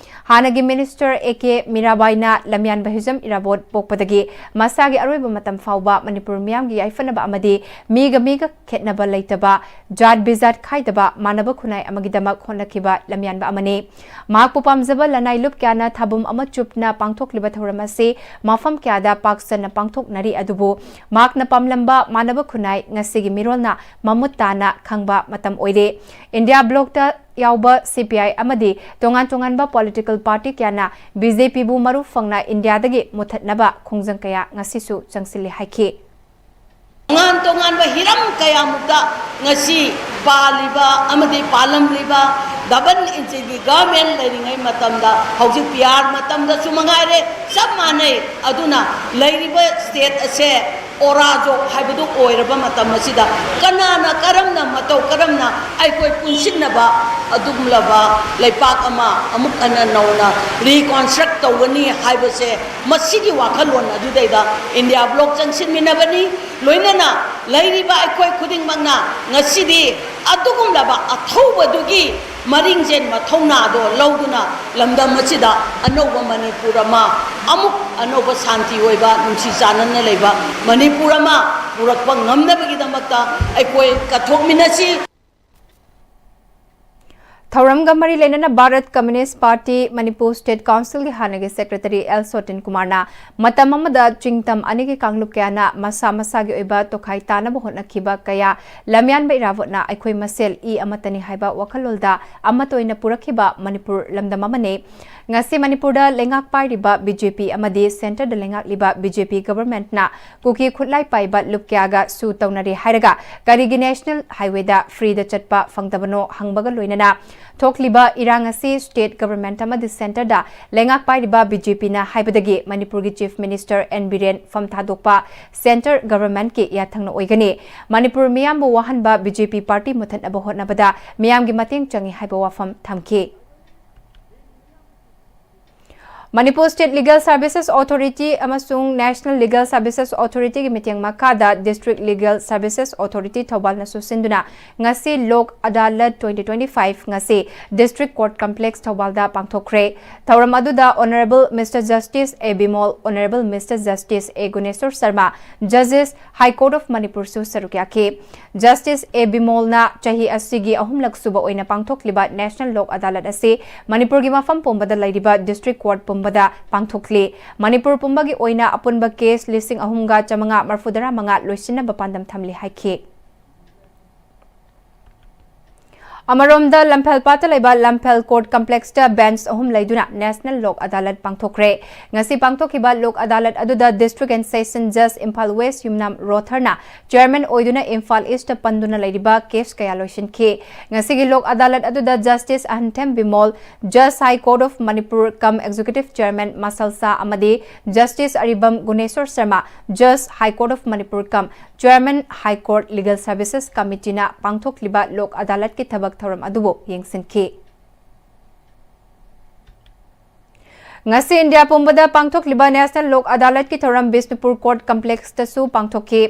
ꯍꯥꯟꯅꯒꯤ minister A K ꯃꯤꯔꯥꯕꯥꯏꯅ ꯂꯝꯌꯥꯟꯕ Hijam Irabot ꯄꯣꯛꯄꯗꯒꯤ ꯃꯁꯥꯒꯤ ꯑꯔꯣꯏꯕ ꯃꯇꯝ ꯐꯥꯎꯕ ꯃꯅꯤꯄꯨꯔ ꯃꯤꯌꯥꯝꯒꯤ ꯌꯥꯏꯐꯅꯕ ꯑꯃꯗꯤ ꯃꯤꯒ ꯃꯤꯒ ꯈꯦꯠꯅꯕ ꯂꯩꯇꯕ, ꯖꯥꯠ ꯕꯤꯖꯥꯠ ꯈꯥꯏꯗꯕ, ꯃꯥꯟꯅꯕ ꯈꯨꯟꯅꯥꯏ ꯑꯃꯒꯤꯗꯃꯛ ꯍꯣꯠꯅꯈꯤꯕ ꯂꯝꯌꯥꯟꯕ ꯑꯃꯅꯤ꯫ ꯃꯍꯥꯛꯄꯨ ꯄꯥꯝꯖꯕ ꯂꯅꯥꯏ ꯂꯨꯞ ꯀꯌꯥꯅ ꯊꯥꯕꯨꯝ ꯑꯃ ꯆꯨꯞꯅ ꯄꯥꯡꯊꯣꯛꯂꯤꯕ ꯊꯧꯔꯝ ꯑꯁꯤ ꯃꯐꯝ ꯀꯌꯥꯗ ꯄꯥꯛ ꯁꯟꯅ ꯄꯥꯡꯊꯣꯛꯅꯔꯤ, ꯑꯗꯨꯕꯨ ꯃꯍꯥꯛꯅ ꯄꯥꯝꯂꯝꯕ ꯃꯥꯟꯅꯕ ꯈꯨꯟꯅꯥꯏ ꯉꯁꯤꯒꯤ ꯃꯤꯔꯣꯜꯅ ꯃꯃꯨꯠ ꯇꯥꯅ ꯈꯪꯕ ꯃꯇꯝ ꯑꯣꯏꯔꯦ꯫ ꯏꯟꯗꯤꯌꯥ bloc ꯇ ꯌꯥꯎꯕ C P I ꯑꯃꯗꯤ ꯇꯣꯉꯥꯟ ꯇꯣꯉꯥꯟꯕ political party ꯀꯌꯥꯅ B J P ꯕꯨ ꯃꯔꯨ ꯐꯪꯅ ꯏꯟꯗꯤꯌꯥꯗꯒꯤ ꯃꯨꯠꯊꯠꯅꯕ ꯈꯣꯡꯖꯪ ꯀꯌꯥ ꯉꯁꯤꯁꯨ ꯆꯪꯁꯤꯜꯂꯤ ꯍꯥꯏꯈꯤ꯫ ꯇꯣꯉꯥꯟ ꯇꯣꯉꯥꯟꯕ ꯍꯤꯔꯝ ꯀꯌꯥꯃꯨꯛꯇ ꯉꯁꯤ ꯄꯥꯜꯂꯤꯕ ꯑꯃꯗꯤ ꯄꯥꯜꯂꯝꯂꯤꯕ double engine ꯒꯤ government ꯂꯩꯔꯤꯉꯩ ꯃꯇꯝꯗ, ꯍꯧꯖꯤꯛ P R ꯃꯇꯝꯗꯁꯨ ꯃꯉꯥꯏꯔꯦ, ꯆꯞ ꯃꯥꯟꯅꯩ꯫ ꯑꯗꯨꯅ ꯂꯩꯔꯤꯕ state ꯑꯁꯦ ꯑꯣꯔꯥꯖꯣꯛ ꯍꯥꯏꯕꯗꯨ ꯑꯣꯏꯔꯕ ꯃꯇꯝ ꯑꯁꯤꯗ ꯀꯅꯥꯅ ꯀꯔꯝꯅ, ꯃꯇꯧ ꯀꯔꯝꯅ ꯑꯩꯈꯣꯏ ꯄꯨꯟꯁꯤꯟꯅꯕ ꯑꯗꯨꯒꯨꯝꯂꯕ ꯂꯩꯄꯥꯛ ꯑꯃ ꯑꯃꯨꯛ ꯍꯟꯅ ꯅꯧꯅ reconstruct ꯇꯧꯒꯅꯤ ꯍꯥꯏꯕꯁꯦ, ꯃꯁꯤꯒꯤ ꯋꯥꯈꯜꯂꯣꯟ ꯑꯗꯨꯗꯩꯗ ꯏꯟꯗꯤꯌꯥ bloc ꯆꯪꯁꯤꯟꯃꯤꯟꯅꯕꯅꯤ꯫ ꯂꯣꯏꯅꯅ ꯂꯩꯔꯤꯕ ꯑꯩꯈꯣꯏ ꯈꯨꯗꯤꯡꯃꯛꯅ ꯉꯁꯤꯗꯤ ꯑꯗꯨꯒꯨꯝꯂꯕ ꯑꯊꯧꯕꯗꯨꯒꯤ ꯃꯔꯤꯡꯖꯦꯟ ꯃꯊꯧꯅꯥꯗꯣ ꯂꯧꯗꯨꯅ ꯂꯝꯗꯝ ꯑꯁꯤꯗ ꯑꯅꯧꯕ ꯃꯅꯤꯄꯨꯔ ꯑꯃ, ꯑꯃꯨꯛ ꯑꯅꯧꯕ ꯁꯥꯟꯇꯤ ꯑꯣꯏꯕ, ꯅꯨꯡꯁꯤ ꯆꯥꯟꯅꯅ ꯂꯩꯕ ꯃꯅꯤꯄꯨꯔ ꯑꯃ ꯄꯨꯔꯛꯄ ꯉꯝꯅꯕꯒꯤꯗꯃꯛꯇ ꯑꯩꯈꯣꯏ ꯀꯠꯊꯣꯛꯃꯤꯟꯅꯁꯤ꯫ ꯊꯧꯔꯝꯒ ꯃꯔꯤ ꯂꯩꯅꯅ Bharat Communist Party Manipur State Council ꯒꯤ ꯍꯥꯟꯅꯒꯤ secretary ꯑꯦꯜ ꯁꯣꯇꯤꯟ ꯀꯨꯃꯥꯔꯅ ꯃꯇꯝ ꯑꯃꯗ ꯆꯤꯡꯇꯝ ꯑꯅꯤꯒꯤ ꯀꯥꯡꯂꯨꯞ ꯀꯌꯥꯅ ꯃꯁꯥ ꯃꯁꯥꯒꯤ ꯑꯣꯏꯕ ꯇꯣꯈꯥꯏ ꯇꯥꯅꯕ ꯍꯣꯠꯅꯈꯤꯕ ꯀꯌꯥ ꯂꯝꯌꯥꯟꯕ ꯏꯔꯥꯕꯣꯠꯅ ꯑꯩꯈꯣꯏ ꯃꯁꯦꯜ ꯏ ꯑꯃꯠꯇꯅꯤ ꯍꯥꯏꯕ ꯋꯥꯈꯜꯂꯣꯟꯗ ꯑꯃꯠꯇ ꯑꯣꯏꯅ ꯄꯨꯔꯛꯈꯤꯕ ꯃꯅꯤꯄꯨꯔ ꯂꯝꯗꯝ ꯑꯃꯅꯤ꯫ ꯉꯁꯤ ꯃꯅꯤꯄꯨꯔꯗ ꯂꯩꯉꯥꯛ ꯄꯥꯏꯔꯤꯕ ꯕꯤ ꯖꯦ ꯄꯤ ꯑꯃꯗꯤ centreꯗ ꯂꯩꯉꯥꯛꯂꯤꯕ ꯕꯤ ꯖꯦ ꯄꯤ governmentꯅ ꯀꯨꯀꯤ ꯈꯨꯠꯂꯥꯏ ꯄꯥꯏꯕ ꯂꯨꯞ ꯀꯌꯥꯒ ꯁꯨ ꯇꯧꯅꯔꯦ ꯍꯥꯏꯔꯒ ꯒꯥꯔꯤꯒꯤ national highwayꯗ freeꯗ ꯆꯠꯄ ꯐꯪꯗꯕꯅꯣ ꯍꯪꯕꯒ ꯂꯣꯏꯅꯅ ꯊꯣꯛꯂꯤꯕ ꯏꯔꯥꯡ ꯑꯁꯤ state government ꯑꯃꯗꯤ centreꯗ ꯂꯩꯉꯥꯛ ꯄꯥꯏꯔꯤꯕ ꯕꯤ ꯖꯦ ꯄꯤꯅ ꯍꯥꯏꯕꯗꯒꯤ ꯃꯅꯤꯄꯨꯔꯒꯤ Chief Minister ꯑꯦꯟ ꯕꯤꯔꯦꯟ ꯐꯝ ꯊꯥꯗꯣꯛꯄ centre governmentꯀꯤ ꯌꯥꯊꯪꯅ ꯑꯣꯏꯒꯅꯤ꯫ ꯃꯅꯤꯄꯨꯔ ꯃꯤꯌꯥꯝꯕꯨ ꯋꯥꯍꯟꯕ ꯕꯤ ꯖꯦ ꯄꯤ party ꯃꯨꯊꯠꯅꯕ ꯍꯣꯠꯅꯕꯗ ꯃꯤꯌꯥꯝꯒꯤ ꯃꯇꯦꯡ ꯆꯪꯏ ꯍꯥꯏꯕ ꯋꯥꯐꯝ ꯊꯝꯈꯤ꯫ Manipur State Legal Services Authority ꯑꯃꯁꯨꯡ National Legal Services Authorityꯒꯤ ꯃꯤꯠꯌꯦꯡ ꯃꯈꯥꯗ District Legal Services Authority ꯊꯧꯕꯥꯜꯅꯁꯨ ꯁꯤꯟꯗꯨꯅ ꯉꯁꯤ ꯂꯣꯛ ꯑꯗꯥꯂꯠ twenty twenty-five ꯉꯁꯤ District Court Complex ꯊꯧꯕꯥꯜꯗ ꯄꯥꯡꯊꯣꯛꯈ꯭ꯔꯦ꯫ ꯊꯧꯔꯝ ꯑꯗꯨꯗ Honourable Mister Justice A Bimol, Honourable Mister Justice A Guneshor Sharma, Judges, High Court of ꯃꯅꯤꯄꯨꯔꯁꯨ ꯁꯔꯨꯛ ꯌꯥꯈꯤ꯫ Justice ꯑꯦ ꯕꯤꯃꯣꯜꯅ ꯆꯍꯤ ꯑꯁꯤꯒꯤ ꯑꯍꯨꯝꯂꯛ ꯁꯨꯕ ꯑꯣꯏꯅ ꯄꯥꯡꯊꯣꯛꯂꯤꯕ National ꯂꯣꯛ ꯑꯗꯥꯂꯠ ꯑꯁꯤ ꯃꯅꯤꯄꯨꯔꯒꯤ ꯃꯐꯝ ꯄꯨꯝꯕꯗ ꯂꯩꯔꯤꯕ District Court ꯄꯨꯝꯕꯗ ꯄꯥꯡꯊꯣꯛꯂꯤ꯫ ꯃꯅꯤꯄꯨꯔ ꯄꯨꯝꯕꯒꯤ ꯑꯣꯏꯅ ꯑꯄꯨꯟꯕ case ꯂꯤꯁꯤꯡ ꯑꯍꯨꯝꯒ ꯆꯥꯃꯉꯥ ꯃꯔꯤꯐꯨꯇꯔꯥ ꯃꯉꯥ ꯂꯣꯏꯁꯤꯟꯅꯕ ꯄꯥꯟꯗꯝ ꯊꯝꯂꯤ ꯍꯥꯏꯈꯤ꯫ ꯑꯃꯔꯣꯝꯗ ꯂꯝꯐꯦꯜ ꯄꯥꯠꯇ ꯂꯩꯕ ꯂꯝꯐꯦꯜ Court Complexꯇ bench ꯑꯍꯨꯝ ꯂꯩꯗꯨꯅ National ꯂꯣꯛ ꯑꯗꯥꯂꯠ ꯄꯥꯡꯊꯣꯛꯈ꯭ꯔꯦ꯫ ꯉꯁꯤ ꯄꯥꯡꯊꯣꯛꯈꯤꯕ ꯂꯣꯛ ꯑꯗꯥꯂꯠ ꯑꯗꯨꯗ District and Session Judge Imphal West Yumnam ꯔꯣꯊꯔꯅ Chairman ꯑꯣꯏꯗꯨꯅ ꯏꯝꯐꯥꯜ Eastꯇ ꯄꯟꯗꯨꯅ ꯂꯩꯔꯤꯕ case ꯀꯌꯥ ꯂꯣꯏꯁꯤꯟꯈꯤ꯫ ꯉꯁꯤꯒꯤ ꯂꯣꯛ ꯑꯗꯥꯂꯠ ꯑꯗꯨꯗ Justice ꯑꯍꯟꯊꯦꯝ Bimol, Judge High Court of Manipur cum Executive Chairman muscle ꯁꯥ ꯑꯃꯗꯤ Justice Aribam Guneshor Sharma, Judge High Court of Manipur cum Chairman High Court Legal Services Committeeꯅ ꯄꯥꯡꯊꯣꯛꯂꯤꯕ ꯂꯣꯛ ꯑꯗꯥꯂꯠꯀꯤ ꯊꯕꯛ ꯊꯧꯔꯝ ꯑꯗꯨꯕꯨ ꯌꯦꯡꯁꯤꯟꯈꯤ꯫ ꯉꯁꯤ ꯏꯟꯗꯤꯌꯥ ꯄꯨꯝꯕꯗ ꯄꯥꯡꯊꯣꯛꯂꯤꯕ National ꯂꯣꯛ ꯑꯗꯥꯂꯠꯀꯤ ꯊꯧꯔꯝ ꯕꯤꯁꯅꯨꯄꯨꯔ Court Complexꯇꯁꯨ ꯄꯥꯡꯊꯣꯛꯈꯤ꯫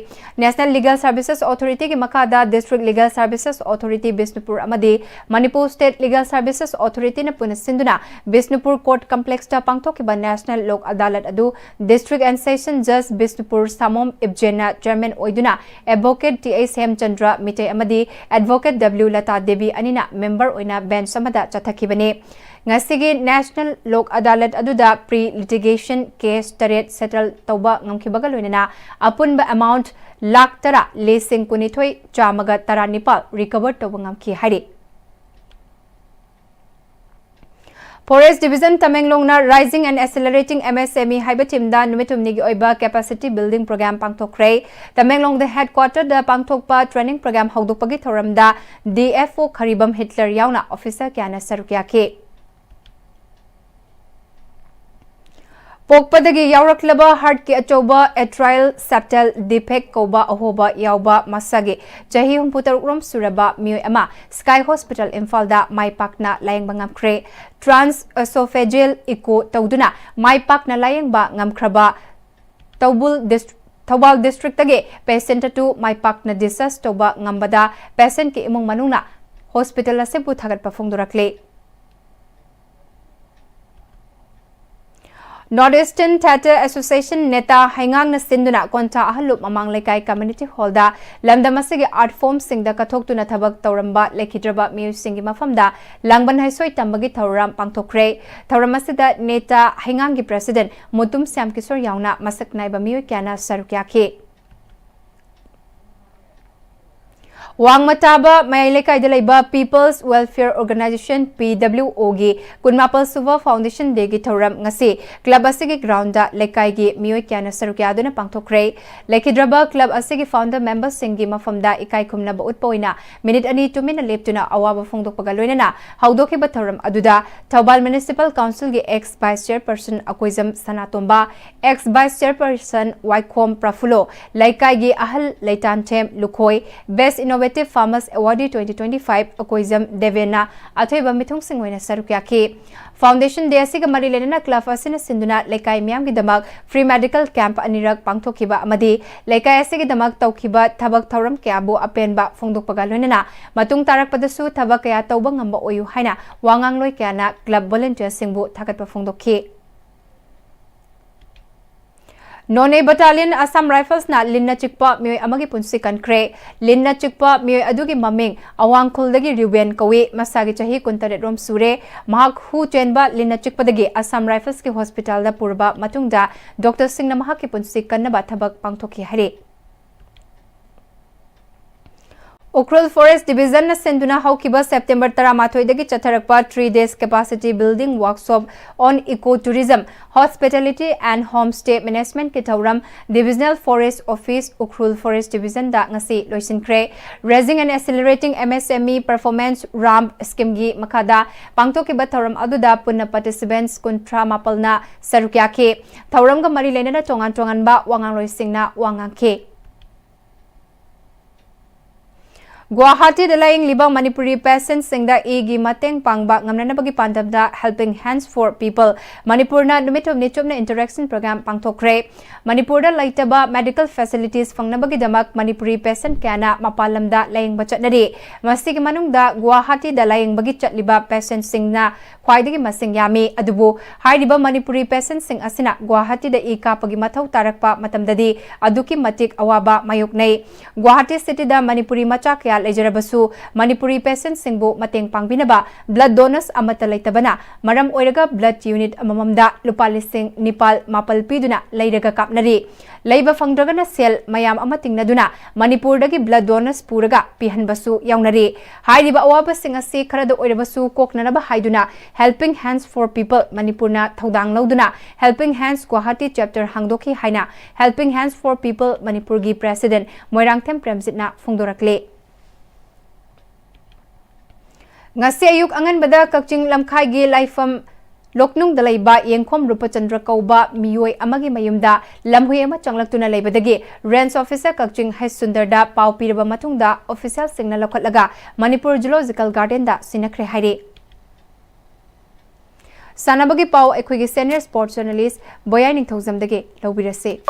National Legal Services Authorityꯒꯤ ꯃꯈꯥꯗ District Legal Services Authority Bishnupur ꯑꯃꯗꯤ ꯃꯅꯤꯄꯨꯔ State Legal Services Authorityꯅ ꯄꯨꯟꯅ ꯁꯤꯟꯗꯨꯅ ꯕꯤꯁꯅꯨꯄꯨꯔ Court Complexꯇ ꯄꯥꯡꯊꯣꯛꯈꯤꯕ National ꯂꯣꯛ ꯑꯗꯥꯂꯠ ꯑꯗꯨ District and Session Judge Bishnupur Samom ꯏꯕꯖꯦꯟꯅ Chairman ꯑꯣꯏꯗꯨꯅ Advocate T H Hemchandra Meitei ꯑꯃꯗꯤ Advocate ꯗꯕ꯭ꯂꯤꯎ ꯂꯇꯥ ꯗꯦꯕꯤ ꯑꯅꯤꯅ member ꯑꯣꯏꯅ bench ꯑꯃꯗ ꯆꯠꯊꯈꯤꯕꯅꯤ꯫ ꯉꯁꯤꯒꯤ National ꯂꯣꯛ ꯑꯗꯥꯂꯠ ꯑꯗꯨꯗ pre litigation case ꯇꯔꯦꯠ settle ꯇꯧꯕ ꯉꯝꯈꯤꯕꯒ ꯂꯣꯏꯅꯅ ꯑꯄꯨꯟꯕ amount ꯂꯥꯈ ꯇꯔꯥ ꯂꯤꯁꯤꯡ ꯀꯨꯟꯅꯤꯊꯣꯏ ꯆꯥꯝꯃꯒ ꯇꯔꯥꯅꯤꯄꯥꯜ recover ꯇꯧꯕ ꯉꯝꯈꯤ ꯍꯥꯏꯔꯤ꯫ Forest Division ꯇꯃꯦꯡꯂꯣꯡꯅ Rising and Accelerating M S M E ꯍꯥꯏꯕ theme ꯗ ꯅꯨꯃꯤꯠ ꯍꯨꯝꯅꯤꯒꯤ ꯑꯣꯏꯕ capacity building program ꯄꯥꯡꯊꯣꯛꯈ꯭ꯔꯦ꯫ ꯇꯃꯦꯡꯂꯣꯡꯗ headquarter ꯗ ꯄꯥꯡꯊꯣꯛꯄ training program ꯍꯧꯗꯣꯛꯄꯒꯤ ꯊꯧꯔꯝꯗ D F O ꯈꯔꯤꯕꯝ ꯍꯤꯠꯂꯔ ꯌꯥꯎꯅ officer ꯀꯌꯥꯅ ꯁꯔꯨꯛ ꯌꯥꯈꯤ꯫ ꯄꯣꯛꯄꯗꯒꯤ ꯌꯥꯎꯔꯛꯂꯕ heart ꯀꯤ ꯑꯆꯧꯕ atrial septal defect ꯀꯧꯕ ꯑꯍꯣꯕ ꯌꯥꯎꯕ ꯃꯁꯥꯒꯤ ꯆꯍꯤ ꯍꯨꯝꯐꯨ ꯇꯔꯨꯛ ꯔꯣꯝ ꯁꯨꯔꯕ ꯃꯤꯑꯣꯏ ꯑꯃ Sky Hospital ꯏꯝꯐꯥꯜꯗ ꯃꯥꯏ ꯄꯥꯛꯅ ꯂꯥꯌꯦꯡꯕ ꯉꯝꯈ꯭ꯔꯦ꯫ Transesophageal echo ꯇꯧꯗꯨꯅ ꯃꯥꯏ ꯄꯥꯛꯅ ꯂꯥꯌꯦꯡꯕ ꯉꯝꯈ꯭ꯔꯕ ꯇꯧꯕꯨꯜ ꯗꯤꯁ-, ꯊꯧꯕꯥꯜ district ꯇꯒꯤ patient ꯑꯗꯨ ꯃꯥꯏ ꯄꯥꯛꯅ discharge ꯇꯧꯕ ꯉꯝꯕꯗ patient ꯀꯤ ꯏꯃꯨꯡ ꯃꯅꯨꯡꯅ hospital ꯑꯁꯤꯕꯨ ꯊꯥꯒꯠꯄ ꯐꯣꯡꯗꯣꯔꯛꯂꯤ꯫ North Eastern Theatre Association ꯅꯦꯇꯥ ꯍꯩꯉꯥꯡꯅ ꯁꯤꯟꯗꯨꯅ ꯀꯣꯟꯊꯥ ꯑꯍꯜꯂꯨꯞ ꯃꯃꯥꯡ ꯂꯩꯀꯥꯏ community hall ꯗ ꯂꯝꯗꯝ ꯑꯁꯤꯒꯤ art form ꯁꯤꯡꯗ ꯀꯠꯊꯣꯛꯇꯨꯅ ꯊꯕꯛ ꯇꯧꯔꯝꯕ ꯂꯩꯈꯤꯗ꯭ꯔꯕ ꯃꯤꯑꯣꯏꯁꯤꯡꯒꯤ ꯃꯐꯝꯗ ꯂꯥꯡꯕꯟ ꯍꯩꯁꯣꯏ ꯇꯝꯕꯒꯤ ꯊꯧꯔꯝ ꯄꯥꯡꯊꯣꯛꯈ꯭ꯔꯦ꯫ ꯊꯧꯔꯝ ꯑꯁꯤꯗ ꯅꯦꯇꯥ ꯍꯩꯉꯥꯡꯒꯤ president ꯃꯨꯇꯨꯝ ꯁ꯭ꯌꯥꯝ ꯀꯤꯁꯣꯔ ꯌꯥꯎꯅ ꯃꯁꯛ ꯅꯥꯏꯕ ꯃꯤꯑꯣꯏ ꯀꯌꯥꯅ ꯁꯔꯨꯛ ꯌꯥꯈꯤ꯫ ꯋꯥꯡꯃ ꯇꯥꯕ ꯃꯌꯥꯏ ꯂꯩꯀꯥꯏꯗ ꯂꯩꯕ People's Welfare Organization, P W O ꯒꯤ ꯀꯨꯟꯃꯥꯄꯜ ꯁꯨꯕ Foundation Day ꯒꯤ ꯊꯧꯔꯝ ꯉꯁꯤ club ꯑꯁꯤꯒꯤ ground ꯗ ꯂꯩꯀꯥꯏꯒꯤ ꯃꯤꯑꯣꯏ ꯀꯌꯥꯅ ꯁꯔꯨꯛ ꯌꯥꯗꯨꯅ ꯄꯥꯡꯊꯣꯛꯈ꯭ꯔꯦ꯫ ꯂꯩꯈꯤꯗ꯭ꯔꯕ club ꯑꯁꯤꯒꯤ founder member ꯁꯤꯡꯒꯤ ꯃꯐꯝꯗ ꯏꯀꯥꯏ ꯈꯨꯝꯅꯕ ꯎꯠꯄ ꯑꯣꯏꯅ minute ꯑꯅꯤ ꯇꯨꯃꯤꯟꯅ ꯂꯦꯞꯇꯨꯅ ꯑꯋꯥꯕ ꯐꯣꯡꯗꯣꯛꯄꯒ ꯂꯣꯏꯅꯅ ꯍꯧꯗꯣꯛꯈꯤꯕ ꯊꯧꯔꯝ ꯑꯗꯨꯗ ꯊꯧꯕꯥꯜ Municipal Council ꯒꯤ ex vice chairperson ꯑꯀꯣꯏꯖꯝ ꯁꯅꯥꯇꯣꯝꯕ, ex vice chairperson ꯋꯥꯏꯈꯣꯝ ꯄ꯭ꯔꯐꯨꯜꯂꯣ, ꯂꯩꯀꯥꯏꯒꯤ ꯑꯍꯜ ꯂꯩꯇꯥꯟꯊꯦꯝ Lukhoi, Best Innovative Farmers Awardee twenty twenty-five Akoijam ꯗꯦꯕꯦꯟꯅ ꯑꯊꯣꯏꯕ ꯃꯤꯊꯨꯡꯁꯤꯡ ꯑꯣꯏꯅ ꯁꯔꯨꯛ ꯌꯥꯈꯤ꯫ Foundation Day ꯑꯁꯤꯒ ꯃꯔꯤ ꯂꯩꯅꯅ club ꯑꯁꯤꯅ ꯁꯤꯟꯗꯨꯅ ꯂꯩꯀꯥꯏ ꯃꯤꯌꯥꯝꯒꯤꯗꯃꯛ free medical camp ꯑꯅꯤꯔꯛ ꯄꯥꯡꯊꯣꯛꯈꯤꯕ ꯑꯃꯗꯤ ꯂꯩꯀꯥꯏ ꯑꯁꯤꯒꯤꯗꯃꯛ ꯇꯧꯈꯤꯕ ꯊꯕꯛ ꯊꯧꯔꯝ ꯀꯌꯥꯕꯨ ꯑꯄꯦꯟꯕ ꯐꯣꯡꯗꯣꯛꯄꯒ ꯂꯣꯏꯅꯅ ꯃꯇꯨꯡ ꯇꯥꯔꯛꯄꯗꯁꯨ ꯊꯕꯛ ꯀꯌꯥ ꯇꯧꯕ ꯉꯝꯕ ꯑꯣꯏꯌꯨ ꯍꯥꯏꯅ ꯋꯥꯉꯥꯡꯂꯣꯏ ꯀꯌꯥꯅ club volunteer ꯁꯤꯡꯕꯨ ꯊꯥꯒꯠꯄ ꯐꯣꯡꯗꯣꯛꯈꯤ꯫ Noney Battalion Assam Rifles ꯅ ꯂꯤꯟꯅ ꯆꯤꯛꯄ ꯃꯤꯑꯣꯏ ꯑꯃꯒꯤ ꯄꯨꯟꯁꯤ ꯀꯟꯈ꯭ꯔꯦ꯫ ꯂꯤꯟꯅ ꯆꯤꯛꯄ ꯃꯤꯑꯣꯏ ꯑꯗꯨꯒꯤ ꯃꯃꯤꯡ ꯑꯋꯥꯡꯈꯨꯜꯗꯒꯤ ꯔꯤꯎꯕꯦꯟ ꯀꯧꯏ꯫ ꯃꯁꯥꯒꯤ ꯆꯍꯤ ꯀꯨꯟꯇꯔꯦꯠ ꯔꯣꯝ ꯁꯨꯔꯦ꯫ ꯃꯍꯥꯛ ꯍꯨ ꯆꯦꯟꯕ ꯂꯤꯟꯅ ꯆꯤꯛꯄꯗꯒꯤ Assam Rifles ꯀꯤ hospital ꯗ ꯄꯨꯔꯕ ꯃꯇꯨꯡꯗ doctor ꯁꯤꯡꯅ ꯃꯍꯥꯛꯀꯤ ꯄꯨꯟꯁꯤ ꯀꯟꯅꯕ ꯊꯕꯛ ꯄꯥꯡꯊꯣꯛꯈꯤ ꯍꯥꯏꯔꯤ꯫ ꯎꯈ꯭ꯔꯨꯜ Forest Division ꯅ ꯁꯤꯟꯗꯨꯅ ꯍꯧꯈꯤꯕ September ꯇꯔꯥꯃꯥꯊꯣꯏꯗꯒꯤ ꯆꯠꯊꯔꯛꯄ three days capacity building workshop on eco tourism, hospitality and homestay management ꯀꯤ ꯊꯧꯔꯝ Divisional Forest Office, Ukhrul Forest Division ꯗ ꯉꯁꯤ ꯂꯣꯏꯁꯤꯟꯈ꯭ꯔꯦ꯫ Raising and Accelerating M S M E Performance, Ram Scheme ꯒꯤ ꯃꯈꯥꯗ ꯄꯥꯡꯊꯣꯛꯈꯤꯕ ꯊꯧꯔꯝ ꯑꯗꯨꯗ ꯄꯨꯟꯅ participants ꯀꯨꯟꯊ꯭ꯔꯥ ꯃꯥꯄꯜꯅ ꯁꯔꯨꯛ ꯌꯥꯈꯤ꯫ ꯊꯧꯔꯝꯒ ꯃꯔꯤ ꯂꯩꯅꯅ ꯇꯣꯉꯥꯟ ꯇꯣꯉꯥꯟꯕ ꯋꯥꯉꯥꯡꯂꯣꯏꯁꯤꯡꯅ ꯋꯥ ꯉꯥꯡꯈꯤ꯫ ꯒꯨꯋꯥꯍꯥꯇꯤꯗ ꯂꯥꯌꯦꯡꯂꯤꯕ ꯃꯅꯤꯄꯨꯔꯤ patientꯁꯤꯡꯗ ꯏꯒꯤ ꯃꯇꯦꯡ ꯄꯥꯡꯕ ꯉꯝꯅꯅꯕꯒꯤ ꯄꯥꯟꯗꯝꯗ Helping Hands for People ꯃꯅꯤꯄꯨꯔꯅ ꯅꯨꯃꯤꯠ ꯍꯨꯝꯅꯤ ꯆꯨꯞꯅ interaction program ꯄꯥꯡꯊꯣꯛꯈ꯭ꯔꯦ꯫ ꯃꯅꯤꯄꯨꯔꯗ ꯂꯩꯇꯕ medical facilities ꯐꯪꯅꯕꯒꯤꯗꯃꯛ ꯃꯅꯤꯄꯨꯔꯤ patient ꯀꯌꯥꯅ ꯃꯄꯥꯟ ꯂꯝꯗ ꯂꯥꯌꯦꯡꯕ ꯆꯠꯅꯔꯤ꯫ ꯃꯁꯤꯒꯤ ꯃꯅꯨꯡꯗ ꯒꯨꯋꯥꯍꯥꯇꯤꯗ ꯂꯥꯌꯦꯡꯕꯒꯤ ꯆꯠꯂꯤꯕ patientꯁꯤꯡꯅ ꯈ꯭ꯋꯥꯏꯗꯒꯤ ꯃꯁꯤꯡ ꯌꯥꯝꯃꯤ꯫ ꯑꯗꯨꯕꯨ ꯍꯥꯏꯔꯤꯕ ꯃꯅꯤꯄꯨꯔꯤ patientꯁꯤꯡ ꯑꯁꯤꯅ ꯒꯨꯋꯥꯍꯥꯇꯤꯗ ꯏ ꯀꯥꯞꯄꯒꯤ ꯃꯊꯧ ꯇꯥꯔꯛꯄ ꯃꯇꯝꯗꯗꯤ ꯑꯗꯨꯛꯀꯤ ꯃꯇꯤꯛ ꯑꯋꯥꯕ ꯃꯥꯌꯣꯛꯅꯩ꯫ ꯒꯨꯋꯥꯍꯥꯇꯤ cityꯗ ꯃꯅꯤꯄꯨꯔꯤ ꯃꯆꯥ ꯀꯌꯥ ꯂꯩꯖꯔꯕꯁꯨ ꯃꯅꯤꯄꯨꯔꯤ patientꯁꯤꯡꯕꯨ ꯃꯇꯦꯡ ꯄꯥꯡꯕꯤꯅꯕ blood donors ꯑꯃꯠꯇ ꯂꯩꯇꯕꯅ ꯃꯔꯝ ꯑꯣꯏꯔꯒ blood unit ꯑꯃꯃꯝꯗ ꯂꯨꯄꯥ ꯂꯤꯁꯤꯡ ꯅꯤꯄꯥꯜ ꯃꯥꯄꯜ ꯄꯤꯗꯨꯅ ꯂꯩꯔꯒ ꯀꯥꯞꯅꯔꯤ꯫ ꯂꯩꯕ ꯐꯪꯗ꯭ꯔꯒꯅ ꯁꯦꯜ ꯃꯌꯥꯝ ꯑꯃ ꯇꯤꯡꯅꯗꯨꯅ ꯃꯅꯤꯄꯨꯔꯗꯒꯤ blood donors ꯄꯨꯔꯒ ꯄꯤꯍꯟꯕꯁꯨ ꯌꯥꯎꯅꯔꯤ꯫ ꯍꯥꯏꯔꯤꯕ ꯑꯋꯥꯕꯁꯤꯡ ꯑꯁꯤ ꯈꯔꯗ ꯑꯣꯏꯔꯕꯁꯨ ꯀꯣꯛꯅꯅꯕ ꯍꯥꯏꯗꯨꯅ Helping Hands for People ꯃꯅꯤꯄꯨꯔꯅ ꯊꯧꯗꯥꯡ ꯂꯧꯗꯨꯅ Helping Hands ꯒꯨꯋꯥꯍꯥꯇꯤ chapter ꯍꯥꯡꯗꯣꯛꯈꯤ ꯍꯥꯏꯅ Helping Hands for People ꯃꯅꯤꯄꯨꯔꯒꯤ president ꯃꯣꯏꯔꯥꯡꯊꯦꯝ ꯄ꯭ꯔꯦꯝꯖꯤꯠꯅ ꯐꯣꯡꯗꯣꯔꯛꯂꯤ꯫ ꯉꯁꯤ ꯑꯌꯨꯛ ꯑꯉꯟꯕꯗ ꯀꯛꯆꯤꯡ ꯂꯝꯈꯥꯏꯒꯤ ꯂꯥꯏꯐꯝ ꯂꯣꯛꯅꯨꯡꯗ ꯂꯩꯕ ꯌꯦꯡꯈꯣꯝ ꯔꯨꯄꯆꯟꯗ꯭ꯔ ꯀꯧꯕ ꯃꯤꯑꯣꯏ ꯑꯃꯒꯤ ꯃꯌꯨꯝꯗ ꯂꯝꯍꯨꯏ ꯑꯃ ꯆꯪꯂꯛꯇꯨꯅ ꯂꯩꯕꯗꯒꯤ range officer ꯀꯛꯆꯤꯡ ꯍꯩꯁ ꯁꯨꯟꯗꯔꯗ ꯄꯥꯎ ꯄꯤꯔꯕ ꯃꯇꯨꯡꯗ officialꯁꯤꯡꯅ ꯂꯧꯈꯠꯂꯒ ꯃꯅꯤꯄꯨꯔ Zoological Gardenꯗ ꯁꯤꯟꯅꯈ꯭ꯔꯦ ꯍꯥꯏꯔꯤ꯫ ꯁꯥꯟꯅꯕꯒꯤ ꯄꯥꯎ ꯑꯩꯈꯣꯏꯒꯤ senior sports journalist ꯕꯣꯌꯥꯏ ꯅꯤꯡꯊꯧꯖꯝꯗꯒꯤ ꯂꯧꯕꯤꯔꯁꯤ꯫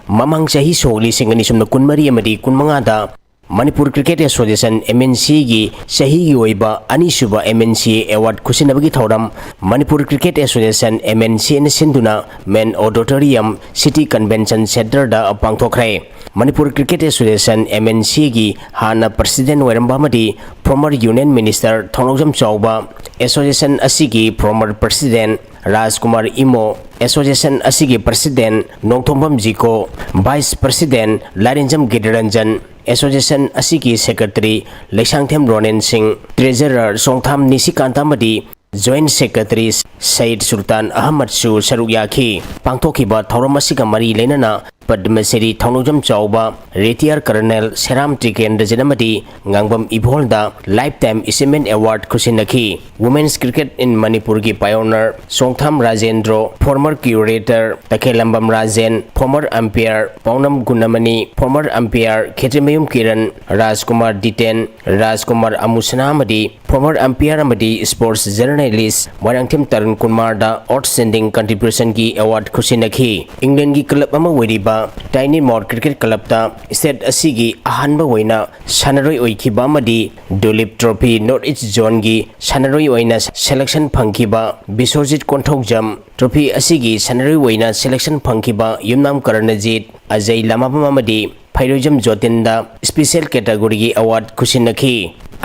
ꯃꯃꯥꯡ ꯆꯍꯤ ꯁꯣꯛ ꯂꯤꯁꯤꯡ ꯑꯅꯤ ꯁꯨꯞꯅ ꯀꯨꯟꯃꯔꯤ ꯑꯃꯗꯤ ꯀꯨꯟꯃꯉꯥꯗ ꯃꯅꯤꯄꯨꯔ ꯀ꯭ꯔꯤꯀꯦꯠ ꯑꯦꯁꯣꯁꯤꯌꯦꯁꯟ, MNCꯒꯤ ꯆꯍꯤꯒꯤ ꯑꯣꯏꯕ ꯑꯅꯤꯁꯨꯕ MNCA award ꯈꯨꯠꯁꯤꯟꯅꯕꯒꯤ ꯊꯧꯔꯝ ꯃꯅꯤꯄꯨꯔ ꯀ꯭ꯔꯤꯀꯦꯠ ꯑꯦꯁꯣꯁꯤꯌꯦꯁꯟ, MNCAꯅ ꯁꯤꯟꯗꯨꯅ ꯃꯦꯟ ꯑꯣꯗꯤꯇꯣꯔꯤꯌꯝ, ꯁꯤꯇꯤ ꯀꯟꯚꯦꯟꯁꯟ ꯁꯦꯟꯇꯔꯗ ꯄꯥꯡꯊꯣꯛꯈ꯭ꯔꯦ꯫ ꯃꯅꯤꯄꯨꯔ ꯀ꯭ꯔꯤꯀꯦꯠ ꯑꯦꯁꯣꯁꯤꯌꯦꯁꯟ, MNCAꯒꯤ ꯍꯥꯟꯅ president ꯑꯣꯏꯔꯝꯕ ꯑꯃꯗꯤ former union minister ꯊꯧꯅꯧꯖꯝ ꯆꯥꯎꯕ, ꯑꯦꯁꯣꯁꯤꯌꯦꯁꯟ ꯑꯁꯤꯒꯤ former president Rajkumar Imo, association ꯑꯁꯤꯒꯤ president Nongthombam Jiko, vice president Lairenjam Giriranjan, association ꯑꯁꯤꯒꯤ ꯁꯦꯀ꯭ꯔꯦꯇꯔꯤ ꯂꯩꯁꯥꯡꯊꯦꯝ ꯔꯣꯅꯦꯟ ꯁꯤꯡ, ꯇ꯭ꯔꯦꯖꯔꯔ ꯁꯣꯡꯊꯥꯝ ꯅꯤꯁꯤꯀꯥꯟꯇ ꯑꯃꯗꯤ ꯖꯣꯏꯟꯠ ꯁꯦꯀ꯭ꯔꯦꯇꯔꯤ ꯁꯌꯤꯗ ꯁꯨꯜꯇꯥꯟ ꯑꯍꯃꯗꯁꯨ ꯁꯔꯨꯛ ꯌꯥꯈꯤ꯫ ꯄꯥꯡꯊꯣꯛꯈꯤꯕ ꯊꯧꯔꯝ ꯑꯁꯤꯒ ꯃꯔꯤ ꯂꯩꯅꯅ ꯄꯗꯃ ꯁ꯭ꯔꯤ ꯊꯧꯅꯧꯖꯝ ꯆꯥꯎꯕ ꯔꯤꯇꯤꯌꯥꯔ ꯀꯔꯅꯦꯜ ꯁꯦꯔꯥꯝ ꯇ꯭ꯔꯤꯀꯦꯟꯗ꯭ꯔꯖꯤꯠ ꯑꯃꯗꯤ ꯉꯥꯡꯕꯝ ꯏꯕꯣꯜꯗ ꯂꯥꯏꯐ ꯇꯥꯏꯝ ꯑꯦꯆꯤꯚꯃꯦꯟꯠ ꯑꯦꯋꯥꯔꯗ ꯈꯨꯁꯤꯟꯅꯈꯤ꯫ ꯋꯨꯃꯦꯟꯁ ꯀ꯭ꯔꯤꯀꯦꯠ ꯏꯟ ꯃꯅꯤꯄꯨꯔꯒꯤ pioneer Songtham Rajendro, former curator Takhellambam Rajen, former umpire Paonam Gunamani, former umpire Khetrimayum Kiran, Rajkumar Diten, Rajkumar Amusana ꯑꯃꯗꯤ ꯐꯣꯔꯃꯔ ꯑꯝꯄꯤꯌꯔ ꯑꯃꯗꯤ ꯁ꯭ꯄꯣꯔꯠꯁ ꯖꯔꯅꯦꯂꯤꯁ꯭ꯠ ꯃꯣꯏꯔꯥꯡꯊꯦꯝ ꯇꯔꯨꯟ ꯀꯨꯃꯥꯔꯗ ꯑꯥꯎꯠꯁ꯭ꯇꯦꯟꯗꯤꯡ ꯀꯟꯇ꯭ꯔꯤꯕ꯭ꯌꯨꯁꯟꯒꯤ ꯑꯦꯋꯥꯔꯗ ꯈꯨꯁꯤꯟꯅꯈꯤ꯫ ꯏꯪꯂꯦꯟꯗꯒꯤ ꯀ꯭ꯂꯕ ꯑꯃ ꯑꯣꯏꯔꯤꯕ ꯇꯥꯏꯅꯤꯃꯣꯔ ꯀ꯭ꯔꯤꯀꯦꯠ ꯀ꯭ꯂꯕꯇ ꯁ꯭ꯇꯦꯠ ꯑꯁꯤꯒꯤ ꯑꯍꯥꯟꯕ ꯑꯣꯏꯅ ꯁꯥꯟꯅꯔꯣꯏ ꯑꯣꯏꯈꯤꯕ ꯑꯃꯗꯤ ꯗꯨꯂꯤꯞ ꯇ꯭ꯔꯣꯐꯤ ꯅꯣꯔꯠ ꯏꯁ꯭ꯠ ꯖꯣꯟꯒꯤ ꯁꯥꯟꯅꯔꯣꯏ ꯑꯣꯏꯅ ꯁꯦꯂꯦꯛꯁꯟ ꯐꯪꯈꯤꯕ ꯕꯤꯁ꯭ꯋꯖꯤꯠ ꯀꯣꯟꯊꯧꯖꯝ, ꯇ꯭ꯔꯣꯐꯤ ꯑꯁꯤꯒꯤ ꯁꯥꯟꯅꯔꯣꯏ ꯑꯣꯏꯅ ꯁꯦꯂꯦꯛꯁꯟ ꯐꯪꯈꯤꯕ ꯌꯨꯝꯅꯥꯝ ꯀꯔꯅꯖꯤꯠ, ꯑꯖꯩ ꯂꯥꯃꯥꯕꯝ ꯑꯃꯗꯤ ꯐꯩꯔꯣꯏꯖꯝ ꯖꯣꯇꯤꯟꯗ ꯁ꯭ꯄꯦꯁꯤꯌꯦꯜ ꯀꯦꯇꯥꯒꯣꯔꯤꯒꯤ ꯑꯦꯋꯥꯔꯗ ꯈꯨꯁꯤꯟꯅꯈꯤ꯫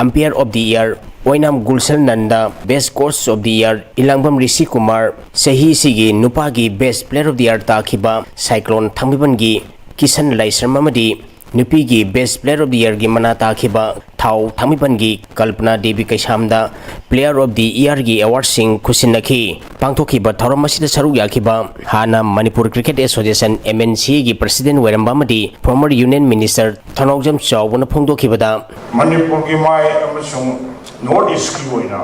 ꯑꯝꯄꯤꯌꯔ ꯑꯣꯐ ꯗꯤ ꯏꯌꯔ ꯑꯣꯏꯅꯥꯝ Gulshan Nanda, best coach of the year Ilangbam Rishi Kumar, ꯆꯍꯤꯁꯤꯒꯤ ꯅꯨꯄꯥꯒꯤ best player of the year ꯇꯥꯈꯤꯕ ꯁꯥꯏꯀ꯭ꯂꯣꯟ ꯊꯥꯡꯃꯩꯕꯟꯒꯤ ꯀꯤꯁꯟ ꯂꯥꯏꯁ꯭ꯔꯝ ꯑꯃꯗꯤ ꯅꯨꯄꯤꯒꯤ ꯕꯦꯁ꯭ꯠ ꯄ꯭ꯂꯦꯌꯔ ꯑꯣꯐ ꯗꯤ ꯏꯌꯔꯒꯤ ꯃꯅꯥ ꯇꯥꯈꯤꯕ ꯊꯥꯎ ꯊꯥꯡꯃꯩꯕꯟꯒꯤ ꯀꯜꯄꯅꯥ ꯗꯦꯕꯤ ꯀꯩꯁꯥꯝꯗ ꯄ꯭ꯂꯦꯌꯔ ꯑꯣꯐ ꯗꯤ ꯏꯌꯔꯒꯤ ꯑꯦꯋꯥꯔꯗꯁꯤꯡ ꯈꯨꯁꯤꯟꯅꯈꯤ꯫ ꯄꯥꯡꯊꯣꯛꯈꯤꯕ ꯊꯧꯔꯝ ꯑꯁꯤꯗ ꯁꯔꯨꯛ ꯌꯥꯈꯤꯕ ꯍꯥꯟꯅ Manipur cricket association, M N C ꯑꯦꯒꯤ ꯄ꯭ꯔꯁꯤꯗꯦꯟꯠ ꯑꯣꯏꯔꯝꯕ ꯑꯃꯗꯤ ꯐꯣꯔꯃꯔ ꯌꯨꯅꯤꯌꯟ ꯃꯤꯅꯤꯁꯇꯔ ꯊꯧꯅꯥꯎꯖꯝ ꯆꯥꯎꯕꯅ ꯐꯣꯡꯗꯣꯛꯈꯤꯕꯗ, ꯃꯅꯤꯄꯨꯔꯒꯤ ꯃꯥꯏ ꯑꯃꯁꯨꯡ ꯅꯣꯔꯠ ꯏꯁ꯭ꯠꯀꯤ ꯑꯣꯏꯅ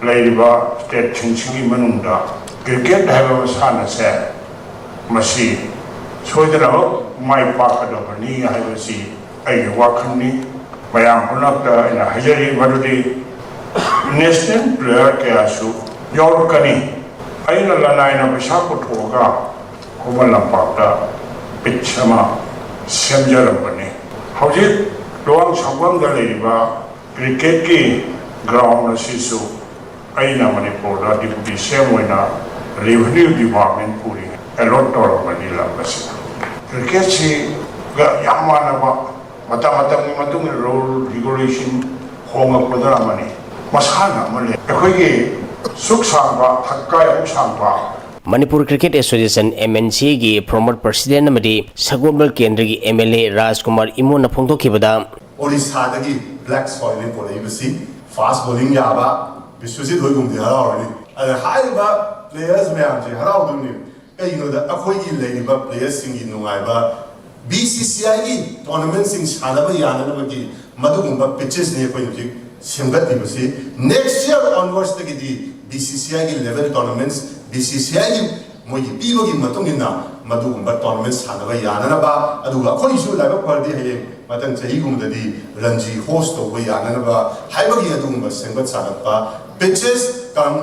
ꯂꯩꯔꯤꯕ ꯁ꯭ꯇꯦꯠꯁꯤꯡꯁꯤꯒꯤ ꯃꯅꯨꯡꯗ ꯀ꯭ꯔꯤꯀꯦꯠ ꯍꯥꯏꯕ ꯃꯁꯥꯟꯅꯁꯦ ꯃꯁꯤ ꯁꯣꯏꯗꯅꯃꯛ ꯃꯥꯏ ꯄꯥꯛꯀꯗꯕꯅꯤ ꯍꯥꯏꯕꯁꯤ ꯑꯩꯒꯤ ꯋꯥꯈꯜꯅꯤ꯫ ꯃꯌꯥꯝ ꯄꯨꯝꯅꯃꯛꯇ ꯑꯩꯅ ꯍꯥꯏꯖꯔꯤ ꯃꯗꯨꯗꯤ ꯅꯦꯁꯅꯦꯜ ꯄ꯭ꯂꯦꯌꯔ ꯀꯌꯥꯁꯨ ꯌꯥꯎꯔꯛꯀꯅꯤ꯫ ꯑꯩꯅ ꯂꯅꯥꯏꯅ ꯄꯩꯁꯥ ꯄꯨꯊꯣꯛꯑꯒ ꯈꯨꯃꯟ ꯂꯝꯄꯥꯛꯇ ꯄꯤꯠꯆ ꯑꯃ ꯁꯦꯝꯖꯔꯝꯕꯅꯤ꯫ ꯍꯧꯖꯤꯛ ꯂꯨꯋꯥꯡ ꯁꯪꯕꯝꯗ ꯂꯩꯔꯤꯕ ꯀ꯭ꯔꯤꯀꯦꯠꯀꯤ ꯒ꯭ꯔꯥꯎꯟ ꯑꯁꯤꯁꯨ ꯑꯩꯅ ꯃꯅꯤꯄꯨꯔꯗ ꯗꯤꯄꯨꯇꯤ ꯁꯤ ꯑꯦꯝ ꯑꯣꯏꯅ ꯔꯦꯚꯤꯅ꯭ꯌꯨ ꯗꯤꯄꯥꯔꯠꯃꯦꯟ ꯄꯨꯔꯤꯉꯩ ꯑꯦꯂꯣꯠ ꯇꯧꯔꯝꯕꯅꯤ ꯂꯝ ꯑꯁꯤꯗ꯫ ꯀ꯭ꯔꯤꯀꯦꯠꯁꯤꯒ ꯌꯥꯝ ꯃꯥꯟꯅꯕ, ꯃꯇꯝ ꯃꯇꯝꯒꯤ ꯃꯇꯨꯡ ꯏꯟꯅ ꯔꯨꯜ ꯔꯤꯒꯨꯂꯦꯁꯟ ꯍꯣꯡꯉꯛꯄꯗꯨꯅ ꯑꯃꯅꯤ꯫ ꯃꯁꯥꯟꯅ ꯑꯃ ꯂꯩ꯫ ꯑꯩꯈꯣꯏꯒꯤ ꯁꯨꯛ ꯁꯥꯡꯕ, ꯊꯛꯀꯥꯏ ꯑꯃꯨꯛ ꯁꯥꯡꯕ꯫ Manipur cricket association, M N C ꯑꯦꯒꯤ former president ꯑꯃꯗꯤ ꯁꯒꯣꯜꯕꯜ ꯀꯦꯟꯗ꯭ꯔꯒꯤ ꯑꯦꯝ ꯑꯦꯜ ꯑꯦ ꯔꯥꯖꯀꯨꯃꯥꯔ ꯏꯃꯣꯟꯅ ꯐꯣꯡꯗꯣꯛꯈꯤꯕꯗ, ꯑꯣꯔꯤꯁꯥꯗꯒꯤ black soilꯅꯤ ꯄꯨꯔꯛꯏꯕꯁꯤ꯫ Fast bowling ꯌꯥꯕ ꯕꯤꯁ꯭ꯋꯖꯤꯠ ꯍꯣꯏꯒꯨꯝꯕꯗꯤ ꯍꯔꯥꯎꯔꯅꯤ꯫ ꯑꯗ ꯍꯥꯏꯔꯤꯕ players ꯃꯌꯥꯝꯁꯦ ꯍꯔꯥꯎꯗꯣꯏꯅꯦ꯫ ꯀꯩꯒꯤꯅꯣꯗ ꯑꯩꯈꯣꯏꯒꯤ ꯂꯩꯔꯤꯕ playerꯁꯤꯡꯒꯤ ꯅꯨꯡꯉꯥꯏꯕ, B C C Iꯒꯤ tournamentꯁꯤꯡ ꯁꯥꯟꯅꯕ ꯌꯥꯅꯅꯕꯒꯤ ꯃꯗꯨꯒꯨꯝꯕ pitchesꯅꯤ ꯑꯩꯈꯣꯏꯅ ꯍꯧꯖꯤꯛ ꯁꯦꯝꯒꯠꯂꯤꯕꯁꯤ꯫ Next year onwardsꯇꯒꯤꯗꯤ B C C Iꯒꯤ level tournaments, B C C Iꯒꯤ ꯃꯣꯏꯒꯤ ꯄꯤꯕꯒꯤ ꯃꯇꯨꯡ ꯏꯟꯅ ꯃꯗꯨꯒꯨꯝꯕ tournament ꯁꯥꯟꯅꯕ ꯌꯥꯅꯅꯕ, ꯑꯗꯨꯒ ꯑꯩꯈꯣꯏꯒꯤꯁꯨ ꯂꯥꯏꯕꯛ ꯐꯔꯗꯤ ꯍꯌꯦꯡ ꯃꯊꯪ ꯆꯍꯤꯒꯨꯝꯕꯗꯗꯤ ꯔꯟꯖꯤ host ꯇꯧꯕ ꯌꯥꯅꯅꯕ ꯍꯥꯏꯕꯒꯤ ꯑꯗꯨꯒꯨꯝꯕ ꯁꯦꯝꯒꯠ ꯁꯥꯒꯠꯄ pitches cum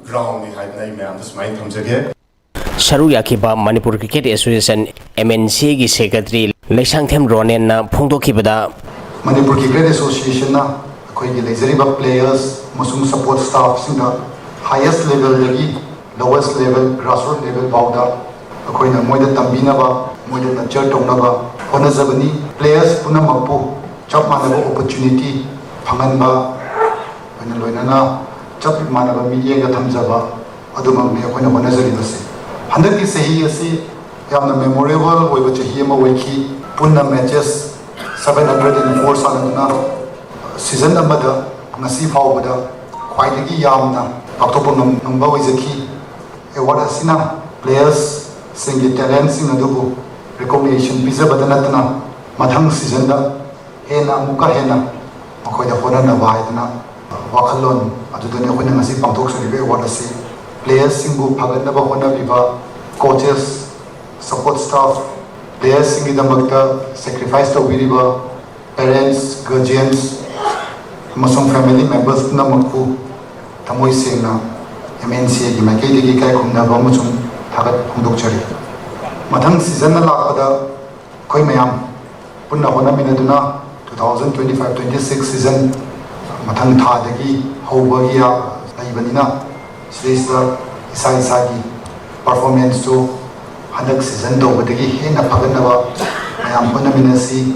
groundꯅꯤ ꯍꯥꯏꯗꯅ ꯑꯩ ꯃꯌꯥꯝꯗ ꯁꯨꯃꯥꯏꯅ ꯊꯝꯖꯒꯦ꯫ ꯁꯔꯨꯛ ꯌꯥꯈꯤꯕ Manipur cricket association, M N C ꯑꯦꯒꯤ secretary ꯂꯩꯁꯥꯡꯊꯦꯝ ꯔꯣꯅꯦꯟꯅ ꯐꯣꯡꯗꯣꯛꯈꯤꯕꯗ, ꯃꯅꯤꯄꯨꯔ ꯀ꯭ꯔꯤꯀꯦꯠ ꯑꯦꯁꯣꯁꯤꯌꯦꯁꯟꯅ ꯑꯩꯈꯣꯏꯒꯤ ꯂꯩꯖꯔꯤꯕ players ꯑꯃꯁꯨꯡ support staffꯁꯤꯡꯗ highest levelꯗꯒꯤ lowest level, grassroots level ꯐꯥꯎꯗ ꯑꯩꯈꯣꯏꯅ ꯃꯣꯏꯗ ꯇꯝꯕꯤꯅꯕ, ꯃꯣꯏꯗ nurture ꯇꯧꯅꯕ ꯍꯣꯠꯅꯖꯕꯅꯤ꯫ Players ꯄꯨꯝꯅꯃꯛꯄꯨ ꯆꯞ ꯃꯥꯟꯅꯕ opportunity ꯐꯪꯍꯟꯕ, ꯑꯩꯈꯣꯏꯅ ꯂꯣꯏꯅꯅ ꯆꯞ ꯃꯥꯟꯅꯕ ꯃꯤꯠꯌꯦꯡꯗ ꯊꯝꯖꯕ ꯑꯗꯨꯃꯛꯅꯤ ꯑꯩꯈꯣꯏꯅ ꯍꯣꯠꯅꯖꯔꯤꯕꯁꯤ꯫ ꯍꯟꯗꯛꯀꯤ ꯆꯍꯤ ꯑꯁꯤ ꯌꯥꯝꯅ memorable ꯑꯣꯏꯕ ꯆꯍꯤ ꯑꯃ ꯑꯣꯏꯈꯤ꯫ ꯄꯨꯟꯅ matches seven hundred and four ꯁꯥꯟꯅꯗꯨꯅ season ꯑꯃꯗ ꯉꯁꯤ ꯐꯥꯎꯕꯗ ꯈ꯭ꯋꯥꯏꯗꯒꯤ ꯌꯥꯝꯅ ꯄꯥꯡꯊꯣꯛꯄ ꯉꯝ-, ꯉꯝꯕ ꯑꯣꯏꯖꯈꯤ꯫ Award ꯑꯁꯤꯅ playersꯁꯤꯡꯒꯤ talentꯁꯤꯡ ꯑꯗꯨꯕꯨ recognition ꯄꯤꯖꯕꯇ ꯅꯠꯇꯅ ꯃꯊꯪ seasonꯗ ꯍꯦꯟꯅ ꯑꯃꯨꯛꯀ ꯍꯦꯟꯅ ꯃꯈꯣꯏꯗ ꯍꯣꯠꯅꯅꯕ ꯍꯥꯏꯗꯨꯅ ꯋꯥꯈꯜꯂꯣꯟ ꯑꯗꯨꯗꯅꯤ ꯑꯩꯈꯣꯏꯅ ꯉꯁꯤ ꯄꯥꯡꯊꯣꯛꯆꯔꯤꯕ award ꯑꯁꯤ꯫ Playersꯁꯤꯡꯕꯨ ꯐꯒꯠꯅꯕ ꯍꯣꯠꯅꯕꯤꯕ coaches, support staff, playerꯁꯤꯡꯒꯤꯗꯃꯛꯇ sacrifice ꯇꯧꯕꯤꯔꯤꯕ parents, guardians ꯑꯃꯁꯨꯡ family members ꯄꯨꯝꯅꯃꯛꯄꯨ ꯊꯃꯣꯏ ꯁꯦꯡꯅ M N C Aꯒꯤ ꯃꯥꯏꯀꯩꯗꯒꯤ ꯏꯀꯥꯏ ꯈꯨꯝꯅꯕ ꯑꯃꯁꯨꯡ ꯊꯥꯒꯠ ꯐꯣꯡꯗꯣꯛꯆꯔꯤ꯫ ꯃꯊꯪ seasonꯅ ꯂꯥꯛꯄꯗ ꯑꯩꯈꯣꯏ ꯃꯌꯥꯝ ꯄꯨꯟꯅ ꯍꯣꯠꯅꯃꯤꯟꯅꯗꯨꯅ two thousand twenty-five twenty-six season ꯃꯊꯪ ꯊꯥꯗꯒꯤ ꯍꯧꯕꯒꯤ ꯂꯩꯕꯅꯤꯅ, ꯁꯤꯗꯩꯁꯤꯗ ꯏꯁꯥ ꯏꯁꯥꯒꯤ performanceꯇꯨ ꯍꯟꯗꯛ season ꯇꯧꯕꯗꯒꯤ ꯍꯦꯟꯅ ꯐꯒꯠꯅꯕ ꯃꯌꯥꯝ ꯍꯣꯠꯅꯃꯤꯟꯅꯁꯤ꯫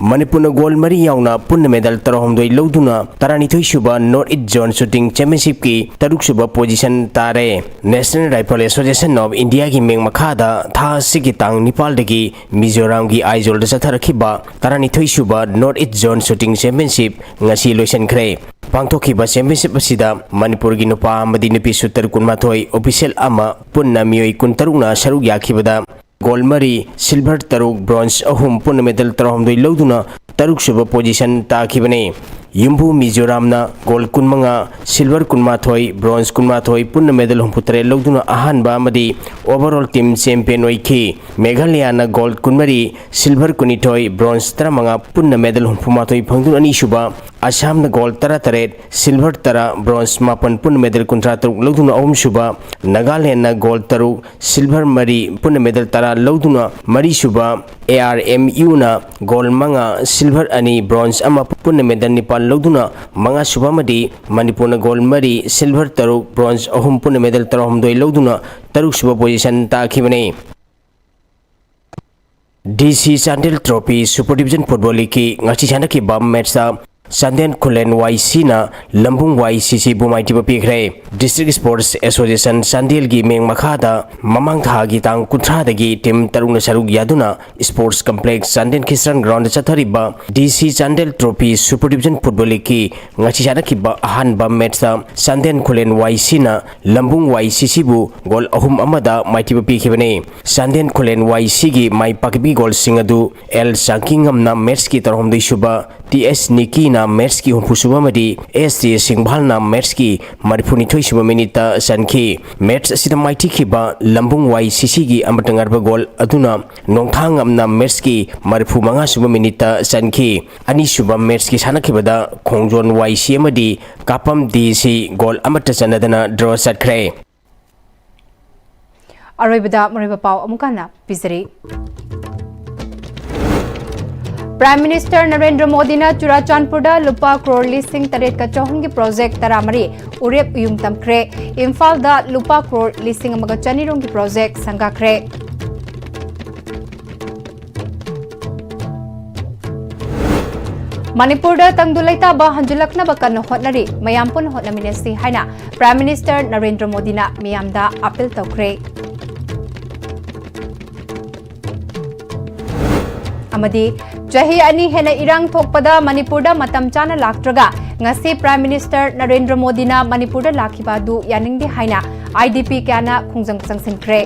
ꯃꯅꯤꯄꯨꯔꯅ ꯒꯣꯜ ꯃꯔꯤ ꯌꯥꯎꯅ ꯄꯨꯟꯅ ꯃꯦꯗꯜ ꯇꯔꯥꯍꯨꯝꯗꯣꯏ ꯂꯧꯗꯨꯅ ꯇꯔꯥꯅꯤꯊꯣꯏ ꯁꯨꯕ North East Zone Shooting Championship ꯀꯤ ꯇꯔꯨꯛ ꯁꯨꯕ position ꯇꯥꯔꯦ꯫ National Rifle Association of India ꯒꯤ ꯃꯤꯡ ꯃꯈꯥꯗ ꯊꯥ ꯑꯁꯤꯒꯤ ꯇꯥꯡ ꯅꯤꯄꯥꯜꯗꯒꯤ ꯃꯤꯖꯣꯔꯥꯝꯒꯤ ꯑꯥꯏꯖꯣꯜꯗ ꯆꯠꯊꯔꯛꯈꯤꯕ ꯇꯔꯥꯅꯤꯊꯣꯏ ꯁꯨꯕ North East Zone Shooting Championship ꯉꯁꯤ ꯂꯣꯏꯁꯤꯟꯈ꯭ꯔꯦ꯫ ꯄꯥꯡꯊꯣꯛꯈꯤꯕ championship ꯑꯁꯤꯗ ꯃꯅꯤꯄꯨꯔꯒꯤ ꯅꯨꯄꯥ ꯑꯃꯗꯤ ꯅꯨꯄꯤ ꯁꯨꯇꯔ ꯀꯨꯟꯃꯥꯊꯣꯏ, official ꯑꯃ, ꯄꯨꯟꯅ ꯃꯤꯑꯣꯏ ꯀꯨꯟꯇꯔꯨꯛꯅ ꯁꯔꯨꯛ ꯌꯥꯈꯤꯕꯗ, ꯒꯣꯜ ꯃꯔꯤ, ꯁꯤꯜꯚꯔ ꯇꯔꯨꯛ, ꯕ꯭ꯔꯣꯟꯖ ꯑꯍꯨꯝ, ꯄꯨꯟꯅ ꯃꯦꯗꯜ ꯇꯔꯥꯍꯨꯝꯗꯣꯏ ꯂꯧꯗꯨꯅ ꯇꯔꯨꯛ ꯁꯨꯕ position ꯇꯥꯈꯤꯕꯅꯤ꯫ ꯌꯨꯝꯕꯨ ꯃꯤꯖꯣꯔꯥꯝꯅ ꯒꯣꯜ ꯀꯨꯟꯃꯉꯥ, ꯁꯤꯜꯚꯔ ꯀꯨꯟꯃꯥꯊꯣꯏ, ꯕ꯭ꯔꯣꯟꯖ ꯀꯨꯟꯃꯥꯊꯣꯏ, ꯄꯨꯟꯅ ꯃꯦꯗꯜ ꯍꯨꯝꯐꯨꯇꯔꯦꯠ ꯂꯧꯗꯨꯅ ꯑꯍꯥꯟꯕ ꯑꯃꯗꯤ overall team champion ꯑꯣꯏꯈꯤ꯫ ꯃꯦꯘꯥꯂꯌꯥꯅ ꯒꯣꯜ ꯀꯨꯟꯃꯔꯤ, ꯁꯤꯜꯚꯔ ꯀꯨꯟꯅꯤꯊꯣꯏ, ꯕ꯭ꯔꯣꯟꯖ ꯇꯔꯥꯃꯉꯥ, ꯄꯨꯟꯅ ꯃꯦꯗꯜ ꯍꯨꯝꯐꯨꯃꯥꯊꯣꯏ ꯐꯪꯗꯨꯅ ꯑꯅꯤꯁꯨꯕ, ꯑꯁꯥꯝꯅ ꯒꯣꯜ ꯇꯔꯥꯇꯔꯦꯠ, ꯁꯤꯜꯚꯔ ꯇꯔꯥ, ꯕ꯭ꯔꯣꯟꯖ ꯃꯥꯄꯟ, ꯄꯨꯟꯅ ꯃꯦꯗꯜ ꯀꯨꯟꯊ꯭ꯔꯥ ꯇꯔꯨꯛ ꯂꯧꯗꯨꯅ ꯑꯍꯨꯝꯁꯨꯕ, ꯅꯥꯒꯥꯂꯦꯟꯅ ꯒꯣꯜ ꯇꯔꯨꯛ, ꯁꯤꯜꯚꯔ ꯃꯔꯤ, ꯄꯨꯟꯅ ꯃꯦꯗꯜ ꯇꯔꯥ ꯂꯧꯗꯨꯅ ꯃꯔꯤꯁꯨꯕ, ꯑꯦ ꯑꯥꯔ ꯑꯦꯝ ꯌꯨꯅ ꯒꯣꯜ ꯃꯉꯥ, ꯁꯤꯜꯚꯔ ꯑꯅꯤ, ꯕ꯭ꯔꯣꯟꯖ ꯑꯃ, ꯄꯨꯟꯅ ꯃꯦꯗꯜ ꯅꯤꯄꯥꯜ ꯂꯧꯗꯨꯅ ꯃꯉꯥꯁꯨꯕ ꯑꯃꯗꯤ ꯃꯅꯤꯄꯨꯔꯅ ꯒꯣꯜ ꯃꯔꯤ, ꯁꯤꯜꯚꯔ ꯇꯔꯨꯛ, ꯕ꯭ꯔꯣꯟꯖ ꯑꯍꯨꯝ, ꯄꯨꯟꯅ ꯃꯦꯗꯜ ꯇꯔꯥꯍꯨꯝꯗꯣꯏ ꯂꯧꯗꯨꯅ ꯇꯔꯨꯛꯁꯨꯕ position ꯇꯥꯈꯤꯕꯅꯤ꯫ ꯗꯤ ꯁꯤ Chandel Trophy Super Division Football League ꯀꯤ ꯉꯁꯤ ꯁꯥꯟꯅꯈꯤꯕ match ꯇ ꯆꯥꯟꯗꯦꯜ ꯈꯨꯂꯦꯟ ꯋꯥꯏ ꯁꯤꯅ ꯂꯝꯕꯨꯡ ꯋꯥꯏ ꯁꯤ ꯁꯤꯕꯨ ꯃꯥꯏꯊꯤꯕ ꯄꯤꯈ꯭ꯔꯦ꯫ District Sports Association ꯆꯥꯟꯗꯦꯜꯒꯤ ꯃꯤꯡ ꯃꯈꯥꯗ ꯃꯃꯥꯡ ꯊꯥꯒꯤ ꯇꯥꯡ ꯀꯨꯟꯊ꯭ꯔꯥꯗꯒꯤ team ꯇꯔꯨꯛꯅ ꯁꯔꯨꯛ ꯌꯥꯗꯨꯅ Sports Complex Chandel Christian Ground ꯗ ꯆꯠꯊꯔꯤꯕ ꯗꯤ ꯁꯤ Chandel Trophy Super Division Football League ꯀꯤ ꯉꯁꯤ ꯁꯥꯟꯅꯈꯤꯕ ꯑꯍꯥꯟꯕ match ꯇ ꯆꯥꯟꯗꯦꯜ ꯈꯨꯂꯦꯟ ꯋꯥꯏ ꯁꯤꯅ ꯂꯝꯕꯨꯡ ꯋꯥꯏ ꯁꯤ ꯁꯤꯕꯨ ꯒꯣꯜ ꯑꯍꯨꯝ ꯑꯃꯗ ꯃꯥꯏꯊꯤꯕ ꯄꯤꯈꯤꯕꯅꯤ꯫ ꯆꯥꯟꯗꯦꯜ ꯈꯨꯂꯦꯟ ꯋꯥꯏ ꯁꯤꯒꯤ ꯃꯥꯏ ꯄꯥꯛꯄꯤ ꯒꯣꯜꯁꯤꯡ ꯑꯗꯨ ꯑꯦꯜ ꯆꯥꯡꯀꯤꯉꯝꯅ match ꯀꯤ ꯇꯔꯥꯍꯨꯝꯗꯣꯏ ꯁꯨꯕ, ꯇꯤ ꯑꯦꯁ ꯅꯤꯀꯤꯅ match ꯀꯤ ꯍꯨꯝꯐꯨ ꯁꯨꯕ ꯑꯃꯗꯤ ꯑꯦꯁ ꯖꯦ ꯁꯤꯡꯚꯥꯜꯅ match ꯀꯤ ꯃꯔꯤꯐꯨꯅꯤꯊꯣꯏ ꯁꯨꯕ minute ꯇ ꯆꯟꯈꯤ꯫ Match ꯑꯁꯤꯗ ꯃꯥꯏꯊꯤꯈꯤꯕ ꯂꯝꯕꯨꯡ ꯋꯥꯏ ꯁꯤ ꯁꯤꯒꯤ ꯑꯃꯇ ꯉꯥꯏꯔꯕ ꯒꯣꯜ ꯑꯗꯨꯅ ꯅꯣꯡꯊꯥꯡꯉꯝꯅ match ꯀꯤ ꯃꯔꯤꯐꯨ ꯃꯉꯥ ꯁꯨꯕ minute ꯇ ꯆꯟꯈꯤ꯫ ꯑꯅꯤꯁꯨꯕ match ꯀꯤ ꯁꯥꯟꯅꯈꯤꯕꯗ ꯈꯣꯡꯖꯣꯟ ꯋꯥꯏ ꯁꯤ ꯑꯃꯗꯤ ꯀꯥꯄꯝ ꯗꯤ ꯁꯤ ꯒꯣꯜ ꯑꯃꯠꯇ ꯆꯟꯅꯗꯅ draw ꯆꯠꯈ꯭ꯔꯦ꯫ ꯑꯔꯣꯏꯕꯗ ꯃꯔꯨꯑꯣꯏꯕ ꯄꯥꯎ ꯑꯃꯨꯛ ꯍꯟꯅ ꯄꯤꯖꯔꯤ꯫ Prime Minister ꯅꯔꯦꯟꯗ꯭ꯔ ꯃꯣꯗꯤꯅ ꯆꯨꯔꯥꯆꯥꯟꯄꯨꯔꯗ ꯂꯨꯄꯥ ꯀ꯭ꯔꯣꯔ ꯂꯤꯁꯤꯡ ꯇꯔꯦꯠꯀ ꯆꯍꯨꯝꯒꯤ project ꯇꯔꯥꯃꯔꯤ ꯎꯔꯦꯞ ꯎꯌꯨꯡ ꯇꯝꯈ꯭ꯔꯦ꯫ ꯏꯝꯐꯥꯜꯗ ꯂꯨꯄꯥ ꯀ꯭ꯔꯣꯔ ꯂꯤꯁꯤꯡ ꯑꯃꯒ ꯆꯅꯤꯔꯣꯝꯒꯤ project ꯁꯪꯒꯥꯈ꯭ꯔꯦ꯫ ꯃꯅꯤꯄꯨꯔꯗ ꯇꯪꯗꯨ ꯂꯩꯇꯥꯕ ꯍꯟꯖꯤꯜꯂꯛꯅꯕ ꯀꯟꯅ ꯍꯣꯠꯅꯔꯤ, ꯃꯌꯥꯝ ꯄꯨꯟꯅ ꯍꯣꯠꯅꯃꯤꯟꯅꯁꯤ ꯍꯥꯏꯅ Prime Minister ꯅꯔꯦꯟꯗ꯭ꯔ ꯃꯣꯗꯤꯅ ꯃꯤꯌꯥꯝꯗ ꯑꯥꯄꯤꯜ ꯇꯧꯈ꯭ꯔꯦ꯫ ꯑꯃꯗꯤ ꯆꯍꯤ ꯑꯅꯤ ꯍꯦꯟꯅ ꯏꯔꯥꯡ ꯊꯣꯛꯄꯗ ꯃꯅꯤꯄꯨꯔꯗ ꯃꯇꯝ ꯆꯥꯅ ꯂꯥꯛꯇ꯭ꯔꯒ ꯉꯁꯤ Prime Minister ꯅꯔꯦꯟꯗ꯭ꯔ ꯃꯣꯗꯤꯅ ꯃꯅꯤꯄꯨꯔꯗ ꯂꯥꯛꯈꯤꯕ ꯑꯗꯨ ꯌꯥꯅꯤꯡꯗꯦ ꯍꯥꯏꯅ IDP ꯀꯌꯥꯅ ꯈꯣꯡꯖꯪ ꯆꯪꯁꯤꯟꯈ꯭ꯔꯦ꯫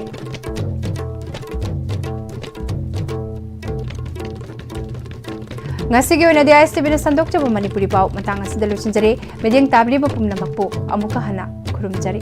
ꯉꯁꯤꯒꯤ ꯑꯣꯏꯅꯗꯤ ISTVꯅ ꯁꯟꯗꯣꯛꯆꯕ ꯃꯅꯤꯄꯨꯔꯤ ꯄꯥꯎ ꯃꯇꯥꯡ ꯑꯁꯤꯗ ꯂꯣꯏꯁꯤꯟꯖꯔꯦ꯫ ꯃꯤꯠꯌꯦꯡ ꯇꯥꯕꯤꯔꯤꯕ ꯄꯨꯝꯅꯃꯛꯄꯨ ꯑꯃꯨꯛꯀ ꯍꯟꯅ ꯈꯨꯔꯨꯝꯖꯔꯤ꯫